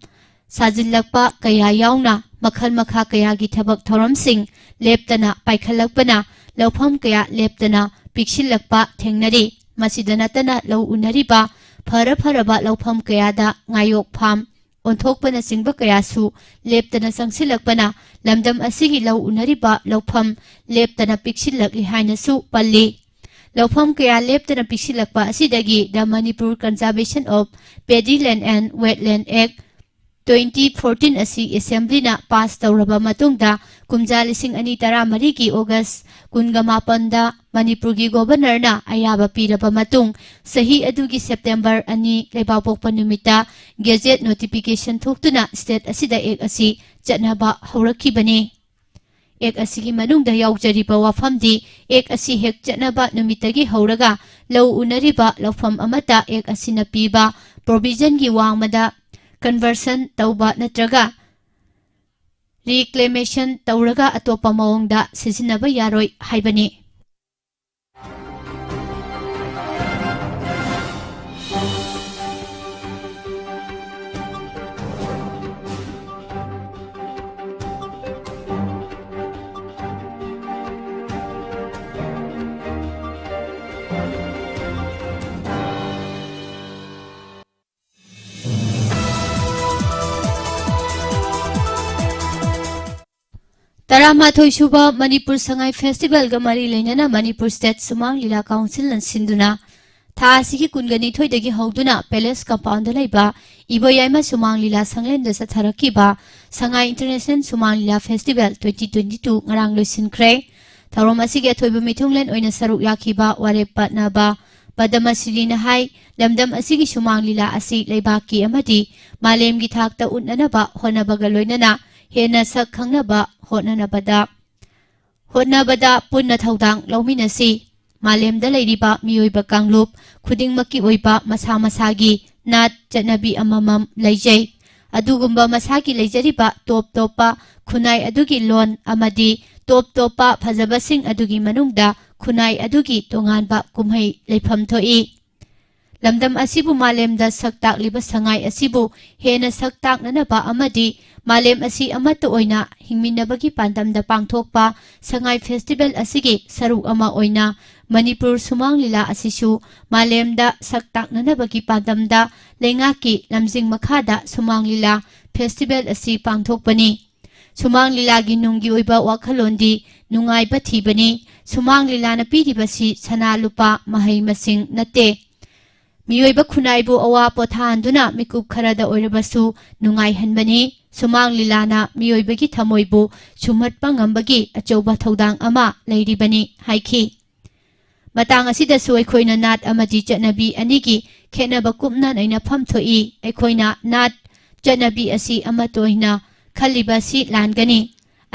ꯁꯥꯖꯤꯜꯂꯛꯄ ꯀꯌꯥ ꯌꯥꯎꯅ ꯃꯈꯜ ꯃꯈꯥ ꯀꯌꯥꯒꯤ ꯊꯕꯛ ꯊꯧꯔꯝꯁꯤꯡ ꯂꯦꯞꯇꯅ ꯄꯥꯏꯈꯠꯂꯛꯄꯅ ꯂꯧꯐꯝ ꯀꯌꯥ ꯂꯦꯞꯇꯅ ꯄꯤꯛꯁꯤꯜꯂꯛꯄ ꯊꯦꯡꯅꯔꯤ꯫ ꯃꯁꯤꯗ ꯅꯠꯇꯅ ꯂꯧ ꯎꯅꯔꯤꯕ ꯐꯔ ꯐꯔꯕ ꯂꯧꯐꯝ ꯀꯌꯥꯗ ꯉꯥꯌꯣꯛ ꯐꯥꯝ ꯑꯣꯟꯊꯣꯛꯄꯅꯆꯤꯡꯕ ꯀꯌꯥꯁꯨ ꯂꯦꯞꯇꯅ ꯆꯪꯁꯤꯜꯂꯛꯄꯅ ꯂꯝꯗꯝ ꯑꯁꯤꯒꯤ ꯂꯧ ꯎꯅꯔꯤꯕ ꯂꯧꯐꯝ ꯂꯦꯞꯇꯅ ꯄꯤꯛꯁꯤꯜꯂꯛꯂꯤ ꯍꯥꯏꯅꯁꯨ ꯄꯜꯂꯤ꯫ ꯂꯧꯐꯝ ꯀꯌꯥ ꯂꯦꯞꯇꯅ ꯄꯤꯛꯁꯤꯜꯂꯛꯄ ꯑꯁꯤꯗꯒꯤ The Manipur Conservation of Paddy Land and Wetland Act twenty fourteen ꯑꯁꯤ ꯑꯦꯁꯦꯝꯕ꯭ꯂꯤꯅ ꯄꯥꯁ ꯇꯧꯔꯕ ꯃꯇꯨꯡꯗ, ꯀꯨꯝꯖꯥ ꯂꯤꯁꯤꯡ ꯑꯅꯤ ꯇꯔꯥꯃꯔꯤꯒꯤ ꯑꯣꯒꯁ ꯀꯨꯟꯒ ꯃꯥꯄꯟꯗ ꯃꯅꯤꯄꯨꯔꯒꯤ ꯒꯣꯚꯔꯅꯔꯅ ꯑꯌꯥꯕ ꯄꯤꯔꯕ ꯃꯇꯨꯡ, ꯆꯍꯤ ꯑꯗꯨꯒꯤ ꯁꯦꯞꯇꯦꯝꯕꯔ ꯑꯅꯤ ꯂꯩꯕꯥꯛꯄꯣꯛꯄ ꯅꯨꯃꯤꯠꯇ ꯒꯦꯖꯦꯠ ꯅꯣꯇꯤꯐꯤꯀꯦꯁꯟ ꯊꯣꯛꯇꯨꯅ ꯁ꯭ꯇꯦꯠ ꯑꯁꯤꯗ ꯑꯦꯛ ꯑꯁꯤ ꯆꯠꯅꯕ ꯍꯧꯔꯛꯈꯤꯕꯅꯤ꯫ ꯑꯦꯛ ꯑꯁꯤꯒꯤ ꯃꯅꯨꯡꯗ ꯌꯥꯎꯖꯔꯤꯕ ꯋꯥꯐꯝꯗꯤ, ꯑꯦꯛ ꯑꯁꯤ ꯍꯦꯛ ꯆꯠꯅꯕ ꯅꯨꯃꯤꯠꯇꯒꯤ ꯍꯧꯔꯒ ꯂꯧ ꯎꯅꯔꯤꯕ ꯂꯧꯐꯝ ꯑꯃꯠꯇ ꯑꯦꯛ ꯑꯁꯤꯅ ꯄꯤꯕ ꯄ꯭ꯔꯣꯚꯤꯖꯟꯒꯤ ꯋꯥꯡꯃꯗ ꯀꯟꯚꯔꯁꯟ ꯇꯧꯕ ꯅꯠꯇ꯭ꯔꯒ ꯔꯤꯀ꯭ꯂꯦꯃꯦꯁꯟ ꯇꯧꯔꯒ ꯑꯇꯣꯞꯄ ꯃꯑꯣꯡꯗ ꯁꯤꯖꯤꯟꯅꯕ ꯌꯥꯔꯣꯏ ꯍꯥꯏꯕꯅꯤ꯫ ꯇꯔꯥꯃꯥꯊꯣꯏ ꯁꯨꯕ ꯃꯅꯤꯄꯨꯔ ꯁꯉꯥꯏ ꯐꯦꯁꯇꯤꯚꯦꯜꯒ ꯃꯔꯤ ꯂꯩꯅꯅ ꯃꯅꯤꯄꯨꯔ ꯁ꯭ꯇꯦꯠ ꯁꯨꯃꯥꯡ ꯂꯤꯂꯥ ꯀꯥꯎꯟꯁꯤꯜꯅ ꯁꯤꯟꯗꯨꯅ ꯊꯥ ꯑꯁꯤꯒꯤ ꯀꯨꯟꯒ ꯅꯤꯊꯣꯏꯗꯒꯤ ꯍꯧꯗꯨꯅ ꯄꯦꯂꯦꯁ ꯀꯝꯄꯥꯎꯟꯗ ꯂꯩꯕ ꯏꯕꯣꯌꯥꯏꯃ ꯁꯨꯃꯥꯡ ꯂꯤꯂꯥ ꯁꯪꯂꯦꯟꯗ ꯆꯠꯊꯔꯛꯈꯤꯕ ꯁꯉꯥꯏ ꯏꯟꯇꯔꯅꯦꯁꯅꯦꯜ ꯁꯨꯃꯥꯡ ꯂꯤꯂꯥ ꯐꯦꯁꯇꯤꯚꯦꯜ twenty twenty two ꯉꯔꯥꯡ ꯂꯣꯏꯁꯤꯟꯈ꯭ꯔꯦ꯫ ꯊꯧꯔꯝ ꯑꯁꯤꯒꯤ ꯑꯊꯣꯏꯕ ꯃꯤꯊꯨꯡꯂꯦꯟ ꯑꯣꯏꯅ ꯁꯔꯨꯛ ꯌꯥꯈꯤꯕ ꯋꯥꯔꯦꯞ ꯄꯠꯅꯕ ꯄꯗꯃꯁ꯭ꯔꯤꯅ ꯍꯥꯏ, ꯂꯝꯗꯝ ꯑꯁꯤꯒꯤ ꯁꯨꯃꯥꯡ ꯂꯤꯂꯥ ꯑꯁꯤ ꯂꯩꯕꯥꯛꯀꯤ ꯑꯃꯗꯤ ꯃꯥꯂꯦꯝꯒꯤ ꯊꯥꯛꯇ ꯎꯠꯅꯅꯕ ꯍꯣꯠꯅꯕꯒ ꯂꯣꯏꯅꯅ ꯍꯦꯟꯅ ꯁꯛ ꯈꯪꯅꯕ ꯍꯣꯠꯅꯅꯕꯗ, ꯍꯣꯠꯅꯕꯗ ꯄꯨꯟꯅ ꯊꯧꯗꯥꯡ ꯂꯧꯃꯤꯟꯅꯁꯤ꯫ ꯃꯥꯂꯦꯝꯗ ꯂꯩꯔꯤꯕ ꯃꯤꯑꯣꯏꯕ ꯀꯥꯡꯂꯨꯞ ꯈꯨꯗꯤꯡꯃꯛꯀꯤ ꯑꯣꯏꯕ ꯃꯁꯥ ꯃꯁꯥꯒꯤ ꯅꯥꯠ ꯆꯠꯅꯕꯤ ꯑꯃꯃꯝ ꯂꯩꯖꯩ꯫ ꯑꯗꯨꯒꯨꯝꯕ ꯃꯁꯥꯒꯤ ꯂꯩꯖꯔꯤꯕ ꯇꯣꯞ ꯇꯣꯞꯄ ꯈꯨꯟꯅꯥꯏ ꯑꯗꯨꯒꯤ ꯂꯣꯟ ꯑꯃꯗꯤ ꯇꯣꯞ ꯇꯣꯞꯄ ꯐꯖꯕꯁꯤꯡ ꯑꯗꯨꯒꯤ ꯃꯅꯨꯡꯗ ꯈꯨꯟꯅꯥꯏ ꯑꯗꯨꯒꯤ ꯇꯣꯉꯥꯟꯕ ꯀꯨꯝꯍꯩ ꯂꯩꯐꯝ ꯊꯣꯛꯏ꯫ ꯂꯝꯗꯝ ꯑꯁꯤꯕꯨ ꯃꯥꯂꯦꯝꯗ ꯁꯛ ꯇꯥꯛꯂꯤꯕ ꯁꯉꯥꯏ ꯑꯁꯤꯕꯨ ꯍꯦꯟꯅ ꯁꯛ ꯇꯥꯛꯅꯅꯕ ꯑꯃꯗꯤ ꯃꯥꯂꯦꯝ ꯑꯁꯤ ꯑꯃꯠꯇ ꯑꯣꯏꯅ ꯍꯤꯡꯃꯤꯟꯅꯕꯒꯤ ꯄꯥꯟꯗꯝꯗ ꯄꯥꯡꯊꯣꯛꯄ ꯁꯉꯥꯏ ꯐꯦꯁꯇꯤꯚꯦꯜ ꯑꯁꯤꯒꯤ ꯁꯔꯨꯛ ꯑꯃ ꯑꯣꯏꯅ ꯃꯅꯤꯄꯨꯔ ꯁꯨꯃꯥꯡ ꯂꯤꯂꯥ ꯑꯁꯤꯁꯨ ꯃꯥꯂꯦꯝꯗ ꯁꯛ ꯇꯥꯛꯅꯅꯕꯒꯤ ꯄꯥꯟꯗꯝꯗ ꯂꯩꯉꯥꯛꯀꯤ ꯂꯝꯖꯤꯡ ꯃꯈꯥꯗ ꯁꯨꯃꯥꯡ ꯂꯤꯂꯥ ꯐꯦꯁꯇꯤꯚꯦꯜ ꯑꯁꯤ ꯄꯥꯡꯊꯣꯛꯄꯅꯤ꯫ ꯁꯨꯃꯥꯡ ꯂꯤꯂꯥꯒꯤ ꯅꯨꯡꯒꯤ ꯑꯣꯏꯕ ꯋꯥꯈꯜꯂꯣꯟꯗꯤ ꯅꯨꯡꯉꯥꯏꯕ ꯊꯤꯕꯅꯤ꯫ ꯁꯨꯃꯥꯡ ꯂꯤꯂꯥꯅ ꯄꯤꯔꯤꯕꯁꯤ ꯁꯅꯥ ꯂꯨꯄꯥ ꯃꯍꯩ ꯃꯁꯤꯡ ꯅꯠꯇꯦ꯫ ꯃꯤꯑꯣꯏꯕ ꯈꯨꯟꯅꯥꯏꯕꯨ ꯑꯋꯥ ꯄꯣꯊꯥꯍꯟꯗꯨꯅ ꯃꯤꯀꯨꯞ ꯈꯔꯗ ꯑꯣꯏꯔꯕꯁꯨ ꯅꯨꯡꯉꯥꯏꯍꯟꯕꯅꯤ꯫ ꯁꯨꯃꯥꯡ ꯂꯤꯂꯥꯅ ꯃꯤꯑꯣꯏꯕꯒꯤ ꯊꯃꯣꯏꯕꯨ ꯁꯨꯝꯍꯠꯄ ꯉꯝꯕꯒꯤ ꯑꯆꯧꯕ ꯊꯧꯗꯥꯡ ꯑꯃ ꯂꯩꯔꯤꯕꯅꯤ ꯍꯥꯏꯈꯤ꯫ ꯃꯇꯥꯡ ꯑꯁꯤꯗꯁꯨ ꯑꯩꯈꯣꯏꯅ ꯅꯥꯠ ꯑꯃꯗꯤ ꯆꯠꯅꯕꯤ ꯑꯅꯤꯒꯤ ꯈꯦꯠꯅꯕ ꯀꯨꯞꯅ ꯅꯩꯅꯐꯝ ꯊꯣꯛꯏ꯫ ꯑꯩꯈꯣꯏꯅ ꯅꯥꯠ ꯆꯠꯅꯕꯤ ꯑꯁꯤ ꯑꯃꯠꯇ ꯑꯣꯏꯅ ꯈꯜꯂꯤꯕ ꯑꯁꯤ ꯂꯥꯟꯒꯅꯤ꯫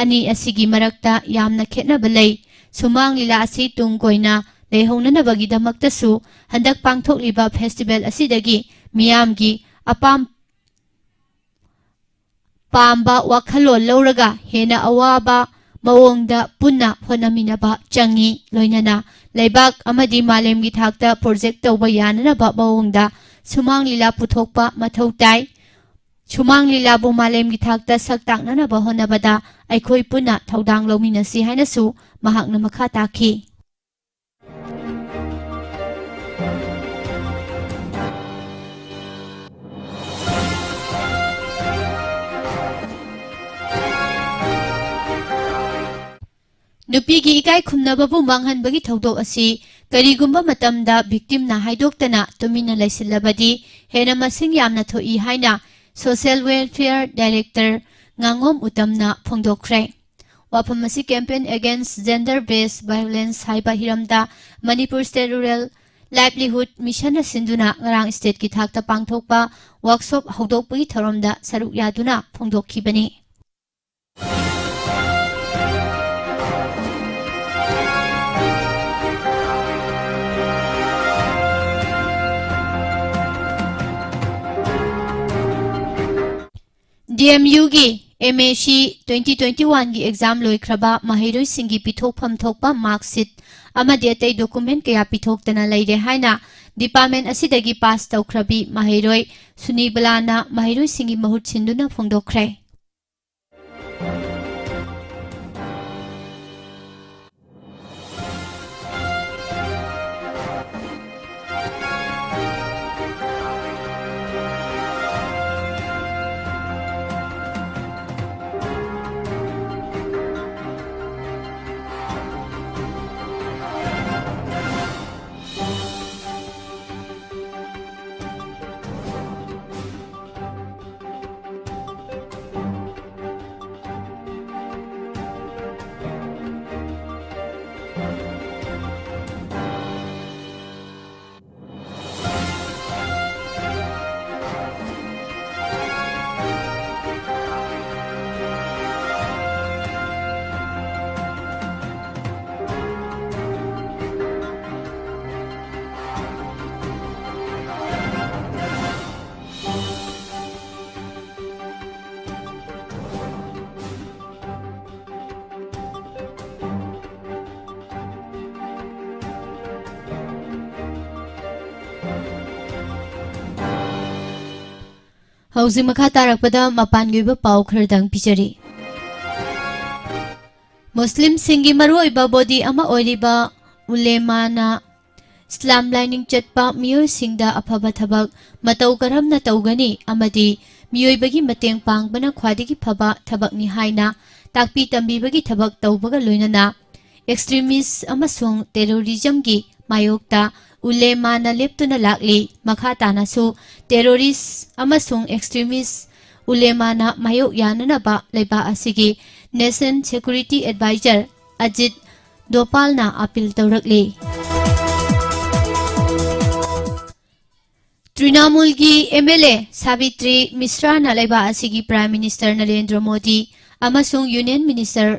ꯑꯅꯤ ꯑꯁꯤꯒꯤ ꯃꯔꯛꯇ ꯌꯥꯝꯅ ꯈꯦꯠꯅꯕ ꯂꯩ꯫ ꯁꯨꯃꯥꯡ ꯂꯤꯂꯥ ꯑꯁꯤ ꯇꯨꯡ ꯀꯣꯏꯅ ꯂꯩꯍꯧꯅꯅꯕꯒꯤꯗꯃꯛꯇꯁꯨ ꯍꯟꯗꯛ ꯄꯥꯡꯊꯣꯛꯂꯤꯕ ꯐꯦꯁꯇꯤꯚꯦꯜ ꯑꯁꯤꯗꯒꯤ ꯃꯤꯌꯥꯝꯒꯤ ꯑꯄꯥꯝ ꯄꯥꯝꯕ ꯋꯥꯈꯜꯂꯣꯟ ꯂꯧꯔꯒ ꯍꯦꯟꯅ ꯑꯋꯥꯕ ꯃꯑꯣꯡꯗ ꯄꯨꯟꯅ ꯍꯣꯠꯅꯃꯤꯟꯅꯕ ꯆꯪꯏ꯫ ꯂꯣꯏꯅꯅ ꯂꯩꯕꯥꯛ ꯑꯃꯗꯤ ꯃꯥꯂꯦꯝꯒꯤ ꯊꯥꯛꯇ ꯄ꯭ꯔꯣꯖꯦꯛ ꯇꯧꯕ ꯌꯥꯅꯅꯕ ꯃꯑꯣꯡꯗ ꯁꯨꯃꯥꯡ ꯂꯤꯂꯥ ꯄꯨꯊꯣꯛꯄ ꯃꯊꯧ ꯇꯥꯏ꯫ ꯁꯨꯃꯥꯡ ꯂꯤꯂꯥꯕꯨ ꯃꯥꯂꯦꯝꯒꯤ ꯊꯥꯛꯇ ꯁꯛ ꯇꯥꯛꯅꯅꯕ ꯍꯣꯠꯅꯕꯗ ꯑꯩꯈꯣꯏ ꯄꯨꯟꯅ ꯊꯧꯗꯥꯡ ꯂꯧꯃꯤꯟꯅꯁꯤ ꯍꯥꯏꯅꯁꯨ ꯃꯍꯥꯛꯅ ꯃꯈꯥ ꯇꯥꯈꯤ꯫ ꯅꯨꯄꯤꯒꯤ ꯏꯀꯥꯏ ꯈꯨꯝꯅꯕꯕꯨ ꯃꯥꯡꯍꯟꯕꯒꯤ ꯊꯧꯗꯣꯛ ꯑꯁꯤ ꯀꯔꯤꯒꯨꯝꯕ ꯃꯇꯝꯗ victimꯅ ꯍꯥꯏꯗꯣꯛꯇꯅ ꯇꯨꯃꯤꯟꯅ ꯂꯩꯁꯤꯜꯂꯕꯗꯤ ꯍꯦꯟꯅ ꯃꯁꯤꯡ ꯌꯥꯝꯅ ꯊꯣꯛꯏ ꯍꯥꯏꯅ Social Welfare Director ꯉꯥꯉꯣꯝ ꯎꯇꯝꯅ ꯐꯣꯡꯗꯣꯛꯈ꯭ꯔꯦ꯫ ꯋꯥꯐꯝ ꯑꯁꯤ Campaign Against Gender Based Violence ꯍꯥꯏꯕ ꯍꯤꯔꯝꯗ ꯃꯅꯤꯄꯨꯔ State Rural Livelihood Missionꯅ ꯁꯤꯟꯗꯨꯅ ꯉꯔꯥꯡ stateꯀꯤ ꯊꯥꯛꯇ ꯄꯥꯡꯊꯣꯛꯄ workshop ꯍꯧꯗꯣꯛꯄꯒꯤ ꯊꯧꯔꯝꯗ ꯁꯔꯨꯛ ꯌꯥꯗꯨꯅ ꯐꯣꯡꯗꯣꯛꯈꯤꯕꯅꯤ꯫ DMUꯒꯤ MAC twenty twenty-oneꯒꯤ exam ꯂꯣꯏꯈ꯭ꯔꯕ ꯃꯍꯩꯔꯣꯏꯁꯤꯡꯒꯤ ꯄꯤꯊꯣꯛꯐꯝ ꯊꯣꯛꯄ mark sheet ꯑꯃꯗꯤ ꯑꯇꯩ document ꯀꯌꯥ ꯄꯤꯊꯣꯛꯇꯅ ꯂꯩꯔꯦ ꯍꯥꯏꯅ ꯗꯤꯄꯥꯔꯠꯃꯦꯟ ꯑꯁꯤꯗꯒꯤ ꯄꯥꯁ ꯇꯧꯈ꯭ꯔꯕꯤ ꯃꯍꯩꯔꯣꯏ ꯁꯨꯅꯤꯕꯂꯥꯅ ꯃꯍꯩꯔꯣꯏꯁꯤꯡꯒꯤ ꯃꯍꯨꯠ ꯁꯤꯟꯗꯨꯅ ꯐꯣꯡꯗꯣꯛꯈ꯭ꯔꯦ꯫ ꯍꯧꯖꯤꯛ ꯃꯈꯥ ꯇꯥꯔꯛꯄꯗ ꯃꯄꯥꯟꯒꯤ ꯑꯣꯏꯕ ꯄꯥꯎ ꯈꯔꯗꯪ ꯄꯤꯖꯔꯤ꯫ ꯃꯨꯁꯂꯤꯝꯁꯤꯡꯒꯤ ꯃꯔꯨꯑꯣꯏꯕ ꯕꯣꯗꯤ ꯑꯃ ꯑꯣꯏꯔꯤꯕ ꯎꯂꯦꯃꯥꯅ ꯏꯁꯂꯥꯝ ꯂꯥꯏꯅꯤꯡ ꯆꯠꯄ ꯃꯤꯑꯣꯏꯁꯤꯡꯗ ꯑꯐꯕ ꯊꯕꯛ ꯃꯇꯧ ꯀꯔꯝꯅ ꯇꯧꯒꯅꯤ ꯑꯃꯗꯤ ꯃꯤꯑꯣꯏꯕꯒꯤ ꯃꯇꯦꯡ ꯄꯥꯡꯕꯅ ꯈ꯭ꯋꯥꯏꯗꯒꯤ ꯐꯕ ꯊꯕꯛꯅꯤ ꯍꯥꯏꯅ ꯇꯥꯛꯄꯤ ꯇꯝꯕꯤꯕꯒꯤ ꯊꯕꯛ ꯇꯧꯕꯒ ꯂꯣꯏꯅꯅ extremist ꯑꯃꯁꯨꯡ terrorismꯒꯤ ꯃꯥꯌꯣꯛꯇ ꯎꯂꯦꯃꯥꯅ ꯂꯦꯞꯇꯨꯅ ꯂꯥꯛꯂꯤ꯫ ꯃꯈꯥ ꯇꯥꯅꯁꯨ terrorist ꯑꯃꯁꯨꯡ extremist ꯎꯂꯦꯃꯥꯅ ꯃꯥꯌꯣꯛ ꯌꯥꯅꯅꯕ ꯂꯩꯕꯥꯛ ꯑꯁꯤꯒꯤ National Security Advisor ꯑꯖꯤꯠ ꯗꯣꯄꯥꯜꯅ ꯑꯄꯤꯜ ꯇꯧꯔꯛꯂꯤ꯫ ꯇ꯭ꯔꯤꯅꯥꯃꯨꯜꯒꯤ MLA ꯁꯥꯕꯤꯇ꯭ꯔꯤ ꯃꯤꯁ꯭ꯔꯥꯅ ꯂꯩꯕꯥꯛ ꯑꯁꯤꯒꯤ Prime Minister ꯅꯔꯦꯟꯗ꯭ꯔ ꯃꯣꯗꯤ ꯑꯃꯁꯨꯡ Union Minister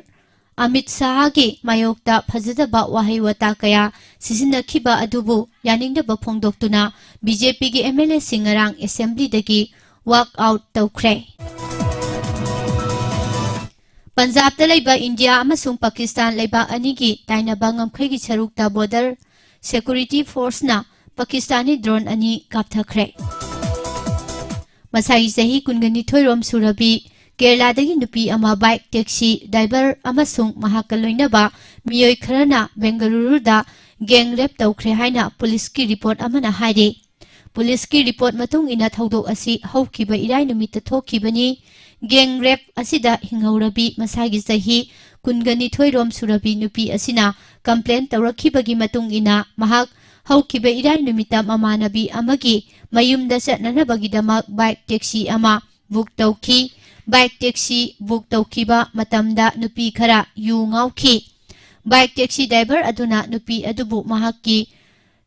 ꯑꯃꯤꯠ ꯁꯥꯍꯒꯤ ꯃꯥꯌꯣꯛꯇ ꯐꯖꯗꯕ ꯋꯥꯍꯩ ꯋꯥꯇꯥ ꯀꯌꯥ ꯁꯤꯖꯤꯟꯅꯈꯤꯕ ꯑꯗꯨꯕꯨ ꯌꯥꯅꯤꯡꯗꯕ ꯐꯣꯡꯗꯣꯛꯇꯨꯅ BJPꯒꯤ MLAꯁꯤꯡ ꯉꯔꯥꯡ Assemblyꯗꯒꯤ walk out ꯇꯧꯈ꯭ꯔꯦ꯫ ꯄꯟꯖꯥꯕꯇ ꯂꯩꯕ ꯏꯟꯗꯤꯌꯥ ꯑꯃꯁꯨꯡ ꯄꯥꯀꯤꯁꯇꯥꯟ ꯂꯩꯕꯥꯛ ꯑꯅꯤꯒꯤ ꯇꯥꯏꯅꯕ ꯉꯝꯈꯩꯒꯤ ꯁꯔꯨꯛꯇ Border Security Forceꯅ ꯄꯥꯀꯤꯁꯇꯥꯅꯤ ꯗ꯭ꯔꯣꯟ ꯑꯅꯤ ꯀꯥꯞꯊꯈ꯭ꯔꯦ꯫ ꯃꯁꯥꯒꯤ ꯆꯍꯤ ꯀꯨꯟꯒ ꯅꯤꯊꯣꯏ ꯔꯣꯝ ꯁꯨꯔꯕꯤ ꯀꯦꯔꯂꯥꯗꯒꯤ ꯅꯨꯄꯤ ꯑꯃ ꯕꯥꯏꯛ ꯇꯦꯛꯁꯤ ꯗ꯭ꯔꯥꯏꯚꯔ ꯑꯃꯁꯨꯡ ꯃꯍꯥꯛꯀ ꯂꯣꯏꯅꯕ ꯃꯤꯑꯣꯏ ꯈꯔꯅ ꯕꯦꯡꯒꯂꯨꯔꯨꯗ ꯒꯦꯡ ꯔꯦꯞ ꯇꯧꯈ꯭ꯔꯦ ꯍꯥꯏꯅ ꯄꯨꯂꯤꯁꯀꯤ ꯔꯤꯄꯣꯔꯠ ꯑꯃꯅ ꯍꯥꯏꯔꯤ꯫ ꯄꯨꯂꯤꯁꯀꯤ ꯔꯤꯄꯣꯔꯠ ꯃꯇꯨꯡ ꯏꯟꯅ ꯊꯧꯗꯣꯛ ꯑꯁꯤ ꯍꯧꯈꯤꯕ ꯏꯔꯥꯏ ꯅꯨꯃꯤꯠꯇ ꯊꯣꯛꯈꯤꯕꯅꯤ꯫ ꯒꯦꯡ ꯔꯦꯞ ꯑꯁꯤꯗ ꯍꯤꯡꯍꯧꯔꯕꯤ ꯃꯁꯥꯒꯤ ꯆꯍꯤ ꯀꯨꯟꯒ ꯅꯤꯊꯣꯏ ꯔꯣꯝ ꯁꯨꯔꯕꯤ ꯅꯨꯄꯤ ꯑꯁꯤꯅ ꯀꯝꯄ꯭ꯂꯦꯟ ꯇꯧꯔꯛꯈꯤꯕꯒꯤ ꯃꯇꯨꯡ ꯏꯟꯅ ꯃꯍꯥꯛ ꯍꯧꯈꯤꯕ ꯏꯔꯥꯏ ꯅꯨꯃꯤꯠꯇ ꯃꯃꯥꯟꯅꯕꯤ ꯑꯃꯒꯤ ꯃꯌꯨꯝꯗ ꯆꯠꯅꯅꯕꯒꯤꯗꯃꯛ ꯕꯥꯏꯛ ꯇꯦꯛꯁꯤ ꯑꯃ ꯕꯨꯛ ꯇꯧꯈꯤ꯫ ꯕꯥꯏꯛ ꯇꯦꯛꯁꯤ ꯕꯨꯛ ꯇꯧꯈꯤꯕ ꯃꯇꯝꯗ ꯅꯨꯄꯤ ꯈꯔ ꯌꯨ ꯉꯥꯎꯈꯤ꯫ ꯕꯥꯏꯛ ꯇꯦꯛꯁꯤ ꯗ꯭ꯔꯥꯏꯚꯔ ꯑꯗꯨꯅ ꯅꯨꯄꯤ ꯑꯗꯨꯕꯨ ꯃꯍꯥꯛꯀꯤ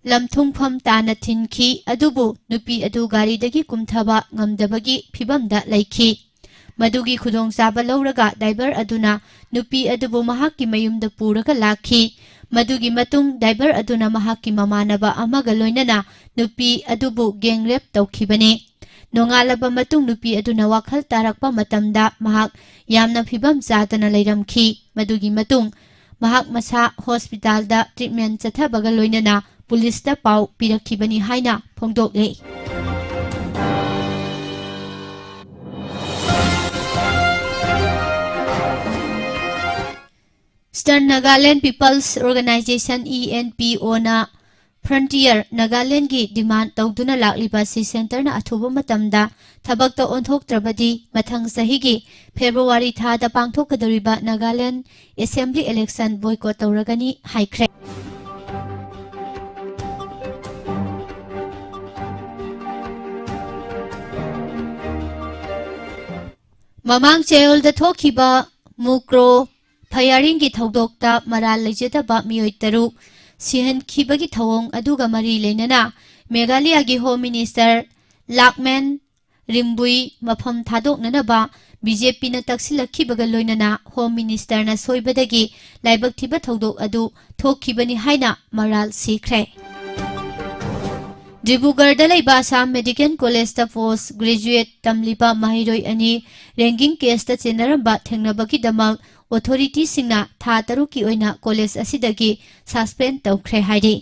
ꯂꯝꯊꯨꯡꯐꯝ ꯇꯥꯟꯅ ꯊꯤꯟꯈꯤ, ꯑꯗꯨꯕꯨ ꯅꯨꯄꯤ ꯑꯗꯨ ꯒꯥꯔꯤꯗꯒꯤ ꯀꯨꯝꯊꯕ ꯉꯝꯗꯕꯒꯤ ꯐꯤꯚꯝꯗ ꯂꯩꯈꯤ꯫ ꯃꯗꯨꯒꯤ ꯈꯨꯗꯣꯡꯆꯥꯕ ꯂꯧꯔꯒ ꯗ꯭ꯔꯥꯏꯚꯔ ꯑꯗꯨꯅ ꯅꯨꯄꯤ ꯑꯗꯨꯕꯨ ꯃꯍꯥꯛꯀꯤ ꯃꯌꯨꯝꯗ ꯄꯨꯔꯒ ꯂꯥꯛꯈꯤ꯫ ꯃꯗꯨꯒꯤ ꯃꯇꯨꯡ ꯗ꯭ꯔꯥꯏꯚꯔ ꯑꯗꯨꯅ ꯃꯍꯥꯛꯀꯤ ꯃꯃꯥꯟꯅꯕ ꯑꯃꯒ ꯂꯣꯏꯅꯅ ꯅꯨꯄꯤ ꯑꯗꯨꯕꯨ ꯒꯦꯡ ꯔꯦꯞ ꯇꯧꯈꯤꯕꯅꯤ꯫ ꯅꯣꯡꯉꯥꯜꯂꯕ ꯃꯇꯨꯡ ꯅꯨꯄꯤ ꯑꯗꯨꯅ ꯋꯥꯈꯜ ꯇꯥꯔꯛꯄ ꯃꯇꯝꯗ ꯃꯍꯥꯛ ꯌꯥꯝꯅ ꯐꯤꯚꯝ ꯆꯥꯗꯅ ꯂꯩꯔꯝꯈꯤ꯫ ꯃꯗꯨꯒꯤ ꯃꯇꯨꯡ ꯃꯍꯥꯛ ꯃꯁꯥ ꯍꯣꯁꯄꯤꯇꯥꯜꯗ ꯇ꯭ꯔꯤꯠꯃꯦꯟ ꯆꯠꯊꯕꯒ ꯂꯣꯏꯅꯅ ꯄꯨꯂꯤꯁꯇ ꯄꯥꯎ ꯄꯤꯔꯛꯈꯤꯕꯅꯤ ꯍꯥꯏꯅ ꯐꯣꯡꯗꯣꯛꯂꯤ꯫ Eastern Nagaland People's Organization, E N P O, ꯅ Frontier Nagaland ꯒꯤ ꯗꯤꯃꯥꯟ ꯇꯧꯗꯨꯅ ꯂꯥꯛꯂꯤꯕ ꯑꯁꯤ ꯁꯦꯟꯇꯔꯅ ꯑꯊꯨꯕ ꯃꯇꯝꯗ ꯊꯕꯛꯇ ꯑꯣꯟꯊꯣꯛꯇ꯭ꯔꯕꯗꯤ ꯃꯊꯪ ꯆꯍꯤꯒꯤ ꯐꯦꯕ꯭ꯔꯨꯋꯥꯔꯤ ꯊꯥꯗ ꯄꯥꯡꯊꯣꯛꯀꯗꯧꯔꯤꯕ ꯅꯥꯒꯥꯂꯦꯟ ꯑꯦꯁꯦꯝꯕ꯭ꯂꯤ ꯏꯂꯦꯛꯁꯟ ꯕꯣꯏꯀꯣꯠ ꯇꯧꯔꯒꯅꯤ ꯍꯥꯏꯈ꯭ꯔꯦ꯫ ꯃꯃꯥꯡ ꯆꯌꯣꯜꯗ ꯊꯣꯛꯈꯤꯕ ꯃꯨꯀ꯭ꯔꯣ ꯐꯌꯥꯔꯤꯡꯒꯤ ꯊꯧꯗꯣꯛꯇ ꯃꯔꯥꯜ ꯂꯩꯖꯗꯕ ꯃꯤꯑꯣꯏ ꯇꯔꯨꯛ ꯁꯤꯍꯟꯈꯤꯕꯒꯤ ꯊꯧꯑꯣꯡ ꯑꯗꯨꯒ ꯃꯔꯤ ꯂꯩꯅꯅ ꯃꯦꯘꯥꯂꯌꯥꯒꯤ ꯍꯣꯝ ꯃꯤꯅꯤꯁꯇꯔ ꯂꯥꯛꯃꯦꯟ ꯔꯤꯝꯕꯨꯏ ꯃꯐꯝ ꯊꯥꯗꯣꯛꯅꯅꯕ ꯕꯤ ꯖꯦ ꯄꯤꯅ ꯇꯛꯁꯤꯜꯂꯛꯈꯤꯕꯒ ꯂꯣꯏꯅꯅ ꯍꯣꯝ ꯃꯤꯅꯤꯁꯇꯔꯅ ꯁꯣꯏꯕꯗꯒꯤ ꯂꯥꯏꯕꯛ ꯊꯤꯕ ꯊꯧꯗꯣꯛ ꯑꯗꯨ ꯊꯣꯛꯈꯤꯕꯅꯤ ꯍꯥꯏꯅ ꯃꯔꯥꯜ ꯁꯤꯈ꯭ꯔꯦ꯫ ꯗꯤꯕ꯭ꯔꯨꯒꯔꯗ ꯂꯩꯕ ꯑꯁꯥꯝ ꯃꯦꯗꯤꯀꯦꯜ ꯀꯣꯂꯦꯖꯇ ꯄꯣꯁ ꯒ꯭ꯔꯦꯖꯨꯑꯦꯠ ꯇꯝꯂꯤꯕ ꯃꯍꯩꯔꯣꯏ ꯑꯅꯤ ꯔꯦꯡꯒꯤꯡ ꯀꯦꯁꯇ ꯆꯦꯟꯅꯔꯝꯕ ꯊꯦꯡꯅꯕꯒꯤꯗꯃꯛ ꯑꯣꯊꯣꯔꯤꯇꯤꯁꯤꯡꯅ ꯊꯥ ꯇꯔꯨꯛꯀꯤ ꯑꯣꯏꯅ ꯀꯣꯂꯦꯖ ꯑꯁꯤꯗꯒꯤ ꯁꯁꯄꯦꯟ ꯇꯧꯈ꯭ꯔꯦ ꯍꯥꯏꯔꯤ꯫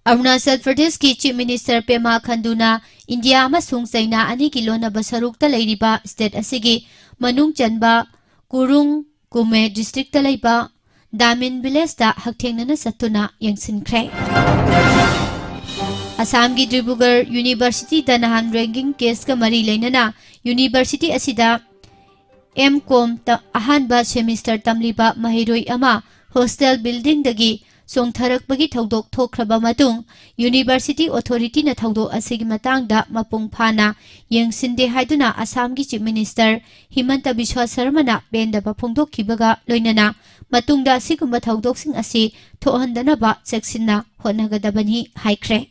ꯑꯔꯨꯅꯥꯆꯜ ꯄ꯭ꯔꯗꯦꯁꯀꯤ Chief Minister Pema ꯈꯟꯗꯨꯅ ꯏꯟꯗꯤꯌꯥ ꯑꯃꯁꯨꯡ ꯆꯩꯅꯥ ꯑꯅꯤꯒꯤ ꯂꯣꯟꯅꯕ ꯁꯔꯨꯛꯇ ꯂꯩꯔꯤꯕ state ꯑꯁꯤꯒꯤ ꯃꯅꯨꯡ ꯆꯟꯕ ꯀꯨꯔꯨꯡ ꯀꯨꯃꯦ districtꯇ ꯂꯩꯕ ꯗꯥꯃꯤꯟ villageꯇ ꯍꯛꯊꯦꯡꯅꯅ ꯆꯠꯇꯨꯅ ꯌꯦꯡꯁꯤꯟꯈ꯭ꯔꯦ꯫ ꯑꯁꯥꯝꯒꯤ ꯗꯤꯕ꯭ꯔꯨꯒꯔ Universityꯗ ꯅꯍꯥꯟ ragging caseꯀ ꯃꯔꯤ ꯂꯩꯅꯅ university ꯑꯁꯤꯗ M.Com ꯇ-, ꯑꯍꯥꯟꯕ semester ꯇꯝꯂꯤꯕ ꯃꯍꯩꯔꯣꯏ ꯑꯃ hostel buildingꯗꯒꯤ ꯆꯣꯡꯊꯔꯛꯄꯒꯤ ꯊꯧꯗꯣꯛ ꯊꯣꯛꯈ꯭ꯔꯕ ꯃꯇꯨꯡ, university authorityꯅ ꯊꯧꯗꯣꯛ ꯑꯁꯤꯒꯤ ꯃꯇꯥꯡꯗ ꯃꯄꯨꯡ ꯐꯥꯅ ꯌꯦꯡꯁꯤꯟꯗꯦ ꯍꯥꯏꯗꯨꯅ ꯑꯁꯥꯝꯒꯤ Chief Minister ꯍꯤꯃꯟꯇ ꯕꯤꯁ꯭ꯋꯥ ꯁꯔꯃꯅ ꯄꯦꯟꯗꯕ ꯐꯣꯡꯗꯣꯛꯈꯤꯕꯒ ꯂꯣꯏꯅꯅ ꯃꯇꯨꯡꯗ ꯑꯁꯤꯒꯨꯝꯕ ꯊꯧꯗꯣꯛꯁꯤꯡ ꯑꯁꯤ ꯊꯣꯛꯍꯟꯗꯅꯕ ꯆꯦꯛꯁꯤꯟꯅ ꯍꯣꯠꯅꯒꯗꯕꯅꯤ ꯍꯥꯏꯈ꯭ꯔꯦ꯫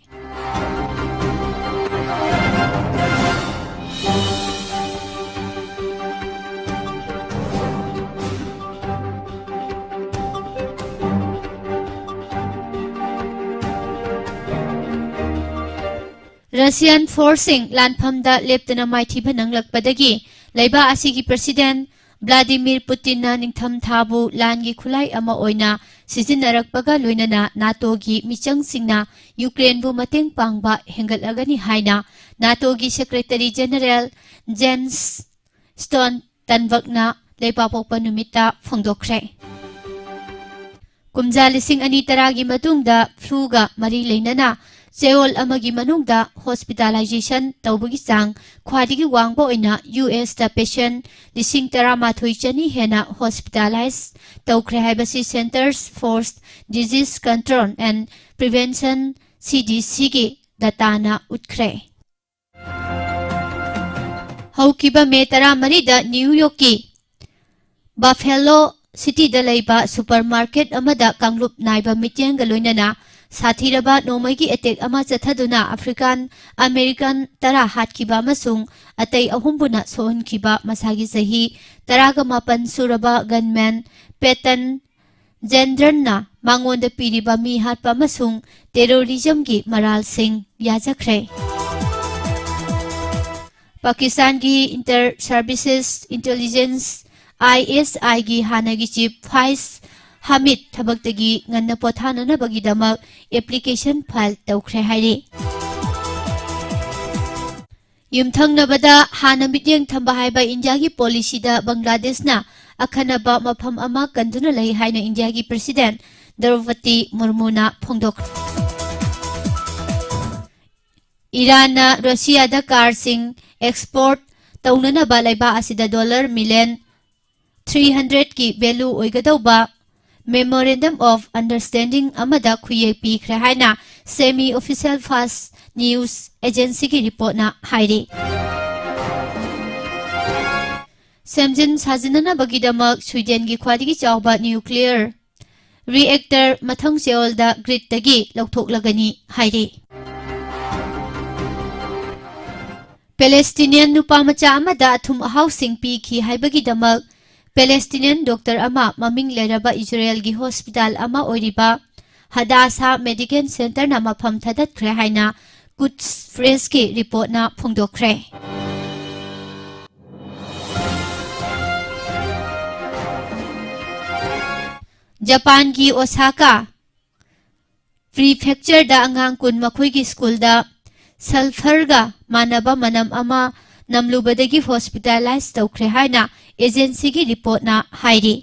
Russian forceꯁꯤꯡ ꯂꯥꯟꯐꯝꯗ ꯂꯦꯞꯇꯅ ꯃꯥꯏꯊꯤꯕ ꯅꯪꯂꯛꯄꯗꯒꯤ ꯂꯩꯕꯥꯛ ꯑꯁꯤꯒꯤ President Vladimir Putinꯅ ꯅꯤꯡꯊꯝꯊꯥꯕꯨ ꯂꯥꯟꯒꯤ ꯈꯨꯠꯂꯥꯏ ꯑꯃ ꯑꯣꯏꯅ ꯁꯤꯖꯤꯟꯅꯔꯛꯄꯒ ꯂꯣꯏꯅꯅ NATOꯒꯤ ꯃꯤꯆꯪꯁꯤꯡꯅ ꯌꯨꯀ꯭ꯔꯦꯟꯕꯨ ꯃꯇꯦꯡ ꯄꯥꯡꯕ ꯍꯦꯟꯒꯠꯂꯒꯅꯤ ꯍꯥꯏꯅ NATOꯒꯤ Secretary General Jens Stoltenbergꯅ ꯂꯩꯕꯥꯛꯄꯣꯛꯄ ꯅꯨꯃꯤꯠꯇ ꯐꯣꯡꯗꯣꯛꯈ꯭ꯔꯦ꯫ ꯀꯨꯝꯖꯥ ꯂꯤꯁꯤꯡ ꯑꯅꯤ ꯇꯔꯥꯒꯤ ꯃꯇꯨꯡꯗ fluꯒ ꯃꯔꯤ ꯂꯩꯅꯅ ꯆꯌꯣꯜ ꯑꯃꯒꯤ ꯃꯅꯨꯡꯗ hospitalization ꯇꯧꯕꯒꯤ ꯆꯥꯡ ꯈ꯭ꯋꯥꯏꯗꯒꯤ ꯋꯥꯡꯕ ꯑꯣꯏꯅ USꯇ patient ꯂꯤꯁꯤꯡ ꯇꯔꯥꯃꯥꯊꯣꯏ ꯆꯅꯤ ꯍꯦꯟꯅ hospitalize ꯇꯧꯈ꯭ꯔꯦ ꯍꯥꯏꯕꯁꯤ Centers for Disease Control and Prevention, CDCꯒꯤ dataꯅ ꯎꯠꯈ꯭ꯔꯦ꯫ ꯍꯧꯈꯤꯕ ꯃꯦ ꯇꯔꯥꯃꯔꯤꯗ ꯅ꯭ꯌꯨ ꯌꯣꯔꯛꯀꯤ Buffalo Cityꯗ ꯂꯩꯕ supermarket ꯑꯃꯗ ꯀꯥꯡꯂꯨꯞ ꯅꯥꯏꯕ ꯃꯤꯠꯌꯦꯡꯒ ꯂꯣꯏꯅꯅ ꯁꯥꯊꯤꯔꯕ ꯅꯣꯡꯃꯩꯒꯤ attack ꯑꯃ ꯆꯠꯊꯗꯨꯅ African American ꯇꯔꯥ ꯍꯥꯠꯈꯤꯕ ꯑꯃꯁꯨꯡ ꯑꯇꯩ ꯑꯍꯨꯝꯕꯨꯅ ꯁꯣꯛꯍꯟꯈꯤꯕ ꯃꯁꯥꯒꯤ ꯆꯍꯤ ꯇꯔꯥꯒ ꯃꯥꯄꯟ ꯁꯨꯔꯕ gunman Payton Gendronꯅ ꯃꯉꯣꯟꯗ ꯄꯤꯔꯤꯕ ꯃꯤ ꯍꯥꯠꯄ ꯑꯃꯁꯨꯡ terrorismꯒꯤ ꯃꯔꯥꯜꯁꯤꯡ ꯌꯥꯖꯈ꯭ꯔꯦ꯫ ꯄꯥꯀꯤꯁꯇꯥꯟꯒꯤ Inter Services Intelligence, ISIꯒꯤ ꯍꯥꯟꯅꯒꯤ chief Faiz ꯍꯥꯃꯤꯗ ꯊꯕꯛꯇꯒꯤ ꯉꯟꯅ ꯄꯣꯊꯥꯅꯅꯕꯒꯤꯗꯃꯛ application file ꯇꯧꯈ꯭ꯔꯦ ꯍꯥꯏꯔꯤ꯫ ꯌꯨꯝꯊꯪꯅꯕꯗ ꯍꯥꯟꯅ ꯃꯤꯠꯌꯦꯡ ꯊꯝꯕ ꯍꯥꯏꯕ ꯏꯟꯗꯤꯌꯥꯒꯤ ꯄꯣꯂꯤꯁꯤꯗ ꯕꯪꯒ꯭ꯂꯥꯗꯦꯁꯅ ꯑꯈꯟꯅꯕ ꯃꯐꯝ ꯑꯃ ꯀꯟꯗꯨꯅ ꯂꯩ ꯍꯥꯏꯅ ꯏꯟꯗꯤꯌꯥꯒꯤ ꯄ꯭ꯔꯁꯤꯗꯦꯟꯠ ꯗ꯭ꯔꯧꯄꯗꯤ ꯃꯨꯔꯃꯨꯅ ꯐꯣꯡꯗꯣꯛꯈ꯭ꯔꯦ꯫ ꯏꯔꯥꯟꯅ ꯔꯁꯤꯌꯥꯗ ꯀꯥꯔꯁꯤꯡ export ꯇꯧꯅꯅꯕ ꯂꯩꯕꯥꯛ ꯑꯁꯤꯗ dollar million three hundredꯀꯤ value ꯑꯣꯏꯒꯗꯧꯕ memorandum of understanding ꯑꯃꯗ ꯈꯨꯌꯦꯛ ꯄꯤꯈ꯭ꯔꯦ ꯍꯥꯏꯅ semi official Fars news agencyꯒꯤ reportꯅ ꯍꯥꯏꯔꯤ꯫ ꯁꯦꯝꯖꯤꯟ ꯁꯥꯖꯤꯟꯅꯅꯕꯒꯤꯗꯃꯛ ꯁ꯭ꯋꯤꯗꯦꯟꯒꯤ ꯈ꯭ꯋꯥꯏꯗꯒꯤ ꯆꯥꯎꯕ nuclear reactor ꯃꯊꯪ ꯆꯌꯣꯜꯗ gridꯇꯒꯤ ꯂꯧꯊꯣꯛꯂꯒꯅꯤ ꯍꯥꯏꯔꯤ꯫ Palestinian ꯅꯨꯄꯥ ꯃꯆꯥ ꯑꯃꯗ ꯑꯊꯨꯝ ꯑꯍꯥꯎꯁꯤꯡ ꯄꯤꯈꯤ ꯍꯥꯏꯕꯒꯤꯗꯃꯛ Palestinian doctor ꯑꯃ ꯃꯃꯤꯡ ꯂꯩꯔꯕ ꯏꯖꯔꯦꯜꯒꯤ hospital ꯑꯃ ꯑꯣꯏꯔꯤꯕ Hadassah Medical Centreꯅ ꯃꯐꯝ ꯊꯥꯗꯠꯈ꯭ꯔꯦ ꯍꯥꯏꯅ Quds Pressꯀꯤ reportꯅ ꯐꯣꯡꯗꯣꯛꯈ꯭ꯔꯦ꯫ ꯖꯄꯥꯟꯒꯤ Osaka Prefectureꯗ ꯑꯉꯥꯡ ꯀꯨꯟ ꯃꯈꯣꯏꯒꯤ ꯁ꯭ꯀꯨꯜꯗ sulphurꯒ ꯃꯥꯟꯅꯕ ꯃꯅꯝ ꯑꯃ ꯅꯝꯂꯨꯕꯗꯒꯤ hospitalize ꯇꯧꯈ꯭ꯔꯦ ꯍꯥꯏꯅ agencyꯒꯤ reportꯅ ꯍꯥꯏꯔꯤ꯫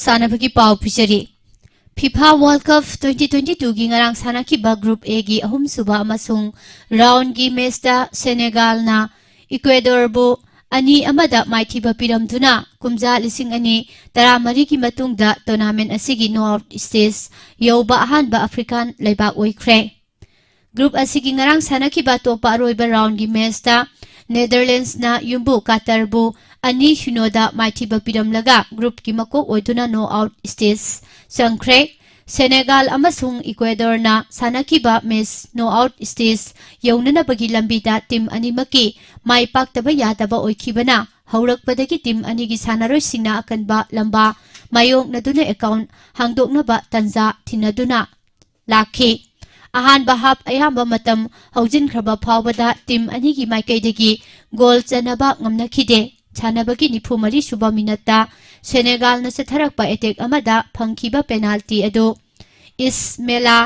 ꯁꯥꯟꯅꯕꯒꯤ ꯄꯥꯎ ꯄꯤꯖꯔꯤ꯫ FIFA World Cup twenty twenty-twoꯒꯤ ꯉꯔꯥꯡ ꯁꯥꯟꯅꯈꯤꯕ Group Aꯒꯤ ꯑꯍꯨꯝꯁꯨꯕ ꯑꯃꯁꯨꯡ roundꯒꯤ matchꯇ Senegalꯅ ꯏꯀ꯭ꯋꯦꯗꯣꯔꯕꯨ ꯑꯅꯤ ꯑꯃꯗ ꯃꯥꯏꯊꯤꯕ ꯄꯤꯔꯝꯗꯨꯅ ꯀꯨꯝꯖꯥ ꯂꯤꯁꯤꯡ ꯑꯅꯤ ꯇꯔꯥꯃꯔꯤꯒꯤ ꯃꯇꯨꯡꯗ tournament ꯑꯁꯤꯒꯤ knockout stage ꯌꯧꯕ ꯑꯍꯥꯟꯕ ꯑꯐ꯭ꯔꯤꯀꯥꯟ ꯂꯩꯕꯥꯛ ꯑꯣꯏꯈ꯭ꯔꯦ꯫ Group ꯑꯁꯤꯒꯤ ꯉꯔꯥꯡ ꯁꯥꯟꯅꯈꯤꯕ ꯑꯇꯣꯞꯄ ꯑꯔꯣꯏꯕ roundꯒꯤ matchꯇ ꯅꯦꯗꯔꯂꯦꯟꯁꯅ ꯌꯨꯝꯕꯨ ꯀꯥꯇꯔꯕꯨ ꯑꯅꯤ ꯁꯤꯅꯣꯗ ꯃꯥꯏꯊꯤꯕ ꯄꯤꯔꯝꯂꯒ groupꯀꯤ ꯃꯀꯣꯛ ꯑꯣꯏꯗꯨꯅ knockout stage ꯆꯪꯈ꯭ꯔꯦ꯫ ꯁꯦꯅꯦꯒꯥꯜ ꯑꯃꯁꯨꯡ ꯏꯀ꯭ꯋꯦꯗꯣꯔꯅ ꯁꯥꯟꯅꯈꯤꯕ match knockout stage ꯌꯧꯅꯅꯕꯒꯤ ꯂꯝꯕꯤꯗ team ꯑꯅꯤꯃꯛꯀꯤ ꯃꯥꯏ ꯄꯥꯛꯇꯕ ꯌꯥꯗꯕ ꯑꯣꯏꯈꯤꯕꯅ ꯍꯧꯔꯛꯄꯗꯒꯤ team ꯑꯅꯤꯒꯤ ꯁꯥꯟꯅꯔꯣꯏꯁꯤꯡꯅ ꯑꯀꯟꯕ ꯂꯝꯕꯥ ꯃꯥꯌꯣꯛꯅꯗꯨꯅ account ꯍꯥꯡꯗꯣꯛꯅꯕ ꯇꯟꯖꯥ ꯊꯤꯅꯗꯨꯅ ꯂꯥꯛꯈꯤ꯫ ꯑꯍꯥꯟꯕ half ꯑꯌꯥꯝꯕ ꯃꯇꯝ ꯍꯧꯖꯤꯟꯈ꯭ꯔꯕ ꯐꯥꯎꯕꯗ team ꯑꯅꯤꯒꯤ ꯃꯥꯏꯀꯩꯗꯒꯤ goal ꯆꯟꯅꯕ ꯉꯝꯅꯈꯤꯗꯦ꯫ ꯁꯥꯟꯅꯕꯒꯤ ꯅꯤꯐꯨ ꯃꯔꯤ ꯁꯨꯕ minuteꯇ ꯁꯦꯅꯦꯒꯥꯜꯅ ꯆꯠꯊꯔꯛꯄ attack ꯑꯃꯗ ꯐꯪꯈꯤꯕ penalty ꯑꯗꯨ ꯏꯁꯃꯦꯂꯥ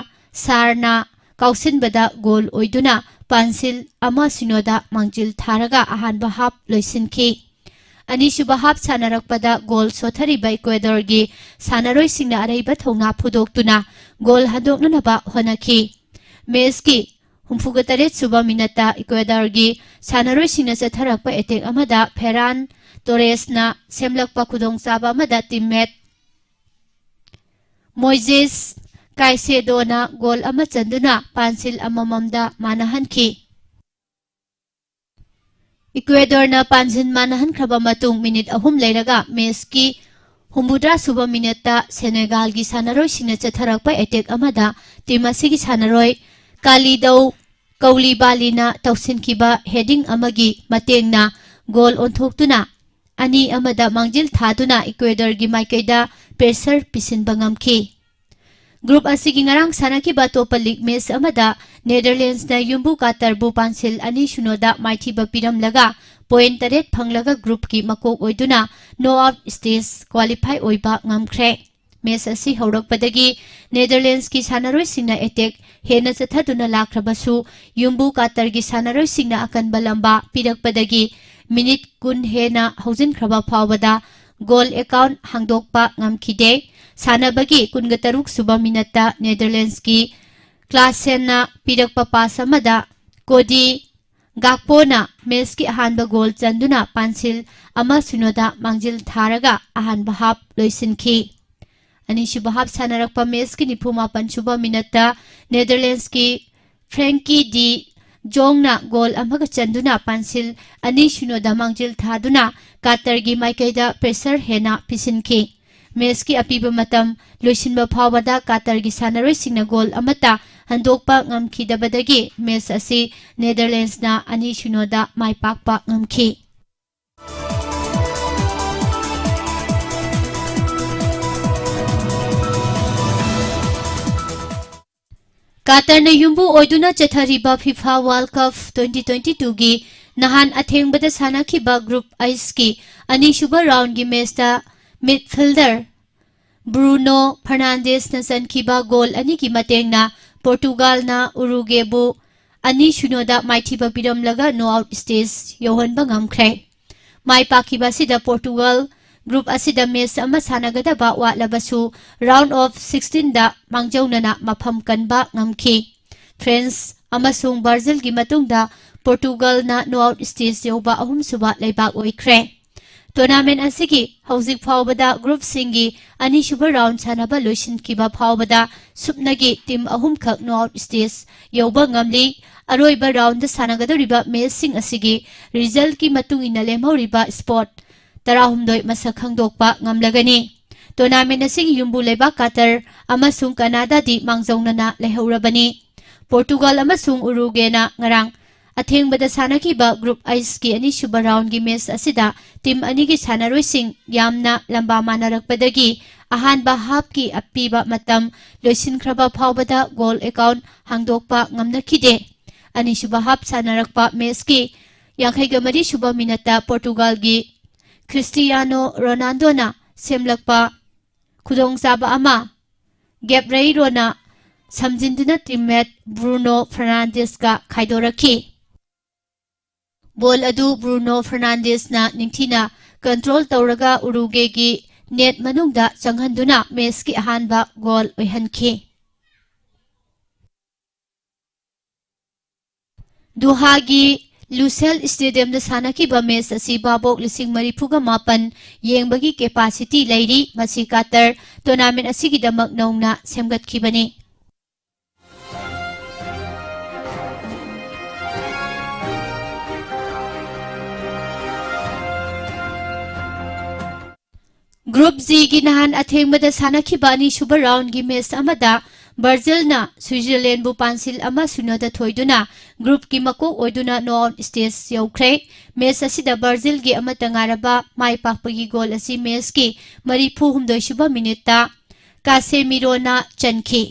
ꯁꯥꯔꯅ ꯀꯥꯎꯁꯤꯟꯕꯗ goal ꯑꯣꯏꯗꯨꯅ ꯄꯥꯟꯁꯤꯜ ꯑꯃ ꯁꯤꯅꯣꯗ ꯃꯥꯡꯖꯤꯜ ꯊꯥꯔꯒ ꯑꯍꯥꯟꯕ half ꯂꯣꯏꯁꯤꯟꯈꯤ꯫ ꯑꯅꯤꯁꯨꯕ half ꯁꯥꯟꯅꯔꯛꯄꯗ goal ꯁꯣꯊꯔꯤꯕ ꯏꯀ꯭ꯋꯦꯗꯣꯔꯒꯤ ꯁꯥꯟꯅꯔꯣꯏꯁꯤꯡꯅ ꯑꯔꯩꯕ ꯊꯧꯅꯥ ꯐꯨꯗꯣꯛꯇꯨꯅ goal ꯍꯟꯗꯣꯛꯅꯅꯕ ꯍꯣꯠꯅꯈꯤ꯫ Matchꯀꯤ ꯍꯨꯝꯐꯨꯒ ꯇꯔꯦꯠ ꯁꯨꯕ minuteꯇ ꯏꯀ꯭ꯋꯦꯗꯣꯔꯒꯤ ꯁꯥꯟꯅꯔꯣꯏꯁꯤꯡꯅ ꯆꯠꯊꯔꯛꯄ attack ꯑꯃꯗ ꯐꯦꯔꯥꯟ ꯇꯣꯔꯦꯁꯅ ꯁꯦꯝꯂꯛꯄ ꯈꯨꯗꯣꯡꯆꯥꯕ ꯑꯃꯗ teammate ꯃꯣꯏꯖꯦꯁ ꯀꯥꯏꯁꯦꯗꯣꯅ goal ꯑꯃ ꯆꯟꯗꯨꯅ ꯄꯥꯟꯁꯤꯜ ꯑꯃꯃꯝꯗ ꯃꯥꯟꯅꯍꯟꯈꯤ꯫ ꯏꯀ꯭ꯋꯦꯗꯣꯔꯅ ꯄꯥꯟꯖꯤꯟ ꯃꯥꯟꯅꯍꯟꯈ꯭ꯔꯕ ꯃꯇꯨꯡ minute ꯑꯍꯨꯝ ꯂꯩꯔꯒ matchꯀꯤ ꯍꯨꯝꯐꯨꯇꯔꯥ ꯁꯨꯕ minuteꯇ ꯁꯦꯅꯦꯒꯥꯜꯒꯤ ꯁꯥꯟꯅꯔꯣꯏꯁꯤꯡꯅ ꯆꯠꯊꯔꯛꯄ attack ꯑꯃꯗ team ꯑꯁꯤꯒꯤ ꯁꯥꯟꯅꯔꯣꯏ ꯀꯥꯂꯤꯗꯧ ꯀꯧꯂꯤꯕꯥꯂꯤꯅ ꯇꯧꯁꯤꯟꯈꯤꯕ heading ꯑꯃꯒꯤ ꯃꯇꯦꯡꯅ goal ꯑꯣꯟꯊꯣꯛꯇꯨꯅ ꯑꯅꯤ ꯑꯃꯗ ꯃꯥꯡꯖꯤꯜ ꯊꯥꯗꯨꯅ ꯏꯀ꯭ꯋꯦꯗꯣꯔꯒꯤ ꯃꯥꯏꯀꯩꯗ pressure ꯄꯤꯁꯤꯟꯕ ꯉꯝꯈꯤ꯫ Group ꯑꯁꯤꯒꯤ ꯉꯔꯥꯡ ꯁꯥꯟꯅꯈꯤꯕ ꯑꯇꯣꯞꯄ league match ꯑꯃꯗ ꯅꯦꯗꯔꯂꯦꯟꯁꯅ ꯌꯨꯝꯕꯨ ꯀꯥꯇꯔꯕꯨ ꯄꯥꯟꯁꯤꯜ ꯑꯅꯤ ꯁꯤꯅꯣꯗ ꯃꯥꯏꯊꯤꯕ ꯄꯤꯔꯝꯂꯒ point ꯇꯔꯦꯠ ꯐꯪꯂꯒ groupꯀꯤ ꯃꯀꯣꯛ ꯑꯣꯏꯗꯨꯅ knockout stage qualify ꯑꯣꯏꯕ ꯉꯝꯈ꯭ꯔꯦ꯫ Match ꯑꯁꯤ ꯍꯧꯔꯛꯄꯗꯒꯤ ꯅꯦꯗꯔꯂꯦꯟꯁꯀꯤ ꯁꯥꯟꯅꯔꯣꯏꯁꯤꯡꯅ attack ꯍꯦꯟꯅ ꯆꯠꯊꯗꯨꯅ ꯂꯥꯛꯈ꯭ꯔꯕꯁꯨ ꯌꯨꯝꯕꯨ ꯀꯥꯇꯔꯒꯤ ꯁꯥꯟꯅꯔꯣꯏꯁꯤꯡꯅ ꯑꯀꯟꯕ ꯂꯝꯕꯥ ꯄꯤꯔꯛꯄꯗꯒꯤ minute ꯀꯨꯟ ꯍꯦꯟꯅ ꯍꯧꯖꯤꯟꯈ꯭ꯔꯕ ꯐꯥꯎꯕꯗ goal account ꯍꯥꯡꯗꯣꯛꯄ ꯉꯝꯈꯤꯗꯦ꯫ ꯁꯥꯟꯅꯕꯒꯤ ꯀꯨꯟꯒ ꯇꯔꯨꯛ ꯁꯨꯕ minuteꯇ ꯅꯦꯗꯔꯂꯦꯟꯁꯀꯤ ꯀ꯭ꯂꯥꯁꯦꯟꯅ ꯄꯤꯔꯛꯄ pass ꯑꯃꯗ ꯀꯣꯗꯤ ꯒꯥꯛꯄꯣꯅ ꯃꯦꯁꯀꯤ ꯑꯍꯥꯟꯕ ꯒꯣꯜ ꯆꯟꯗꯨꯅ ꯄꯥꯟꯁꯤꯜ ꯑꯃ ꯁꯤꯅꯣꯗ ꯃꯥꯡꯖꯤꯜ ꯊꯥꯔꯒ ꯑꯍꯥꯟꯕ ꯍꯥꯞ ꯂꯣꯏꯁꯤꯟꯈꯤ꯫ ꯑꯅꯤꯁꯨꯕ ꯍꯥꯞ ꯁꯥꯟꯅꯔꯛꯄ ꯃꯦꯁꯀꯤ ꯅꯤꯐꯨ ꯃꯥꯄꯟ ꯁꯨꯕ ꯃꯤꯅꯠꯇ ꯅꯦꯗꯔꯂꯦꯟꯁꯀꯤ ꯐ꯭ꯔꯦꯡꯀꯤ ꯗꯤ ꯖꯣꯡꯅ ꯒꯣꯜ ꯑꯃꯒ ꯆꯟꯗꯨꯅ ꯄꯥꯟꯁꯤꯜ ꯑꯅꯤ ꯁꯤꯅꯣꯗ ꯃꯥꯡꯖꯤꯜ ꯊꯥꯗꯨꯅ ꯀꯥꯇꯔꯒꯤ ꯃꯥꯏꯀꯩꯗ ꯄ꯭ꯔꯦꯁꯔ ꯍꯦꯟꯅ ꯄꯤꯁꯤꯟꯈꯤ꯫ ꯃꯦꯁꯀꯤ ꯑꯄꯤꯕ ꯃꯇꯝ ꯂꯣꯏꯁꯤꯟꯕ ꯐꯥꯎꯕꯗ ꯀꯥꯇꯔꯒꯤ ꯁꯥꯟꯅꯔꯣꯏꯁꯤꯡꯅ ꯒꯣꯜ ꯑꯃꯠꯇ ꯍꯟꯗꯣꯛꯄ ꯉꯝꯈꯤꯗꯕꯗꯒꯤ ꯃꯦꯁ ꯑꯁꯤ ꯅꯦꯗꯔꯂꯦꯟꯁꯅ ꯑꯅꯤ ꯁꯤꯅꯣꯗ ꯃꯥꯏ ꯄꯥꯛꯄ ꯉꯝꯈꯤ꯫ ꯀꯥꯇꯔꯅ ꯌꯨꯝꯕꯨ ꯑꯣꯏꯗꯨꯅ ꯆꯠꯊꯔꯤꯕ FIFA world cup twenty twenty ꯇꯨꯒꯤ ꯅꯍꯥꯟ ꯑꯊꯦꯡꯕꯗ ꯁꯥꯟꯅꯈꯤꯕ ꯒ꯭ꯔꯨꯞ ꯑꯩꯆꯀꯤ ꯑꯅꯤꯁꯨꯕ ꯔꯥꯎꯟꯒꯤ ꯃꯦꯆꯇ ꯃꯤꯗꯐꯤꯜꯗꯔ ꯕ꯭ꯔꯨꯅꯣ ꯐꯔꯅꯥꯟꯗꯦꯁꯅ ꯆꯟꯈꯤꯕ ꯒꯣꯜ ꯑꯅꯤꯒꯤ ꯃꯇꯦꯡꯅ ꯄꯣꯔꯇꯨꯒꯥꯜꯅ ꯎꯔꯨꯒꯦꯕꯨ ꯑꯅꯤ ꯁꯤꯅꯣꯗ ꯃꯥꯏꯊꯤꯕ ꯄꯤꯔꯝꯂꯒ ꯅꯣꯛꯑꯥꯎꯠ ꯁ꯭ꯇꯦꯖ ꯌꯧꯍꯟꯕ ꯉꯝꯈ꯭ꯔꯦ꯫ ꯃꯥꯏ ꯄꯥꯛꯈꯤꯕ ꯑꯁꯤꯗ ꯄꯣꯔꯇꯨꯒꯜ ꯒ꯭ꯔꯨꯞ ꯑꯁꯤꯗ ꯃꯦꯆ ꯑꯃ ꯁꯥꯟꯅꯒꯗꯕ ꯋꯥꯠꯂꯕꯁꯨ ꯔꯥꯎꯟ ꯑꯣꯐ ꯁꯤꯛꯁꯇꯤꯟꯗ ꯃꯥꯡꯖꯧꯅꯅ ꯃꯐꯝ ꯀꯟꯕ ꯉꯝꯈꯤ꯫ ꯐ꯭ꯔꯦꯟꯁ ꯑꯃꯁꯨꯡ ꯕ꯭ꯔꯥꯖꯤꯜꯒꯤ ꯃꯇꯨꯡꯗ ꯄꯣꯔꯇꯨꯒꯜꯅ ꯅꯣꯛꯑꯥꯎꯠ ꯁ꯭ꯇꯦꯖ ꯌꯧꯕ ꯑꯍꯨꯝꯁꯨꯕ ꯂꯩꯕꯥꯛ ꯑꯣꯏꯈ꯭ꯔꯦ꯫ ꯇꯣꯔꯅꯥꯃꯦꯟ ꯑꯁꯤꯒꯤ ꯍꯧꯖꯤꯛ ꯐꯥꯎꯕꯗ ꯒ꯭ꯔꯨꯞꯁꯤꯡꯒꯤ ꯑꯅꯤꯁꯨꯕ ꯔꯥꯎꯟ ꯁꯥꯟꯅꯕ ꯂꯣꯏꯁꯤꯟꯈꯤꯕ ꯐꯥꯎꯕꯗ ꯁꯨꯞꯅꯒꯤ ꯇꯤꯝ ꯑꯍꯨꯝꯈꯛ ꯅꯣꯛꯑꯥꯎꯠ ꯁ꯭ꯇꯦꯖ ꯌꯧꯕ ꯉꯝꯂꯤ꯫ ꯑꯔꯣꯏꯕ ꯔꯥꯎꯟꯗ ꯁꯥꯟꯅꯒꯗꯧꯔꯤꯕ ꯃꯦꯆꯁꯤꯡ ꯑꯁꯤꯒꯤ ꯔꯤꯖꯜꯠꯀꯤ ꯃꯇꯨꯡ ꯏꯟꯅ ꯂꯦꯝꯍꯧꯔꯤꯕ ꯁ꯭ꯄꯣꯠ ꯇꯔꯥꯍꯨꯝꯗꯣꯏ ꯃꯁꯛ ꯈꯪꯗꯣꯛꯄ ꯉꯝꯂꯒꯅꯤ꯫ ꯇꯣꯔꯅꯥꯃꯦꯟ ꯑꯁꯤꯒꯤ ꯌꯨꯝꯕꯨ ꯂꯩꯕꯥꯛ ꯀꯥꯇꯔ ꯑꯃꯁꯨꯡ ꯀꯅꯥꯗꯥꯗꯤ ꯃꯥꯡꯖꯧꯅꯅ ꯂꯩꯍꯧꯔꯕꯅꯤ꯫ ꯄꯣꯔꯇꯨꯒꯜ ꯑꯃꯁꯨꯡ ꯎꯔꯨꯒꯦꯅ ꯉꯔꯥꯡ ꯑꯊꯦꯡꯕꯗ ꯁꯥꯟꯅꯈꯤꯕ ꯒ꯭ꯔꯨꯞ ꯑꯩꯆꯀꯤ ꯑꯅꯤꯁꯨꯕ ꯔꯥꯎꯟꯒꯤ ꯃꯦꯆ ꯑꯁꯤꯗ ꯇꯤꯝ ꯑꯅꯤꯒꯤ ꯁꯥꯟꯅꯔꯣꯏꯁꯤꯡ ꯌꯥꯝꯅ ꯂꯝꯕꯥ ꯃꯥꯟꯅꯔꯛꯄꯗꯒꯤ ꯑꯍꯥꯟꯕ ꯍꯥꯞꯀꯤ ꯑꯄꯤꯕ ꯃꯇꯝ ꯂꯣꯏꯁꯤꯟꯈ꯭ꯔꯕ ꯐꯥꯎꯕꯗ ꯒꯣꯜ ꯑꯦꯀꯥꯎꯟ ꯍꯥꯡꯗꯣꯛꯄ ꯉꯝꯅꯈꯤꯗꯦ꯫ ꯑꯅꯤꯁꯨꯕ ꯍꯥꯞ ꯁꯥꯟꯅꯔꯛꯄ ꯃꯦꯆꯀꯤ ꯌꯥꯡꯈꯩꯒ ꯃꯔꯤ ꯁꯨꯕ ꯃꯤꯅꯠꯇ ꯄꯣꯔꯇꯨꯒꯜꯒꯤ ꯈ꯭ꯔꯤꯁꯇꯤꯌꯥꯅꯣ ꯔꯣꯅꯥꯜꯗꯣꯅ ꯁꯦꯝꯂꯛꯄ ꯈꯨꯗꯣꯡꯆꯥꯕ ꯑꯃ ꯒꯦꯕ꯭ꯔꯦꯏꯔꯣꯅ ꯁꯝꯖꯤꯟꯗꯨꯅ ꯇꯤꯝꯃꯦꯠ ꯕ꯭ꯔꯨꯅꯣ ꯐꯔꯅꯥꯟꯗꯦꯁꯀ ꯈꯥꯏꯗꯣꯔꯛꯈꯤ꯫ ꯕꯣꯜ ꯑꯗꯨ ꯕ꯭ꯔꯨꯅꯣ ꯐꯔꯅꯥꯟꯗꯦꯁꯅ ꯅꯤꯡꯊꯤꯅ ꯀꯟꯇ꯭ꯔꯣꯜ ꯇꯧꯔꯒ ꯎꯔꯨꯒꯦꯒꯤ ꯅꯦꯠ ꯃꯅꯨꯡꯗ ꯆꯪꯍꯟꯗꯨꯅ ꯃꯦꯆꯀꯤ ꯑꯍꯥꯟꯕ ꯒꯣꯜ ꯑꯣꯏꯍꯟꯈꯤ꯫ ꯗꯣꯍꯥꯒꯤ ꯂꯨꯁꯦꯜ ꯁ꯭ꯇꯦꯗꯤꯌꯝꯗ ꯁꯥꯟꯅꯈꯤꯕ ꯃꯦꯆ ꯑꯁꯤ ꯚꯥꯕꯣꯛ ꯂꯤꯁꯤꯡ ꯃꯔꯤꯐꯨꯒ ꯃꯥꯄꯟ ꯌꯦꯡꯕꯒꯤ ꯀꯦꯄꯥꯁꯤꯇꯤ ꯂꯩꯔꯤ꯫ ꯃꯁꯤ ꯀꯥꯇꯔ ꯇꯣꯔꯅꯥꯃꯦꯟ ꯑꯁꯤꯒꯤꯗꯃꯛ ꯅꯧꯅ ꯁꯦꯝꯒꯠꯈꯤꯕꯅꯤ꯫ ꯒ꯭ꯔꯨꯞ ꯖꯤꯒꯤ ꯅꯍꯥꯟ ꯑꯊꯦꯡꯕꯗ ꯁꯥꯟꯅꯈꯤꯕ ꯑꯅꯤꯁꯨꯕ ꯔꯥꯎꯟꯒꯤ ꯃꯦꯆ ꯑꯃꯗ ꯕ꯭ꯔꯥꯖꯤꯜꯅ ꯁ꯭ꯋꯤꯖꯔꯂꯦꯟꯕꯨ ꯄꯥꯟꯁꯤꯜ ꯑꯃ ꯁꯤꯅꯣꯗ ꯊꯣꯏꯗꯨꯅ ꯒ꯭ꯔꯨꯞꯀꯤ ꯃꯀꯣꯛ ꯑꯣꯏꯗꯨꯅ ꯅꯣꯛꯑꯥꯎꯠ ꯁ꯭ꯇꯦꯖ ꯌꯧꯈ꯭ꯔꯦ꯫ ꯃꯦꯆ ꯑꯁꯤꯗ ꯕ꯭ꯔꯥꯖꯤꯜꯒꯤ ꯑꯃꯠꯇ ꯉꯥꯏꯔꯕ ꯃꯥꯏ ꯄꯥꯛꯄꯒꯤ ꯒꯣꯜ ꯑꯁꯤ ꯃꯦꯆꯀꯤ ꯃꯔꯤꯐꯨ ꯍꯨꯝꯗꯣꯏ ꯁꯨꯕ ꯃꯤꯅꯤꯠꯇ ꯀꯥꯁꯦꯃꯤꯔꯣꯅ ꯆꯟꯈꯤ꯫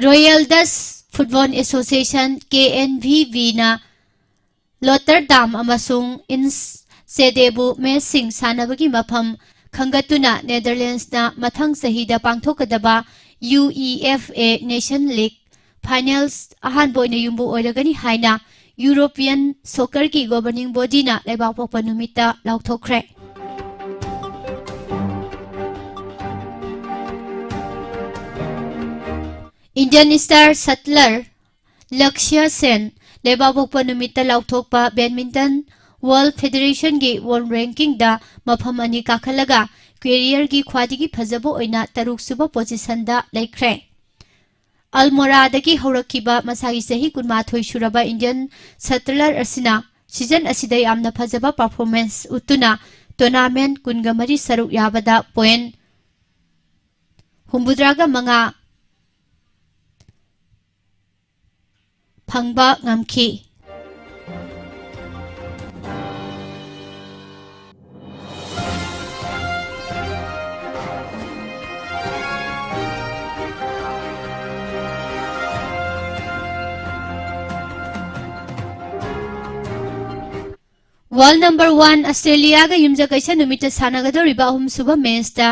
Royal Dutch football association, K N V ꯚꯤꯅ ꯂꯣꯇꯔꯗꯥꯝ ꯑꯃꯁꯨꯡ ꯏꯟꯁ ꯆꯦꯗꯦꯕꯨ ꯃꯦꯆꯁꯤꯡ ꯁꯥꯟꯅꯕꯒꯤ ꯃꯐꯝ ꯈꯟꯒꯠꯇꯨꯅ ꯅꯦꯗꯔꯂꯦꯟꯁꯅ ꯃꯊꯪ ꯆꯍꯤꯗ ꯄꯥꯡꯊꯣꯛꯀꯗꯕ U E F A nation league finals ꯑꯍꯥꯟꯕ ꯑꯣꯏꯅ ꯌꯨꯝꯕꯨ ꯑꯣꯏꯔꯒꯅꯤ ꯍꯥꯏꯅ ꯌꯨꯔꯣꯄꯤꯌꯟ ꯁꯣꯀꯔꯒꯤ ꯒꯣꯕꯔꯅꯤꯡ ꯕꯣꯗꯤꯅ ꯂꯩꯕꯥꯛꯄꯣꯛꯄ ꯅꯨꯃꯤꯠꯇ ꯂꯥꯎꯊꯣꯛꯈ꯭ꯔꯦ꯫ ꯏꯟꯗꯤꯌꯟ ꯁ꯭ꯇꯥꯔ ꯁꯠꯂꯔ ꯂꯛꯁ꯭ꯌ ꯁꯦꯟ ꯂꯩꯕꯥꯛꯄꯣꯛꯄ ꯅꯨꯃꯤꯠꯇ ꯂꯥꯎꯊꯣꯛꯄ ꯕꯦꯗꯃꯤꯟꯇꯟ ꯋꯥꯔꯜꯗ ꯐꯦꯗꯔꯦꯁꯟꯒꯤ ꯋꯥꯔꯜꯗ ꯔꯦꯡꯀꯤꯡꯗ ꯃꯐꯝ ꯑꯅꯤ ꯀꯥꯈꯠꯂꯒ ꯀꯦꯔꯤꯌꯔꯒꯤ ꯈ꯭ꯋꯥꯏꯗꯒꯤ ꯐꯖꯕ ꯑꯣꯏꯅ ꯇꯔꯨꯛꯁꯨꯕ ꯄꯣꯖꯤꯁꯟꯗ ꯂꯩꯈ꯭ꯔꯦ꯫ ꯑꯜꯃꯣꯔꯥꯗꯒꯤ ꯍꯧꯔꯛꯈꯤꯕ ꯃꯁꯥꯒꯤ ꯆꯍꯤ ꯀꯨꯟꯃꯥꯊꯣꯏ ꯁꯨꯔꯕ ꯏꯟꯗꯤꯌꯟ ꯁꯠꯂꯔ ꯑꯁꯤꯅ ꯁꯤꯖꯟ ꯑꯁꯤꯗ ꯌꯥꯝꯅ ꯐꯖꯕ ꯄꯔꯐꯣꯔꯃꯦꯟꯁ ꯎꯠꯇꯨꯅ ꯇꯣꯔꯅꯥꯃꯦꯟ ꯀꯨꯟꯒ ꯃꯔꯤ ꯁꯔꯨꯛ ꯌꯥꯕꯗ ꯄꯣꯏꯟ ꯍꯨꯝꯐꯨꯇꯔꯥꯒ ꯃꯉꯥ ꯐꯪꯕ ꯉꯝꯈꯤ꯫ ꯋꯥꯔꯜꯗ ꯅꯝꯕꯔ ꯋꯥꯟ ꯑꯁꯇ꯭ꯔꯦꯂꯤꯌꯥꯒ ꯌꯨꯝꯖꯀꯩꯁ ꯅꯨꯃꯤꯠꯇ ꯁꯥꯟꯅꯒꯗꯧꯔꯤꯕ ꯑꯍꯨꯝꯁꯨꯕ ꯃꯦꯆꯇ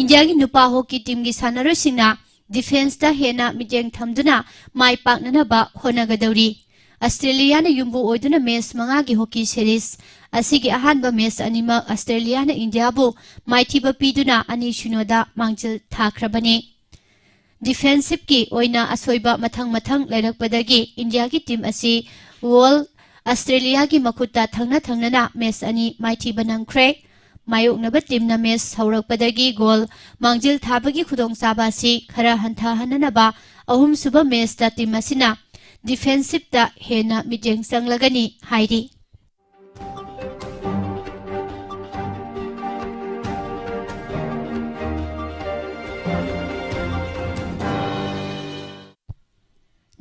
ꯏꯟꯗꯤꯌꯥꯒꯤ ꯅꯨꯄꯥ ꯍꯣꯀꯤ ꯇꯤꯝꯒꯤ ꯁꯥꯟꯅꯔꯣꯏꯁꯤꯡꯅ ꯗꯤꯐꯦꯟꯁꯇ ꯍꯦꯟꯅ ꯃꯤꯠꯌꯦꯡ ꯊꯝꯗꯨꯅ ꯃꯥꯏ ꯄꯥꯛꯅꯅꯕ ꯍꯣꯠꯅꯒꯗꯧꯔꯤ꯫ ꯑꯁꯇ꯭ꯔꯦꯂꯤꯌꯥꯅ ꯌꯨꯝꯕꯨ ꯑꯣꯏꯗꯨꯅ ꯃꯦꯆ ꯃꯉꯥꯒꯤ ꯍꯣꯀꯤ ꯁꯦꯔꯤꯖ ꯑꯁꯤꯒꯤ ꯑꯍꯥꯟꯕ ꯃꯦꯆ ꯑꯅꯤꯃꯛ ꯑꯁꯇ꯭ꯔꯦꯂꯤꯌꯥꯅ ꯏꯟꯗꯤꯌꯥꯕꯨ ꯃꯥꯏꯊꯤꯕ ꯄꯤꯗꯨꯅ ꯑꯅꯤ ꯁꯤꯅꯣꯗ ꯃꯥꯡꯖꯤꯜ ꯊꯥꯈ꯭ꯔꯕꯅꯤ꯫ ꯗꯤꯐꯦꯟꯁꯤꯞꯀꯤ ꯑꯣꯏꯅ ꯑꯁꯣꯏꯕ ꯃꯊꯪ ꯃꯊꯪ ꯂꯩꯔꯛꯄꯗꯒꯤ ꯏꯟꯗꯤꯌꯥꯒꯤ ꯇꯤꯝ ꯑꯁꯤ ꯋꯥꯔꯜ ꯑꯁꯇ꯭ꯔꯦꯂꯤꯌꯥꯒꯤ ꯃꯈꯨꯠꯇ ꯊꯪꯅ ꯊꯪꯅꯅ ꯃꯦꯆ ꯑꯅꯤ ꯃꯥꯏꯊꯤꯕ ꯅꯪꯈ꯭ꯔꯦ꯫ ꯃꯥꯌꯣꯛꯅꯕ ꯇꯤꯝꯅ ꯃꯦꯆ ꯍꯧꯔꯛꯄꯗꯒꯤ ꯒꯣꯜ ꯃꯥꯡꯖꯤꯜ ꯊꯥꯕꯒꯤ ꯈꯨꯗꯣꯡꯆꯥꯕ ꯑꯁꯤ ꯈꯔ ꯍꯟꯊꯍꯟꯅꯅꯕ ꯑꯍꯨꯝꯁꯨꯕ ꯃꯦꯆꯇ ꯇꯤꯝ ꯑꯁꯤꯅ ꯗꯤꯐꯦꯟꯁꯤꯞꯇ ꯍꯦꯟꯅ ꯃꯤꯠꯌꯦꯡ ꯆꯪꯂꯒꯅꯤ ꯍꯥꯏꯔꯤ꯫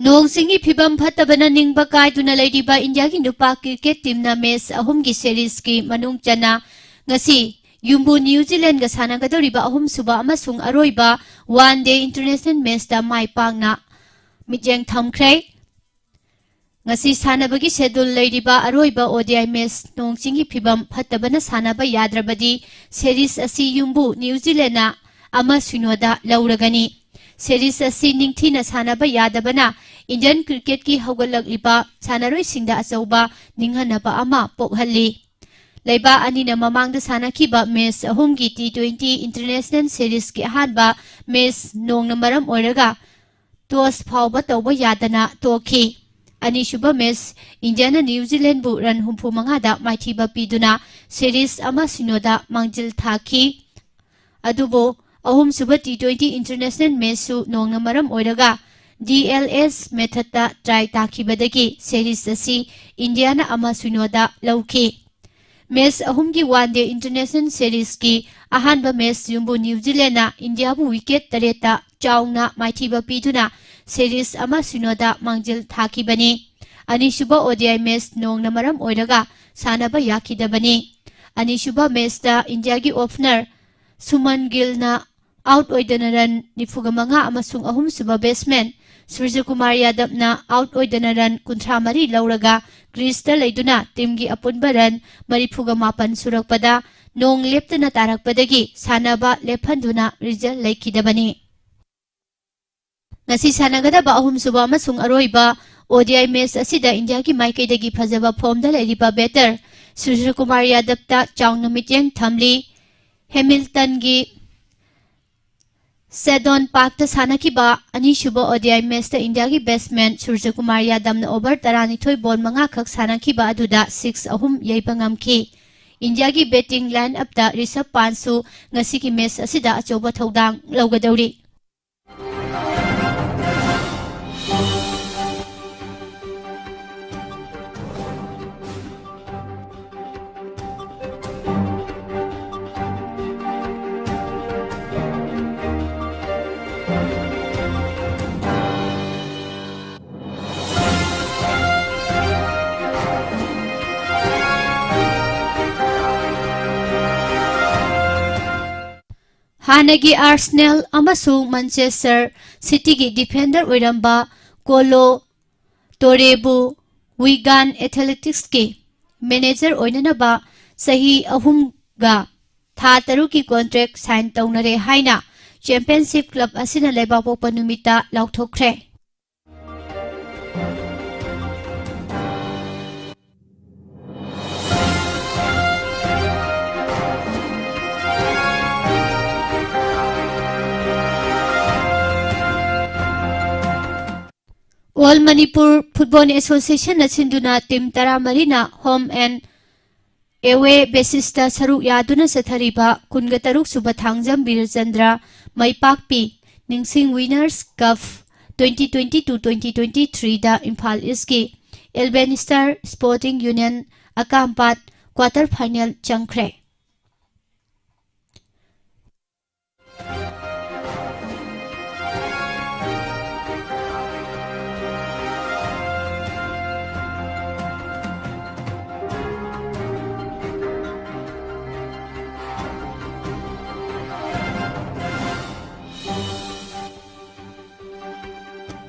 ꯅꯣꯡ ꯆꯤꯡꯒꯤ ꯐꯤꯕꯝ ꯐꯠꯇꯕꯅ ꯅꯤꯡꯕ ꯀꯥꯏꯗꯨꯅ ꯂꯩꯔꯤꯕ ꯏꯟꯗꯤꯌꯥꯒꯤ ꯅꯨꯄꯥ ꯀ꯭ꯔꯤꯀꯦꯠ ꯇꯤꯝꯅ ꯃꯦꯆ ꯑꯍꯨꯝꯒꯤ ꯁꯦꯔꯤꯖꯀꯤ ꯃꯅꯨꯡ ꯆꯟꯅ ꯉꯁꯤ ꯌꯨꯝꯕꯨ ꯅ꯭ꯌꯨ ꯖꯤꯂꯦꯟꯒ ꯁꯥꯟꯅꯒꯗꯧꯔꯤꯕ ꯑꯍꯨꯝꯁꯨꯕ ꯑꯃꯁꯨꯡ ꯑꯔꯣꯏꯕ ꯋꯥꯟ ꯗꯦ ꯏꯟꯇꯔꯅꯦꯁꯅꯦꯜ ꯃꯦꯆꯇ ꯃꯥꯏ ꯄꯥꯛꯅ ꯃꯤꯠꯌꯦꯡ ꯊꯝꯈ꯭ꯔꯦ꯫ ꯉꯁꯤ ꯁꯥꯟꯅꯕꯒꯤ ꯁꯦꯗꯨꯜ ꯂꯩꯔꯤꯕ ꯑꯔꯣꯏꯕ ꯑꯣ ꯗꯤ ꯑꯥꯏ ꯃꯦꯆ ꯅꯣꯡ ꯆꯤꯡꯒꯤ ꯐꯤꯕꯝ ꯐꯠꯇꯕꯅ ꯁꯥꯟꯅꯕ ꯌꯥꯗ꯭ꯔꯕꯗꯤ ꯁꯦꯔꯤꯖ ꯑꯁꯤ ꯌꯨꯝꯕꯨ ꯅ꯭ꯌꯨ ꯖꯤꯂꯦꯟꯅ ꯑꯃ ꯁꯤꯅꯣꯗ ꯂꯧꯔꯒꯅꯤ꯫ ꯁꯦꯔꯤꯖ ꯑꯁꯤ ꯅꯤꯡꯊꯤꯅ ꯁꯥꯟꯅꯕ ꯌꯥꯗꯕꯅ ꯏꯟꯗꯤꯌꯟ ꯀ꯭ꯔꯤꯀꯦꯠꯀꯤ ꯍꯧꯒꯠꯂꯛꯂꯤꯕ ꯁꯥꯟꯅꯔꯣꯏꯁꯤꯡꯗ ꯑꯆꯧꯕ ꯅꯤꯡꯍꯟꯅꯕ ꯑꯃ ꯄꯣꯛꯍꯜꯂꯤ꯫ ꯂꯩꯕꯥꯛ ꯑꯅꯤꯅ ꯃꯃꯥꯡꯗ ꯁꯥꯟꯅꯈꯤꯕ ꯃꯦꯆ ꯑꯍꯨꯝꯒꯤ ꯇꯤ ꯇ꯭ꯋꯦꯟꯇꯤ ꯏꯟꯇꯔꯅꯦꯁꯅꯦꯜ ꯁꯦꯔꯤꯖꯀꯤ ꯑꯍꯥꯟꯕ ꯃꯦꯆ ꯅꯣꯡꯅ ꯃꯔꯝ ꯑꯣꯏꯔꯒ ꯇꯣꯁ ꯐꯥꯎꯕ ꯇꯧꯕ ꯌꯥꯗꯅ ꯇꯣꯛꯈꯤ꯫ ꯑꯅꯤꯁꯨꯕ ꯃꯦꯆ ꯏꯟꯗꯤꯌꯥꯅ ꯅ꯭ꯌꯨ ꯖꯤꯂꯦꯟꯕꯨ ꯔꯟ ꯍꯨꯝꯐꯨ ꯃꯉꯥꯗ ꯃꯥꯏꯊꯤꯕ ꯄꯤꯗꯨꯅ ꯁꯦꯔꯤꯖ ꯑꯃ ꯁꯤꯅꯣꯗ ꯃꯥꯡꯖꯤꯜ ꯊꯥꯈꯤ꯫ ꯑꯗꯨꯕꯨ ꯑꯍꯨꯝꯁꯨꯕ ꯇꯤ ꯇ꯭ꯋꯦꯟꯇꯤ ꯏꯟꯇꯔꯅꯦꯁꯅꯦꯜ ꯃꯦꯆꯁꯨ ꯅꯣꯡꯅ ꯃꯔꯝ ꯑꯣꯏꯔꯒ ꯗꯤ ꯑꯦꯜ ꯑꯦꯁ ꯃꯦꯊꯠꯇ ꯇ꯭ꯔꯥꯏ ꯇꯥꯈꯤꯕꯗꯒꯤ ꯁꯦꯔꯤꯖ ꯑꯁꯤ ꯏꯟꯗꯤꯌꯥꯅ ꯑꯃ ꯁꯤꯅꯣꯗ ꯂꯧꯈꯤ꯫ ꯃꯦꯆ ꯑꯍꯨꯝꯒꯤ ꯋꯥꯟ ꯗꯦ ꯏꯟꯇꯔꯅꯦꯁꯅꯦꯜ ꯁꯦꯔꯤꯖꯀꯤ ꯑꯍꯥꯟꯕ ꯃꯦꯆ ꯌꯨꯝꯕꯨ ꯅ꯭ꯌꯨ ꯖꯤꯂꯦꯟꯅ ꯏꯟꯗꯤꯌꯥꯕꯨ ꯋꯤꯀꯦꯠ ꯇꯔꯦꯠꯇ ꯆꯥꯎꯅ ꯃꯥꯏꯊꯤꯕ ꯄꯤꯗꯨꯅ ꯁꯦꯔꯤꯖ ꯑꯃ ꯁꯤꯅꯣꯗ ꯃꯥꯡꯖꯤꯜ ꯊꯥꯈꯤꯕꯅꯤ꯫ ꯑꯅꯤꯁꯨꯕ ꯑꯣ ꯗꯤ ꯑꯥꯏ ꯃꯦꯆ ꯅꯣꯡꯅ ꯃꯔꯝ ꯑꯣꯏꯔꯒ ꯁꯥꯟꯅꯕ ꯌꯥꯈꯤꯗꯕꯅꯤ꯫ ꯑꯅꯤꯁꯨꯕ ꯃꯦꯆꯇ ꯏꯟꯗꯤꯌꯥꯒꯤ ꯑꯣꯄꯅꯔ ꯁꯨꯃꯟ ꯒꯤꯜꯅ ꯑꯥꯎꯠ ꯑꯣꯏꯗꯅ ꯔꯟ ꯅꯤꯐꯨꯒ ꯃꯉꯥ ꯑꯃꯁꯨꯡ ꯑꯍꯨꯝꯁꯨꯕ ꯕꯦꯠꯁꯃꯦꯟ ꯁꯨꯔꯖꯀꯨꯃꯥꯔ ꯌꯥꯗꯕꯅ ꯑꯥꯎꯠ ꯑꯣꯏꯗꯅ ꯔꯟ ꯀꯨꯟꯊ꯭ꯔꯥ ꯃꯔꯤ ꯂꯧꯔꯒ ꯀ꯭ꯔꯤꯖꯇ ꯂꯩꯗꯨꯅ ꯇꯤꯝꯒꯤ ꯑꯄꯨꯟꯕ ꯔꯟ ꯃꯔꯤꯐꯨꯒ ꯃꯥꯄꯟ ꯁꯨꯔꯛꯄꯗ ꯅꯣꯡ ꯂꯦꯞꯇꯅ ꯇꯥꯔꯛꯄꯗꯒꯤ ꯁꯥꯟꯅꯕ ꯂꯦꯞꯍꯟꯗꯨꯅ ꯔꯤꯖꯜ ꯂꯩꯈꯤꯗꯕꯅꯤ꯫ ꯉꯁꯤ ꯁꯥꯟꯅꯒꯗꯕ ꯑꯍꯨꯝꯁꯨꯕ ꯑꯃꯁꯨꯡ ꯑꯔꯣꯏꯕ ꯑꯣ ꯗꯤ ꯑꯥꯏ ꯃꯦꯆ ꯑꯁꯤꯗ ꯏꯟꯗꯤꯌꯥꯒꯤ ꯃꯥꯏꯀꯩꯗꯒꯤ ꯐꯖꯕ ꯐꯣꯝꯗ ꯂꯩꯔꯤꯕ ꯕꯦꯇꯔ ꯁꯨꯔꯖꯀꯨꯃꯥꯔ ꯌꯥꯗꯕꯇ ꯆꯥꯎꯅ ꯃꯤꯠꯌꯦꯡ ꯊꯝꯂꯤ꯫ ꯍꯦꯃꯤꯜꯇꯟꯒꯤ ꯁꯦꯗꯣꯟ ꯄꯥꯛꯇ ꯁꯥꯟꯅꯈꯤꯕ ꯑꯅꯤꯁꯨꯕ ꯑꯣ ꯗꯤ ꯑꯥꯏ ꯃꯦꯆꯇ ꯏꯟꯗꯤꯌꯥꯒꯤ ꯕꯦꯠꯁꯃꯦꯟ ꯁꯨꯔꯖꯀꯨꯃꯥꯔ ꯌꯥꯗꯝꯅ ꯑꯣꯚꯔ ꯇꯔꯥꯅꯤꯊꯣꯏ ꯕꯣꯜ ꯃꯉꯥꯈꯛ ꯁꯥꯟꯅꯈꯤꯕ ꯑꯗꯨꯗ ꯁꯤꯛꯁ ꯑꯍꯨꯝ ꯌꯩꯕ ꯉꯝꯈꯤ꯫ ꯏꯟꯗꯤꯌꯥꯒꯤ ꯕꯦꯇꯤꯡ ꯂꯥꯏꯟ ꯑꯞꯇ ꯔꯤꯁꯕ ꯄꯥꯟꯁꯨ ꯉꯁꯤꯒꯤ ꯃꯦꯆ ꯑꯁꯤꯗ ꯑꯆꯧꯕ ꯊꯧꯗꯥꯡ ꯂꯧꯒꯗꯧꯔꯤ꯫ ꯍꯥꯟꯅꯒꯤ ꯑꯥꯔꯁꯦꯅꯦꯜ ꯑꯃꯁꯨꯡ ꯃꯥꯟꯆꯦꯁꯇꯔ ꯁꯤꯇꯤꯒꯤ ꯗꯤꯐꯦꯟꯗꯔ ꯑꯣꯏꯔꯝꯕ ꯀꯣꯂꯣ ꯇꯣꯔꯦꯕꯨ ꯋꯤꯒꯥꯟ ꯑꯦꯊꯂꯦꯇꯤꯛꯁꯀꯤ ꯃꯦꯅꯦꯖꯔ ꯑꯣꯏꯅꯅꯕ ꯆꯍꯤ ꯑꯍꯨꯝꯒ ꯊꯥ ꯇꯔꯨꯛꯀꯤ ꯀꯣꯟꯇ꯭ꯔꯦꯛ ꯁꯥꯏꯟ ꯇꯧꯅꯔꯦ ꯍꯥꯏꯅ ꯆꯦꯝꯄꯤꯌꯟꯁꯤꯞ ꯀ꯭ꯂꯕ ꯑꯁꯤꯅ ꯂꯩꯕꯥꯛꯄꯣꯛꯄ ꯅꯨꯃꯤꯠꯇ ꯂꯥꯎꯊꯣꯛꯈ꯭ꯔꯦ꯫ ꯑꯣꯜ ꯃꯅꯤꯄꯨꯔ ꯐꯨꯠꯕꯣꯜ ꯑꯦꯁꯣꯁꯤꯌꯦꯁꯟꯅ ꯁꯤꯟꯗꯨꯅ ꯇꯤꯝ ꯇꯔꯥꯃꯔꯤꯅ ꯍꯣꯝ ꯑꯦꯟ ꯑꯦꯋꯦ ꯕꯦꯁꯤꯁꯇ ꯁꯔꯨꯛ ꯌꯥꯗꯨꯅ ꯆꯠꯊꯔꯤꯕ ꯀꯨꯟꯒ ꯇꯔꯨꯛ ꯁꯨꯕ ꯊꯥꯡꯖꯝ ꯕꯤꯔꯆꯟꯗ꯭ꯔ ꯃꯩꯄꯥꯛꯄꯤ ꯅꯤꯡꯁꯤꯡ ꯋꯤꯅꯔꯁ ꯀꯞ twenty twenty-two twenty twenty-threeꯗ ꯏꯝꯐꯥꯜ ꯏꯁꯀꯤ eleven star sporting union Akampat quarter final ꯆꯪꯈ꯭ꯔꯦ꯫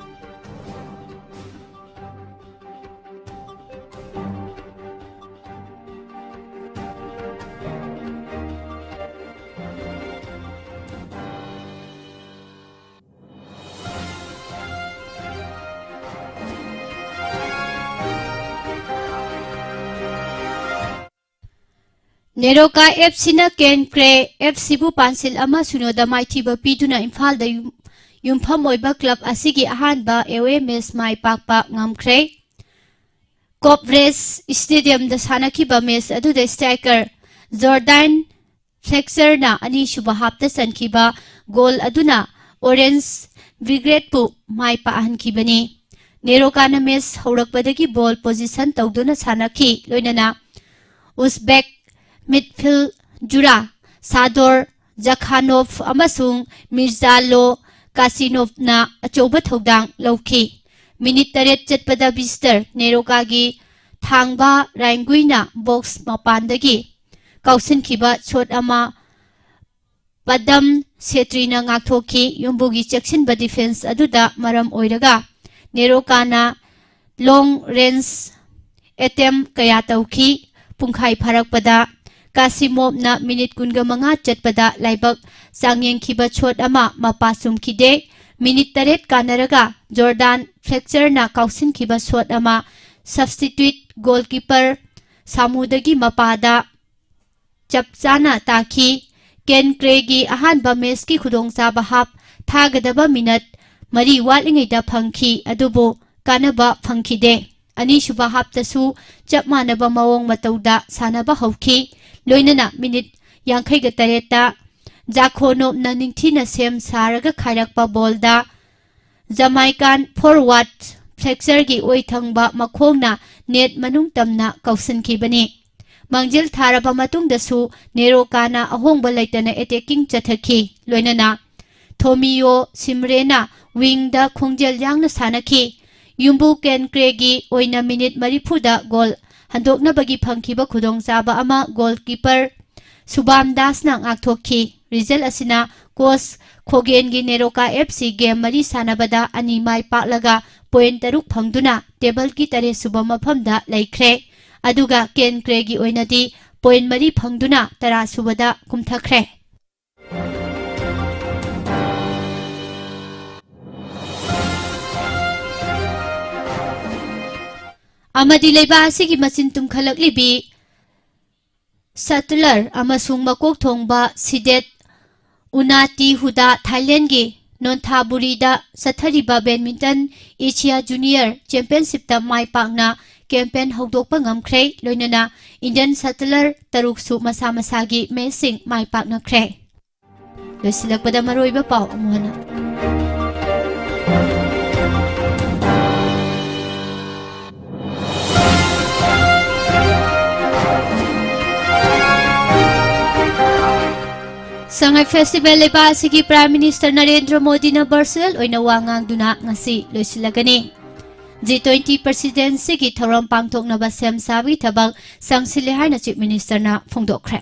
ꯅꯦꯔꯣꯀꯥ ꯑꯦꯐ ꯁꯤꯅ ꯀꯦꯟ ꯀ꯭ꯔꯦ ꯑꯦꯐ ꯁꯤꯕꯨ ꯄꯥꯟꯁꯤꯜ ꯑꯃ ꯁꯤꯅꯣꯗ ꯃꯥꯏꯊꯤꯕ ꯄꯤꯗꯨꯅ ꯏꯝꯐꯥꯜꯗ ꯌꯨꯝ-, ꯌꯨꯝꯐꯝ ꯑꯣꯏꯕ ꯀ꯭ꯂꯕ ꯑꯁꯤꯒꯤ ꯑꯍꯥꯟꯕ ꯑꯦꯋꯦ ꯃꯦꯆ ꯃꯥꯏ ꯄꯥꯛꯄ ꯉꯝꯈ꯭ꯔꯦ꯫ ꯀꯣꯞ ꯔꯦꯁ ꯁ꯭ꯇꯦꯗꯤꯌꯝꯗ ꯁꯥꯟꯅꯈꯤꯕ ꯃꯦꯆ ꯑꯗꯨꯗ ꯁ꯭ꯇ꯭ꯔꯥꯏꯀꯔ ꯖꯣꯔꯗꯥꯟ ꯐ꯭ꯂꯦꯛꯆꯔꯅ ꯑꯅꯤꯁꯨꯕ ꯍꯥꯞꯇ ꯆꯟꯈꯤꯕ ꯒꯣꯜ ꯑꯗꯨꯅ ꯑꯣꯔꯦꯟꯖ ꯕ꯭ꯔꯤꯒꯦꯗꯄꯨ ꯃꯥꯏ ꯄꯥꯛꯍꯟꯈꯤꯕꯅꯤ꯫ ꯅꯦꯔꯣꯀꯥꯅ ꯃꯦꯆ ꯍꯧꯔꯛꯄꯗꯒꯤ ꯕꯣꯜ ꯄꯣꯖꯤꯁꯟ ꯇꯧꯗꯨꯅ ꯁꯥꯟꯅꯈꯤ, ꯂꯣꯏꯅꯅ ꯎꯁꯕꯦꯛ ꯃꯤꯗꯐꯤꯜ ꯖꯨꯔꯥ ꯁꯥꯗꯣꯔ ꯖꯈꯥꯅꯣꯚ ꯑꯃꯁꯨꯡ ꯃꯤꯔꯖꯥꯂꯣ ꯀꯥꯁꯤꯅꯣꯚꯅ ꯑꯆꯧꯕ ꯊꯧꯗꯥꯡ ꯂꯧꯈꯤ꯫ ꯃꯤꯅꯤꯠ ꯇꯔꯦꯠ ꯆꯠꯄꯗ ꯚꯤꯖꯤꯇꯔ ꯅꯦꯔꯣꯀꯥꯒꯤ ꯊꯥꯡꯕ ꯔꯥꯏꯡꯒꯨꯏꯅ ꯕꯣꯛꯁ ꯃꯄꯥꯟꯗꯒꯤ ꯀꯥꯎꯁꯤꯟꯈꯤꯕ ꯁꯣꯠ ꯑꯃ ꯄꯗꯝ ꯁꯦꯇ꯭ꯔꯤꯅ ꯉꯥꯛꯊꯣꯛꯈꯤ꯫ ꯌꯨꯝꯕꯨꯒꯤ ꯆꯦꯛꯁꯤꯟꯕ ꯗꯤꯐꯦꯟꯁ ꯑꯗꯨꯗ ꯃꯔꯝ ꯑꯣꯏꯔꯒ ꯅꯦꯔꯣꯀꯥꯅ ꯂꯣꯡ ꯔꯦꯟꯖ ꯑꯦꯇꯦꯝ ꯀꯌꯥ ꯇꯧꯈꯤ꯫ ꯄꯨꯡꯈꯥꯏ ꯐꯥꯔꯛꯄꯗ ꯀꯥꯁꯤꯃꯣꯞꯅ ꯃꯤꯅꯤꯠ ꯀꯨꯟꯒ ꯃꯉꯥ ꯆꯠꯄꯗ ꯂꯥꯏꯕꯛ ꯆꯥꯡꯌꯦꯡꯈꯤꯕ ꯁꯣꯠ ꯑꯃ ꯃꯄꯥ ꯆꯨꯝꯈꯤꯗꯦ꯫ ꯃꯤꯅꯤꯠ ꯇꯔꯦꯠ ꯀꯥꯟꯅꯔꯒ ꯖꯣꯔꯗꯥꯟ ꯐ꯭ꯂꯦꯛꯆꯔꯅ ꯀꯥꯎꯁꯤꯟꯈꯤꯕ ꯁꯣꯠ ꯑꯃ ꯁꯕꯁꯇꯤꯇ꯭ꯌꯨꯠ ꯒꯣꯜꯀꯤꯄꯔ ꯁꯥꯃꯨꯗꯒꯤ ꯃꯄꯥꯗ ꯆꯞ ꯆꯥꯅ ꯇꯥꯈꯤ꯫ ꯀꯦꯟ ꯀ꯭ꯔꯦꯒꯤ ꯑꯍꯥꯟꯕ ꯃꯦꯆꯀꯤ ꯈꯨꯗꯣꯡꯆꯥꯕ ꯍꯥꯞ ꯊꯥꯒꯗꯕ ꯃꯤꯅꯠ ꯃꯔꯤ ꯋꯥꯠꯂꯤꯉꯩꯗ ꯐꯪꯈꯤ, ꯑꯗꯨꯕꯨ ꯀꯥꯟꯅꯕ ꯐꯪꯈꯤꯗꯦ꯫ ꯑꯅꯤꯁꯨꯕ ꯍꯥꯞꯇꯁꯨ ꯆꯞ ꯃꯥꯟꯅꯕ ꯃꯑꯣꯡ ꯃꯇꯧꯗ ꯁꯥꯟꯅꯕ ꯍꯧꯈꯤ꯫ ꯂꯣꯏꯅꯅ ꯃꯤꯅꯤꯠ ꯌꯥꯡꯈꯩꯒ ꯇꯔꯦꯠꯇ ꯖꯥꯈꯣꯅꯣꯞꯅ ꯅꯤꯡꯊꯤꯅ ꯁꯦꯝ ꯁꯥꯔꯒ ꯈꯥꯏꯔꯛꯄ ꯕꯣꯜꯗ ꯖꯃꯥꯏꯀꯥꯟ ꯐꯣꯔꯋꯥꯔꯗ ꯐ꯭ꯂꯦꯛꯆꯔꯒꯤ ꯑꯣꯏ ꯊꯪꯕ ꯃꯈꯣꯡꯅ ꯅꯦꯠ ꯃꯅꯨꯡ ꯇꯝꯅ ꯀꯧꯁꯤꯟꯈꯤꯕꯅꯤ꯫ ꯃꯥꯡꯖꯤꯜ ꯊꯥꯔꯕ ꯃꯇꯨꯡꯗꯁꯨ ꯅꯦꯔꯣꯀꯥꯅ ꯑꯍꯣꯡꯕ ꯂꯩꯇꯅ ꯑꯦꯇꯦꯀꯤꯡ ꯆꯠꯊꯈꯤ, ꯂꯣꯏꯅꯅ ꯊꯣꯃꯤꯌꯣ ꯁꯤꯝꯔꯦꯅ ꯋꯤꯡꯗ ꯈꯣꯡꯖꯦꯜ ꯌꯥꯡꯅ ꯁꯥꯟꯅꯈꯤ꯫ ꯌꯨꯝꯕꯨ ꯀꯦꯟ ꯀ꯭ꯔꯦꯒꯤ ꯑꯣꯏꯅ ꯃꯤꯅꯤꯠ ꯃꯔꯤꯐꯨꯗ ꯒꯣꯜ ꯍꯟꯗꯣꯛꯅꯕꯒꯤ ꯐꯪꯈꯤꯕ ꯈꯨꯗꯣꯡꯆꯥꯕ ꯑꯃ ꯒꯣꯜꯀꯤꯄꯔ ꯁꯨꯕꯥꯝ ꯗꯥꯁꯅ ꯉꯥꯛꯊꯣꯛꯈꯤ꯫ ꯔꯤꯖꯜ ꯑꯁꯤꯅ ꯀꯣꯁ ꯈꯣꯒꯦꯟꯒꯤ ꯅꯦꯔꯣꯀꯥ ꯑꯦꯐ ꯁꯤ ꯒꯦꯝ ꯃꯔꯤ ꯁꯥꯟꯅꯕꯗ ꯑꯅꯤ ꯃꯥꯏ ꯄꯥꯛꯂꯒ ꯄꯣꯏꯟ ꯇꯔꯨꯛ ꯐꯪꯗꯨꯅ ꯇꯦꯕꯜꯒꯤ ꯇꯔꯦꯠ ꯁꯨꯕ ꯃꯐꯝꯗ ꯂꯩꯈ꯭ꯔꯦ꯫ ꯑꯗꯨꯒ ꯀꯦꯟ ꯀ꯭ꯔꯦꯒꯤ ꯑꯣꯏꯅꯗꯤ ꯄꯣꯏꯟ ꯃꯔꯤ ꯐꯪꯗꯨꯅ ꯇꯔꯥ ꯁꯨꯕꯗ ꯀꯨꯝꯊꯈ꯭ꯔꯦ꯫ ꯑꯃꯗꯤ ꯂꯩꯕꯥꯛ ꯑꯁꯤꯒꯤ ꯃꯆꯤꯟ ꯇꯨꯝꯈꯠꯂꯛꯂꯤꯕꯤ ꯁꯇꯂꯔ ꯑꯃꯁꯨꯡ ꯃꯀꯣꯛ ꯊꯣꯡꯕ ꯁꯤꯗꯦꯠ ꯎꯅꯥꯇꯤ ꯍꯨꯗꯥ ꯊꯥꯏꯂꯦꯟꯒꯤ ꯅꯣꯟꯊꯥꯕꯨꯔꯤꯗ ꯆꯠꯊꯔꯤꯕ badminton Asia Junior Championshipꯇ ꯃꯥꯏ ꯄꯥꯛꯅ campaign ꯍꯧꯗꯣꯛꯄ ꯉꯝꯈ꯭ꯔꯦ꯫ ꯂꯣꯏꯅꯅ Indian shuttler ꯇꯔꯨꯛꯁꯨ ꯃꯁꯥ ꯃꯁꯥꯒꯤ matchꯁꯤꯡ ꯃꯥꯏ ꯄꯥꯛꯅꯈ꯭ꯔꯦ꯫ ꯂꯣꯏꯁꯤꯜꯂꯛꯄꯗ ꯃꯔꯨꯑꯣꯏꯕ ꯄꯥꯎ ꯑꯃꯨꯛ ꯍꯟꯅ꯫ ꯁꯉꯥꯏ ꯐꯦꯁꯇꯤꯚꯦꯜ ꯂꯩꯕꯥꯛ ꯑꯁꯤꯒꯤ Prime Minister ꯅꯔꯦꯟꯗ꯭ꯔ ꯃꯣꯗꯤꯅ virtual ꯑꯣꯏꯅ ꯋꯥ ꯉꯥꯡꯗꯨꯅ ꯉꯁꯤ ꯂꯣꯏꯁꯤꯜꯂꯒꯅꯤ꯫ G twenty presidencyꯒꯤ ꯊꯧꯔꯝ ꯄꯥꯡꯊꯣꯛꯅꯕ ꯁꯦꯝ ꯁꯥꯕꯒꯤ ꯊꯕꯛ ꯆꯪꯁꯤꯜꯂꯦ ꯍꯥꯏꯅ Chief Ministerꯅ ꯐꯣꯡꯗꯣꯛꯈ꯭ꯔꯦ꯫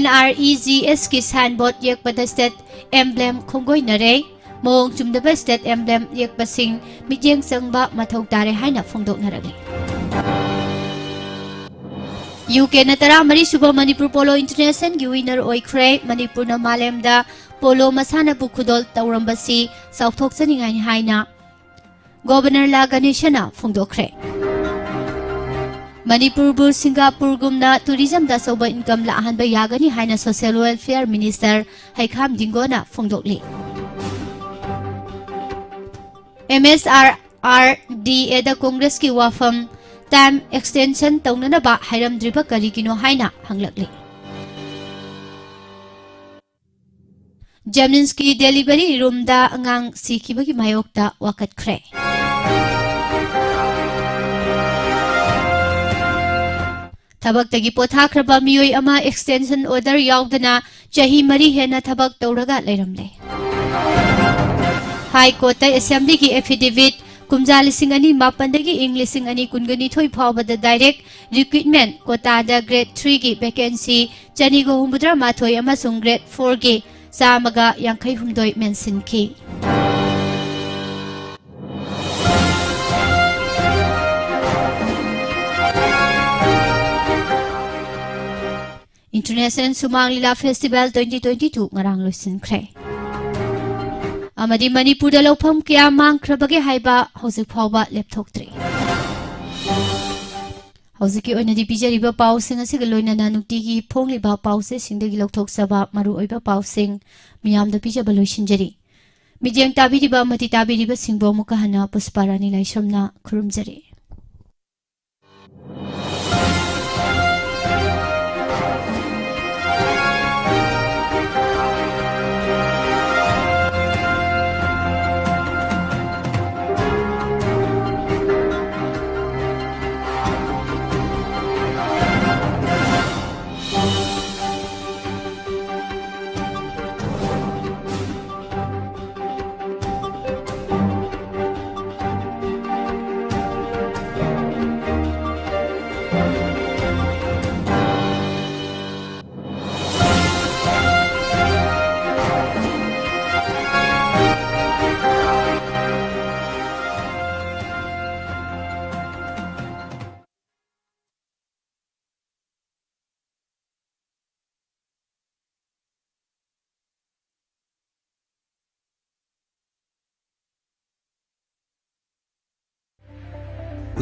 NREGSꯀꯤ signboard ꯌꯦꯛꯄꯗ state emblem ꯈꯣꯡꯒꯣꯏꯅꯔꯦ꯫ ꯃꯑꯣꯡ ꯆꯨꯝꯗꯕ state emblem ꯌꯦꯛꯄꯁꯤꯡ ꯃꯤꯠꯌꯦꯡ ꯆꯪꯕ ꯃꯊꯧ ꯇꯥꯔꯦ ꯍꯥꯏꯅ ꯐꯣꯡꯗꯣꯛꯅꯔꯛꯂꯤ꯫ UKꯅ ꯇꯔꯥꯃꯔꯤ ꯁꯨꯕ ꯃꯅꯤꯄꯨꯔ ꯄꯣꯂꯣ ꯏꯟꯇꯔꯅꯦꯁꯅꯦꯜꯒꯤ winner ꯑꯣꯏꯈ꯭ꯔꯦ꯫ ꯃꯅꯤꯄꯨꯔꯅ ꯃꯥꯂꯦꯝꯗ ꯄꯣꯂꯣ ꯃꯁꯥꯟꯅꯕꯨ ꯈꯨꯗꯣꯜ ꯇꯧꯔꯝꯕꯁꯤ ꯆꯥꯎꯊꯣꯛꯆꯅꯤꯡꯉꯥꯏꯅꯤ ꯍꯥꯏꯅ Governor ꯂꯥ ꯒꯅꯦꯁꯟꯅ ꯐꯣꯡꯗꯣꯛꯈ꯭ꯔꯦ꯫ ꯃꯅꯤꯄꯨꯔꯕꯨ ꯁꯤꯡꯒꯥꯄꯨꯔꯒꯨꯝꯅ tourismꯗ ꯑꯆꯧꯕ income ꯂꯥꯛꯍꯟꯕ ꯌꯥꯒꯅꯤ ꯍꯥꯏꯅ Social Welfare Minister ꯍꯩꯈꯥꯝ ꯗꯤꯡꯒꯣꯅ ꯐꯣꯡꯗꯣꯛꯂꯤ꯫ MSRRDAꯗ Congressꯀꯤ ꯋꯥꯐꯝ time extension ꯇꯧꯅꯅꯕ ꯍꯥꯏꯔꯝꯗ꯭ꯔꯤꯕ ꯀꯔꯤꯒꯤꯅꯣ ꯍꯥꯏꯅ ꯍꯪꯂꯛꯂꯤ꯫ JNIMSꯀꯤ delivery roomꯗ ꯑꯉꯥꯡ ꯁꯤꯈꯤꯕꯒꯤ ꯃꯥꯌꯣꯛꯇ ꯋꯥꯀꯠꯈ꯭ꯔꯦ꯫ ꯊꯕꯛꯇꯒꯤ ꯄꯣꯊꯥꯈ꯭ꯔꯕ ꯃꯤꯑꯣꯏ ꯑꯃ extension order ꯌꯥꯎꯗꯅ ꯆꯍꯤ ꯃꯔꯤ ꯍꯦꯟꯅ ꯊꯕꯛ ꯇꯧꯔꯒ ꯂꯩꯔꯝꯂꯦ꯫ High Courtꯇ Assemblyꯒꯤ affidavit ꯀꯨꯝꯖꯥ ꯂꯤꯁꯤꯡ ꯑꯅꯤ ꯃꯥꯄꯟꯗꯒꯤ ꯏꯪ ꯂꯤꯁꯤꯡ ꯑꯅꯤ ꯀꯨꯟꯒ ꯅꯤꯊꯣꯏ ꯐꯥꯎꯕꯗ direct recruitment quotaꯗ grade threeꯒꯤ vacancy ꯆꯅꯤꯒ ꯍꯨꯝꯐꯨꯇꯔꯥ ꯃꯥꯊꯣꯏ ꯑꯃꯁꯨꯡ grade fourꯒꯤ ꯆꯥꯝꯃꯒ ꯌꯥꯡꯈꯩ ꯍꯨꯝꯗꯣꯏ ꯃꯦꯟꯁꯤꯟꯈꯤ꯫ International ꯁꯨꯃꯥꯡ ꯂꯤꯂꯥ Festival twenty twenty-two ꯉꯔꯥꯡ ꯂꯣꯏꯁꯤꯟꯈ꯭ꯔꯦ꯫ ꯑꯃꯗꯤ ꯃꯅꯤꯄꯨꯔꯗ ꯂꯧꯐꯝ ꯀꯌꯥ ꯃꯥꯡꯈ꯭ꯔꯕꯒꯦ ꯍꯥꯏꯕ ꯍꯧꯖꯤꯛ ꯐꯥꯎꯕ ꯂꯦꯞꯊꯣꯛꯇ꯭ꯔꯤ꯫ ꯍꯧꯖꯤꯛꯀꯤ ꯑꯣꯏꯅꯗꯤ ꯄꯤꯖꯔꯤꯕ ꯄꯥꯎꯁꯤꯡ ꯑꯁꯤꯒ ꯂꯣꯏꯅꯅ ꯅꯨꯡꯇꯤꯒꯤ ꯐꯣꯡꯂꯤꯕ ꯄꯥꯎꯆꯦꯁꯤꯡꯗꯒꯤ ꯂꯧꯊꯣꯛꯆꯕ ꯃꯔꯨꯑꯣꯏꯕ ꯄꯥꯎꯁꯤꯡ ꯃꯤꯌꯥꯝꯗ ꯄꯤꯖꯕ ꯂꯣꯏꯁꯤꯟꯖꯔꯤ꯫ ꯃꯤꯠꯌꯦꯡ ꯇꯥꯕꯤꯔꯤꯕ ꯑꯃꯗꯤ ꯇꯥꯕꯤꯔꯤꯕꯁꯤꯡꯕꯨ ꯑꯃꯨꯛꯀ ꯍꯟꯅ ꯄꯨꯁꯄꯥ ꯔꯥꯅꯤ ꯂꯥꯏꯁ꯭ꯔꯝꯅ ꯈꯨꯔꯨꯝꯖꯔꯤ꯫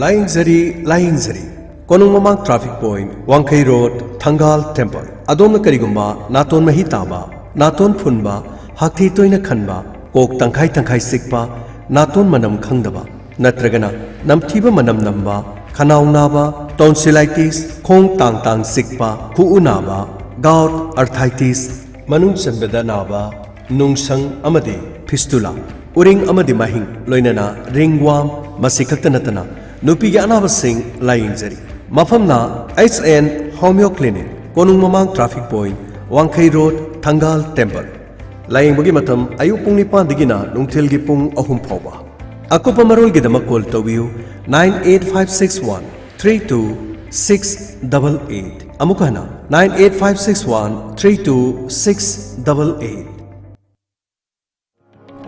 ꯂꯥꯏꯌꯦꯡꯖꯔꯤ, ꯂꯥꯏꯌꯦꯡꯖꯔꯤ꯫ ꯀꯣꯅꯨꯡ ꯃꯃꯥꯡ traffic point, ꯋꯥꯡꯈꯩ road, ꯊꯪꯒꯥꯜ temple꯫ ꯑꯗꯣꯝꯅ ꯀꯔꯤꯒꯨꯝꯕ ꯅꯥꯇꯣꯟ ꯃꯍꯤ ꯇꯥꯕ, ꯅꯥꯇꯣꯟ ꯐꯨꯟꯕ, ꯍꯥꯛꯊꯤ ꯇꯣꯏꯅ ꯈꯟꯕ, ꯀꯣꯛ ꯇꯪꯈꯥꯏ ꯇꯪꯈꯥꯏ ꯆꯤꯛꯄ, ꯅꯥꯇꯣꯟ ꯃꯅꯝ ꯈꯪꯗꯕ, ꯅꯠꯇ꯭ꯔꯒꯅ ꯅꯝꯊꯤꯕ ꯃꯅꯝ ꯅꯝꯕ, ꯈꯅꯥꯎ ꯅꯥꯕ, tonsillitis, ꯈꯣꯡ ꯇꯥꯡ ꯇꯥꯡ ꯆꯤꯛꯄ, ꯈꯨꯎ ꯅꯥꯕ, gout, arthritis, ꯃꯅꯨꯡ ꯆꯟꯕꯗ ꯅꯥꯕ, ꯅꯨꯡꯁꯪ ꯑꯃꯗꯤ fistula, ꯎꯔꯤꯡ ꯑꯃꯗꯤ ꯃꯍꯤꯡ, ꯂꯣꯏꯅꯅ ringworm, ꯃꯁꯤ ꯈꯛꯇ ꯅꯠꯇꯅ ꯅꯨꯄꯤꯒꯤ ꯑꯅꯥꯕꯁꯤꯡ ꯂꯥꯌꯦꯡꯖꯔꯤ꯫ ꯃꯐꯝꯅ H N Homeo Clinic, ꯀꯣꯅꯨꯡ ꯃꯃꯥꯡ traffic point, ꯋꯥꯡꯈꯩ road, ꯊꯪꯒꯥꯜ temple꯫ ꯂꯥꯌꯦꯡꯕꯒꯤ ꯃꯇꯝ ꯑꯌꯨꯛ ꯄꯨꯡ ꯅꯤꯄꯥꯟꯗꯒꯤꯅ ꯅꯨꯡꯊꯤꯜꯒꯤ ꯄꯨꯡ ꯑꯍꯨꯝ ꯐꯥꯎꯕ꯫ ꯑꯀꯨꯞꯄ ꯃꯔꯣꯜꯒꯤꯗꯃꯛ call ꯇꯧꯕꯤꯌꯨ, nine eight five six one three two six double eight꯫ ꯑꯃꯨꯛ ꯍꯟꯅ, nine eight five six one three two six double eight꯫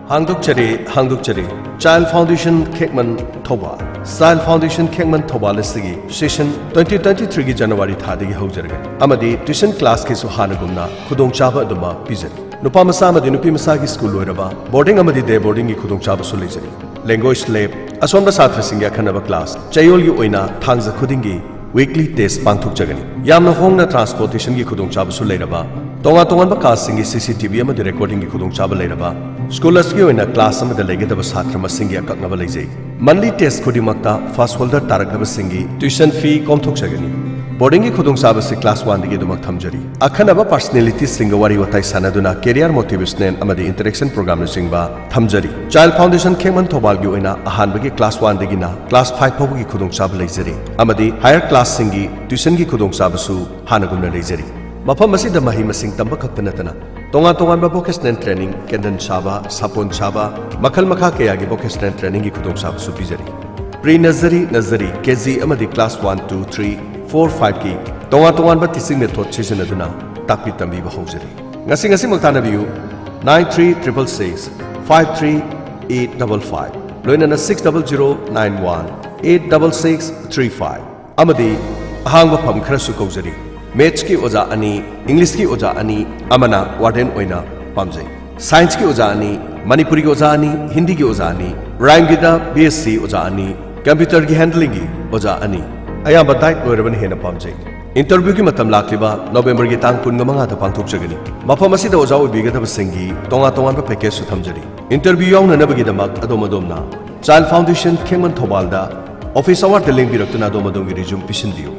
ꯍꯥꯡꯗꯣꯛꯆꯔꯤ, ꯍꯥꯡꯗꯣꯛꯆꯔꯤ꯫ Child Foundation ꯈꯦꯛꯃꯟ Thoubal. Child Foundation ꯈꯦꯛꯃꯟ Thoubal ꯑꯁꯤꯒꯤ session twenty twenty-three ꯒꯤ January ꯊꯥꯗꯒꯤ ꯍꯧꯖꯔꯒꯅꯤ ꯑꯃꯗꯤ tuition class ꯀꯤꯁꯨ ꯍꯥꯟꯅꯒꯨꯝꯅ ꯈꯨꯗꯣꯡꯆꯥꯕ ꯑꯗꯨꯃꯛ ꯄꯤꯖꯔꯤ꯫ ꯅꯨꯄꯥ ꯃꯆꯥ ꯑꯃꯗꯤ ꯅꯨꯄꯤ ꯃꯆꯥꯒꯤ school ꯂꯣꯏꯔꯕ boarding ꯑꯃꯗꯤ day boarding ꯒꯤ ꯈꯨꯗꯣꯡꯆꯥꯕꯁꯨ ꯂꯩꯖꯔꯤ꯫ Language lab, ꯑꯁꯣꯟꯕ ꯁꯥꯇ꯭ꯔꯁꯤꯡꯒꯤ ꯑꯈꯟꯅꯕ class, ꯆꯌꯣꯜꯒꯤ ꯑꯣꯏꯅ ꯊꯥꯡꯖ ꯈꯨꯗꯤꯡꯒꯤ Weekly test ꯄꯥꯡꯊꯣꯛꯆꯒꯅꯤ꯫ ꯌꯥꯝꯅ ꯍꯣꯡꯅ transportation ꯒꯤ ꯈꯨꯗꯣꯡꯆꯥꯕꯁꯨ ꯂꯩꯔꯕ, ꯇꯣꯉꯥꯟ ꯇꯣꯉꯥꯟꯕ class ꯁꯤꯡꯒꯤ C C T V ꯑꯃꯗꯤ recording ꯒꯤ ꯈꯨꯗꯣꯡꯆꯥꯕ ꯂꯩꯔꯕ, school ꯑꯁꯤꯒꯤ ꯑꯣꯏꯅ class ꯑꯃꯗ ꯂꯩꯒꯗꯕ ꯁꯥꯇ꯭ꯔ ꯃꯁꯤꯡꯒꯤ ꯑꯀꯛꯅꯕ ꯂꯩꯖꯩ꯫ Monthly test ꯈꯨꯗꯤꯡꯃꯛꯇ first holder ꯇꯥꯔꯛꯅꯕꯁꯤꯡꯒꯤ tuition fee ꯀꯣꯝꯊꯣꯛꯆꯒꯅꯤ꯫ Boarding ꯒꯤ ꯈꯨꯗꯣꯡꯆꯥꯕꯁꯤ class one ꯗꯒꯤ ꯑꯗꯨꯃꯛ ꯊꯝꯖꯔꯤ꯫ ꯑꯈꯟꯅꯕ personality ꯁꯤꯡꯒ ꯋꯥꯔꯤ ꯋꯥꯇꯥꯏ ꯁꯥꯟꯅꯗꯨꯅ career motivational ꯑꯃꯗꯤ interaction program ꯅꯆꯤꯡꯕ ꯊꯝꯖꯔꯤ꯫ Child Foundation ꯈꯦꯡꯃꯟ ꯊꯧꯕꯥꯜꯒꯤ ꯑꯣꯏꯅ ꯑꯍꯥꯟꯕꯒꯤ class one ꯗꯒꯤꯅ class five ꯐꯥꯎꯕꯒꯤ ꯈꯨꯗꯣꯡꯆꯥꯕ ꯂꯩꯖꯔꯤ ꯑꯃꯗꯤ higher class ꯁꯤꯡꯒꯤ tuition ꯒꯤ ꯈꯨꯗꯣꯡꯆꯥꯕꯁꯨ ꯍꯥꯟꯅꯒꯨꯝꯅ ꯂꯩꯖꯔꯤ꯫ ꯃꯐꯝ ꯑꯁꯤꯗ ꯃꯍꯩ ꯃꯁꯤꯡ ꯇꯝꯕ ꯈꯛꯇ ꯅꯠꯇꯅ ꯇꯣꯉꯥꯟ ꯇꯣꯉꯥꯟꯕ vocational training, ꯀꯦꯟꯗꯟ ꯁꯥꯕ, ꯁꯥꯄꯣꯟ ꯁꯥꯕ, ꯃꯈꯜ ꯃꯈꯥ ꯀꯌꯥꯒꯤ vocational training ꯒꯤ ꯈꯨꯗꯣꯡꯆꯥꯕꯁꯨ ꯄꯤꯖꯔꯤ꯫ Pre nursery, nursery, K G ꯑꯃꯗꯤ class one, two, three, four, five ꯀꯤ ꯇꯣꯉꯥꯟ ꯇꯣꯉꯥꯟꯕ teaching method ꯁꯤꯖꯤꯟꯅꯗꯨꯅ ꯇꯥꯛꯄꯤ ꯇꯝꯕꯤꯕ ꯍꯧꯖꯔꯤ꯫ ꯉꯁꯤ ꯉꯁꯤꯃꯛ ꯇꯥꯟꯅꯕꯤꯌꯨ, nine three triple six five three eight double five, ꯂꯣꯏꯅꯅ six double zero nine one eight double six three five꯫ ꯑꯃꯗꯤ ꯑꯍꯥꯡꯕ ꯐꯝ ꯈꯔꯁꯨ ꯀꯧꯖꯔꯤ꯫ Maths ꯀꯤ ꯑꯣꯖꯥ ꯑꯅꯤ, English ꯀꯤ ꯑꯣꯖꯥ ꯑꯅꯤ, ꯑꯃꯅ warden ꯑꯣꯏꯅ ꯄꯥꯝꯖꯩ꯫ Science ꯀꯤ ꯑꯣꯖꯥ ꯑꯅꯤ, ꯃꯅꯤꯄꯨꯔꯤꯒꯤ ꯑꯣꯖꯥ ꯑꯅꯤ, ꯍꯤꯟꯗꯤꯒꯤ ꯑꯣꯖꯥ ꯑꯅꯤ, rhyme ꯒꯤꯗ B S C ꯑꯣꯖꯥ ꯑꯅꯤ, computer ꯒꯤ handling ꯒꯤ ꯑꯣꯖꯥ ꯑꯅꯤ꯫ ꯑꯌꯥꯝꯕ diet ꯂꯣꯏꯔꯕꯅ ꯍꯦꯟꯅ ꯄꯥꯝꯖꯩ꯫ Interview ꯒꯤ ꯃꯇꯝ ꯂꯥꯛꯂꯤꯕ November ꯒꯤ ꯇꯥꯡ ꯀꯨꯟꯃꯉꯥꯗ ꯄꯥꯡꯊꯣꯛꯆꯒꯅꯤ꯫ ꯃꯐꯝ ꯑꯁꯤꯗ ꯑꯣꯖꯥ ꯑꯣꯏꯕꯤꯒꯗꯕꯁꯤꯡꯒꯤ ꯇꯣꯉꯥꯟ ꯇꯣꯉꯥꯟꯕ package ꯁꯨ ꯊꯝꯖꯔꯤ꯫ Interview ꯌꯥꯎꯅꯅꯕꯒꯤꯗꯃꯛ ꯑꯗꯣꯝ ꯑꯗꯣꯝꯅ Child Foundation ꯈꯦꯡꯃꯟ ꯊꯧꯕꯥꯜꯗ office hour ꯗ ꯂꯦꯡꯕꯤꯔꯛꯇꯨꯅ ꯑꯗꯣꯝ ꯑꯗꯣꯝꯒꯤ resume ꯄꯤꯁꯤꯟꯕꯤꯌꯨ꯫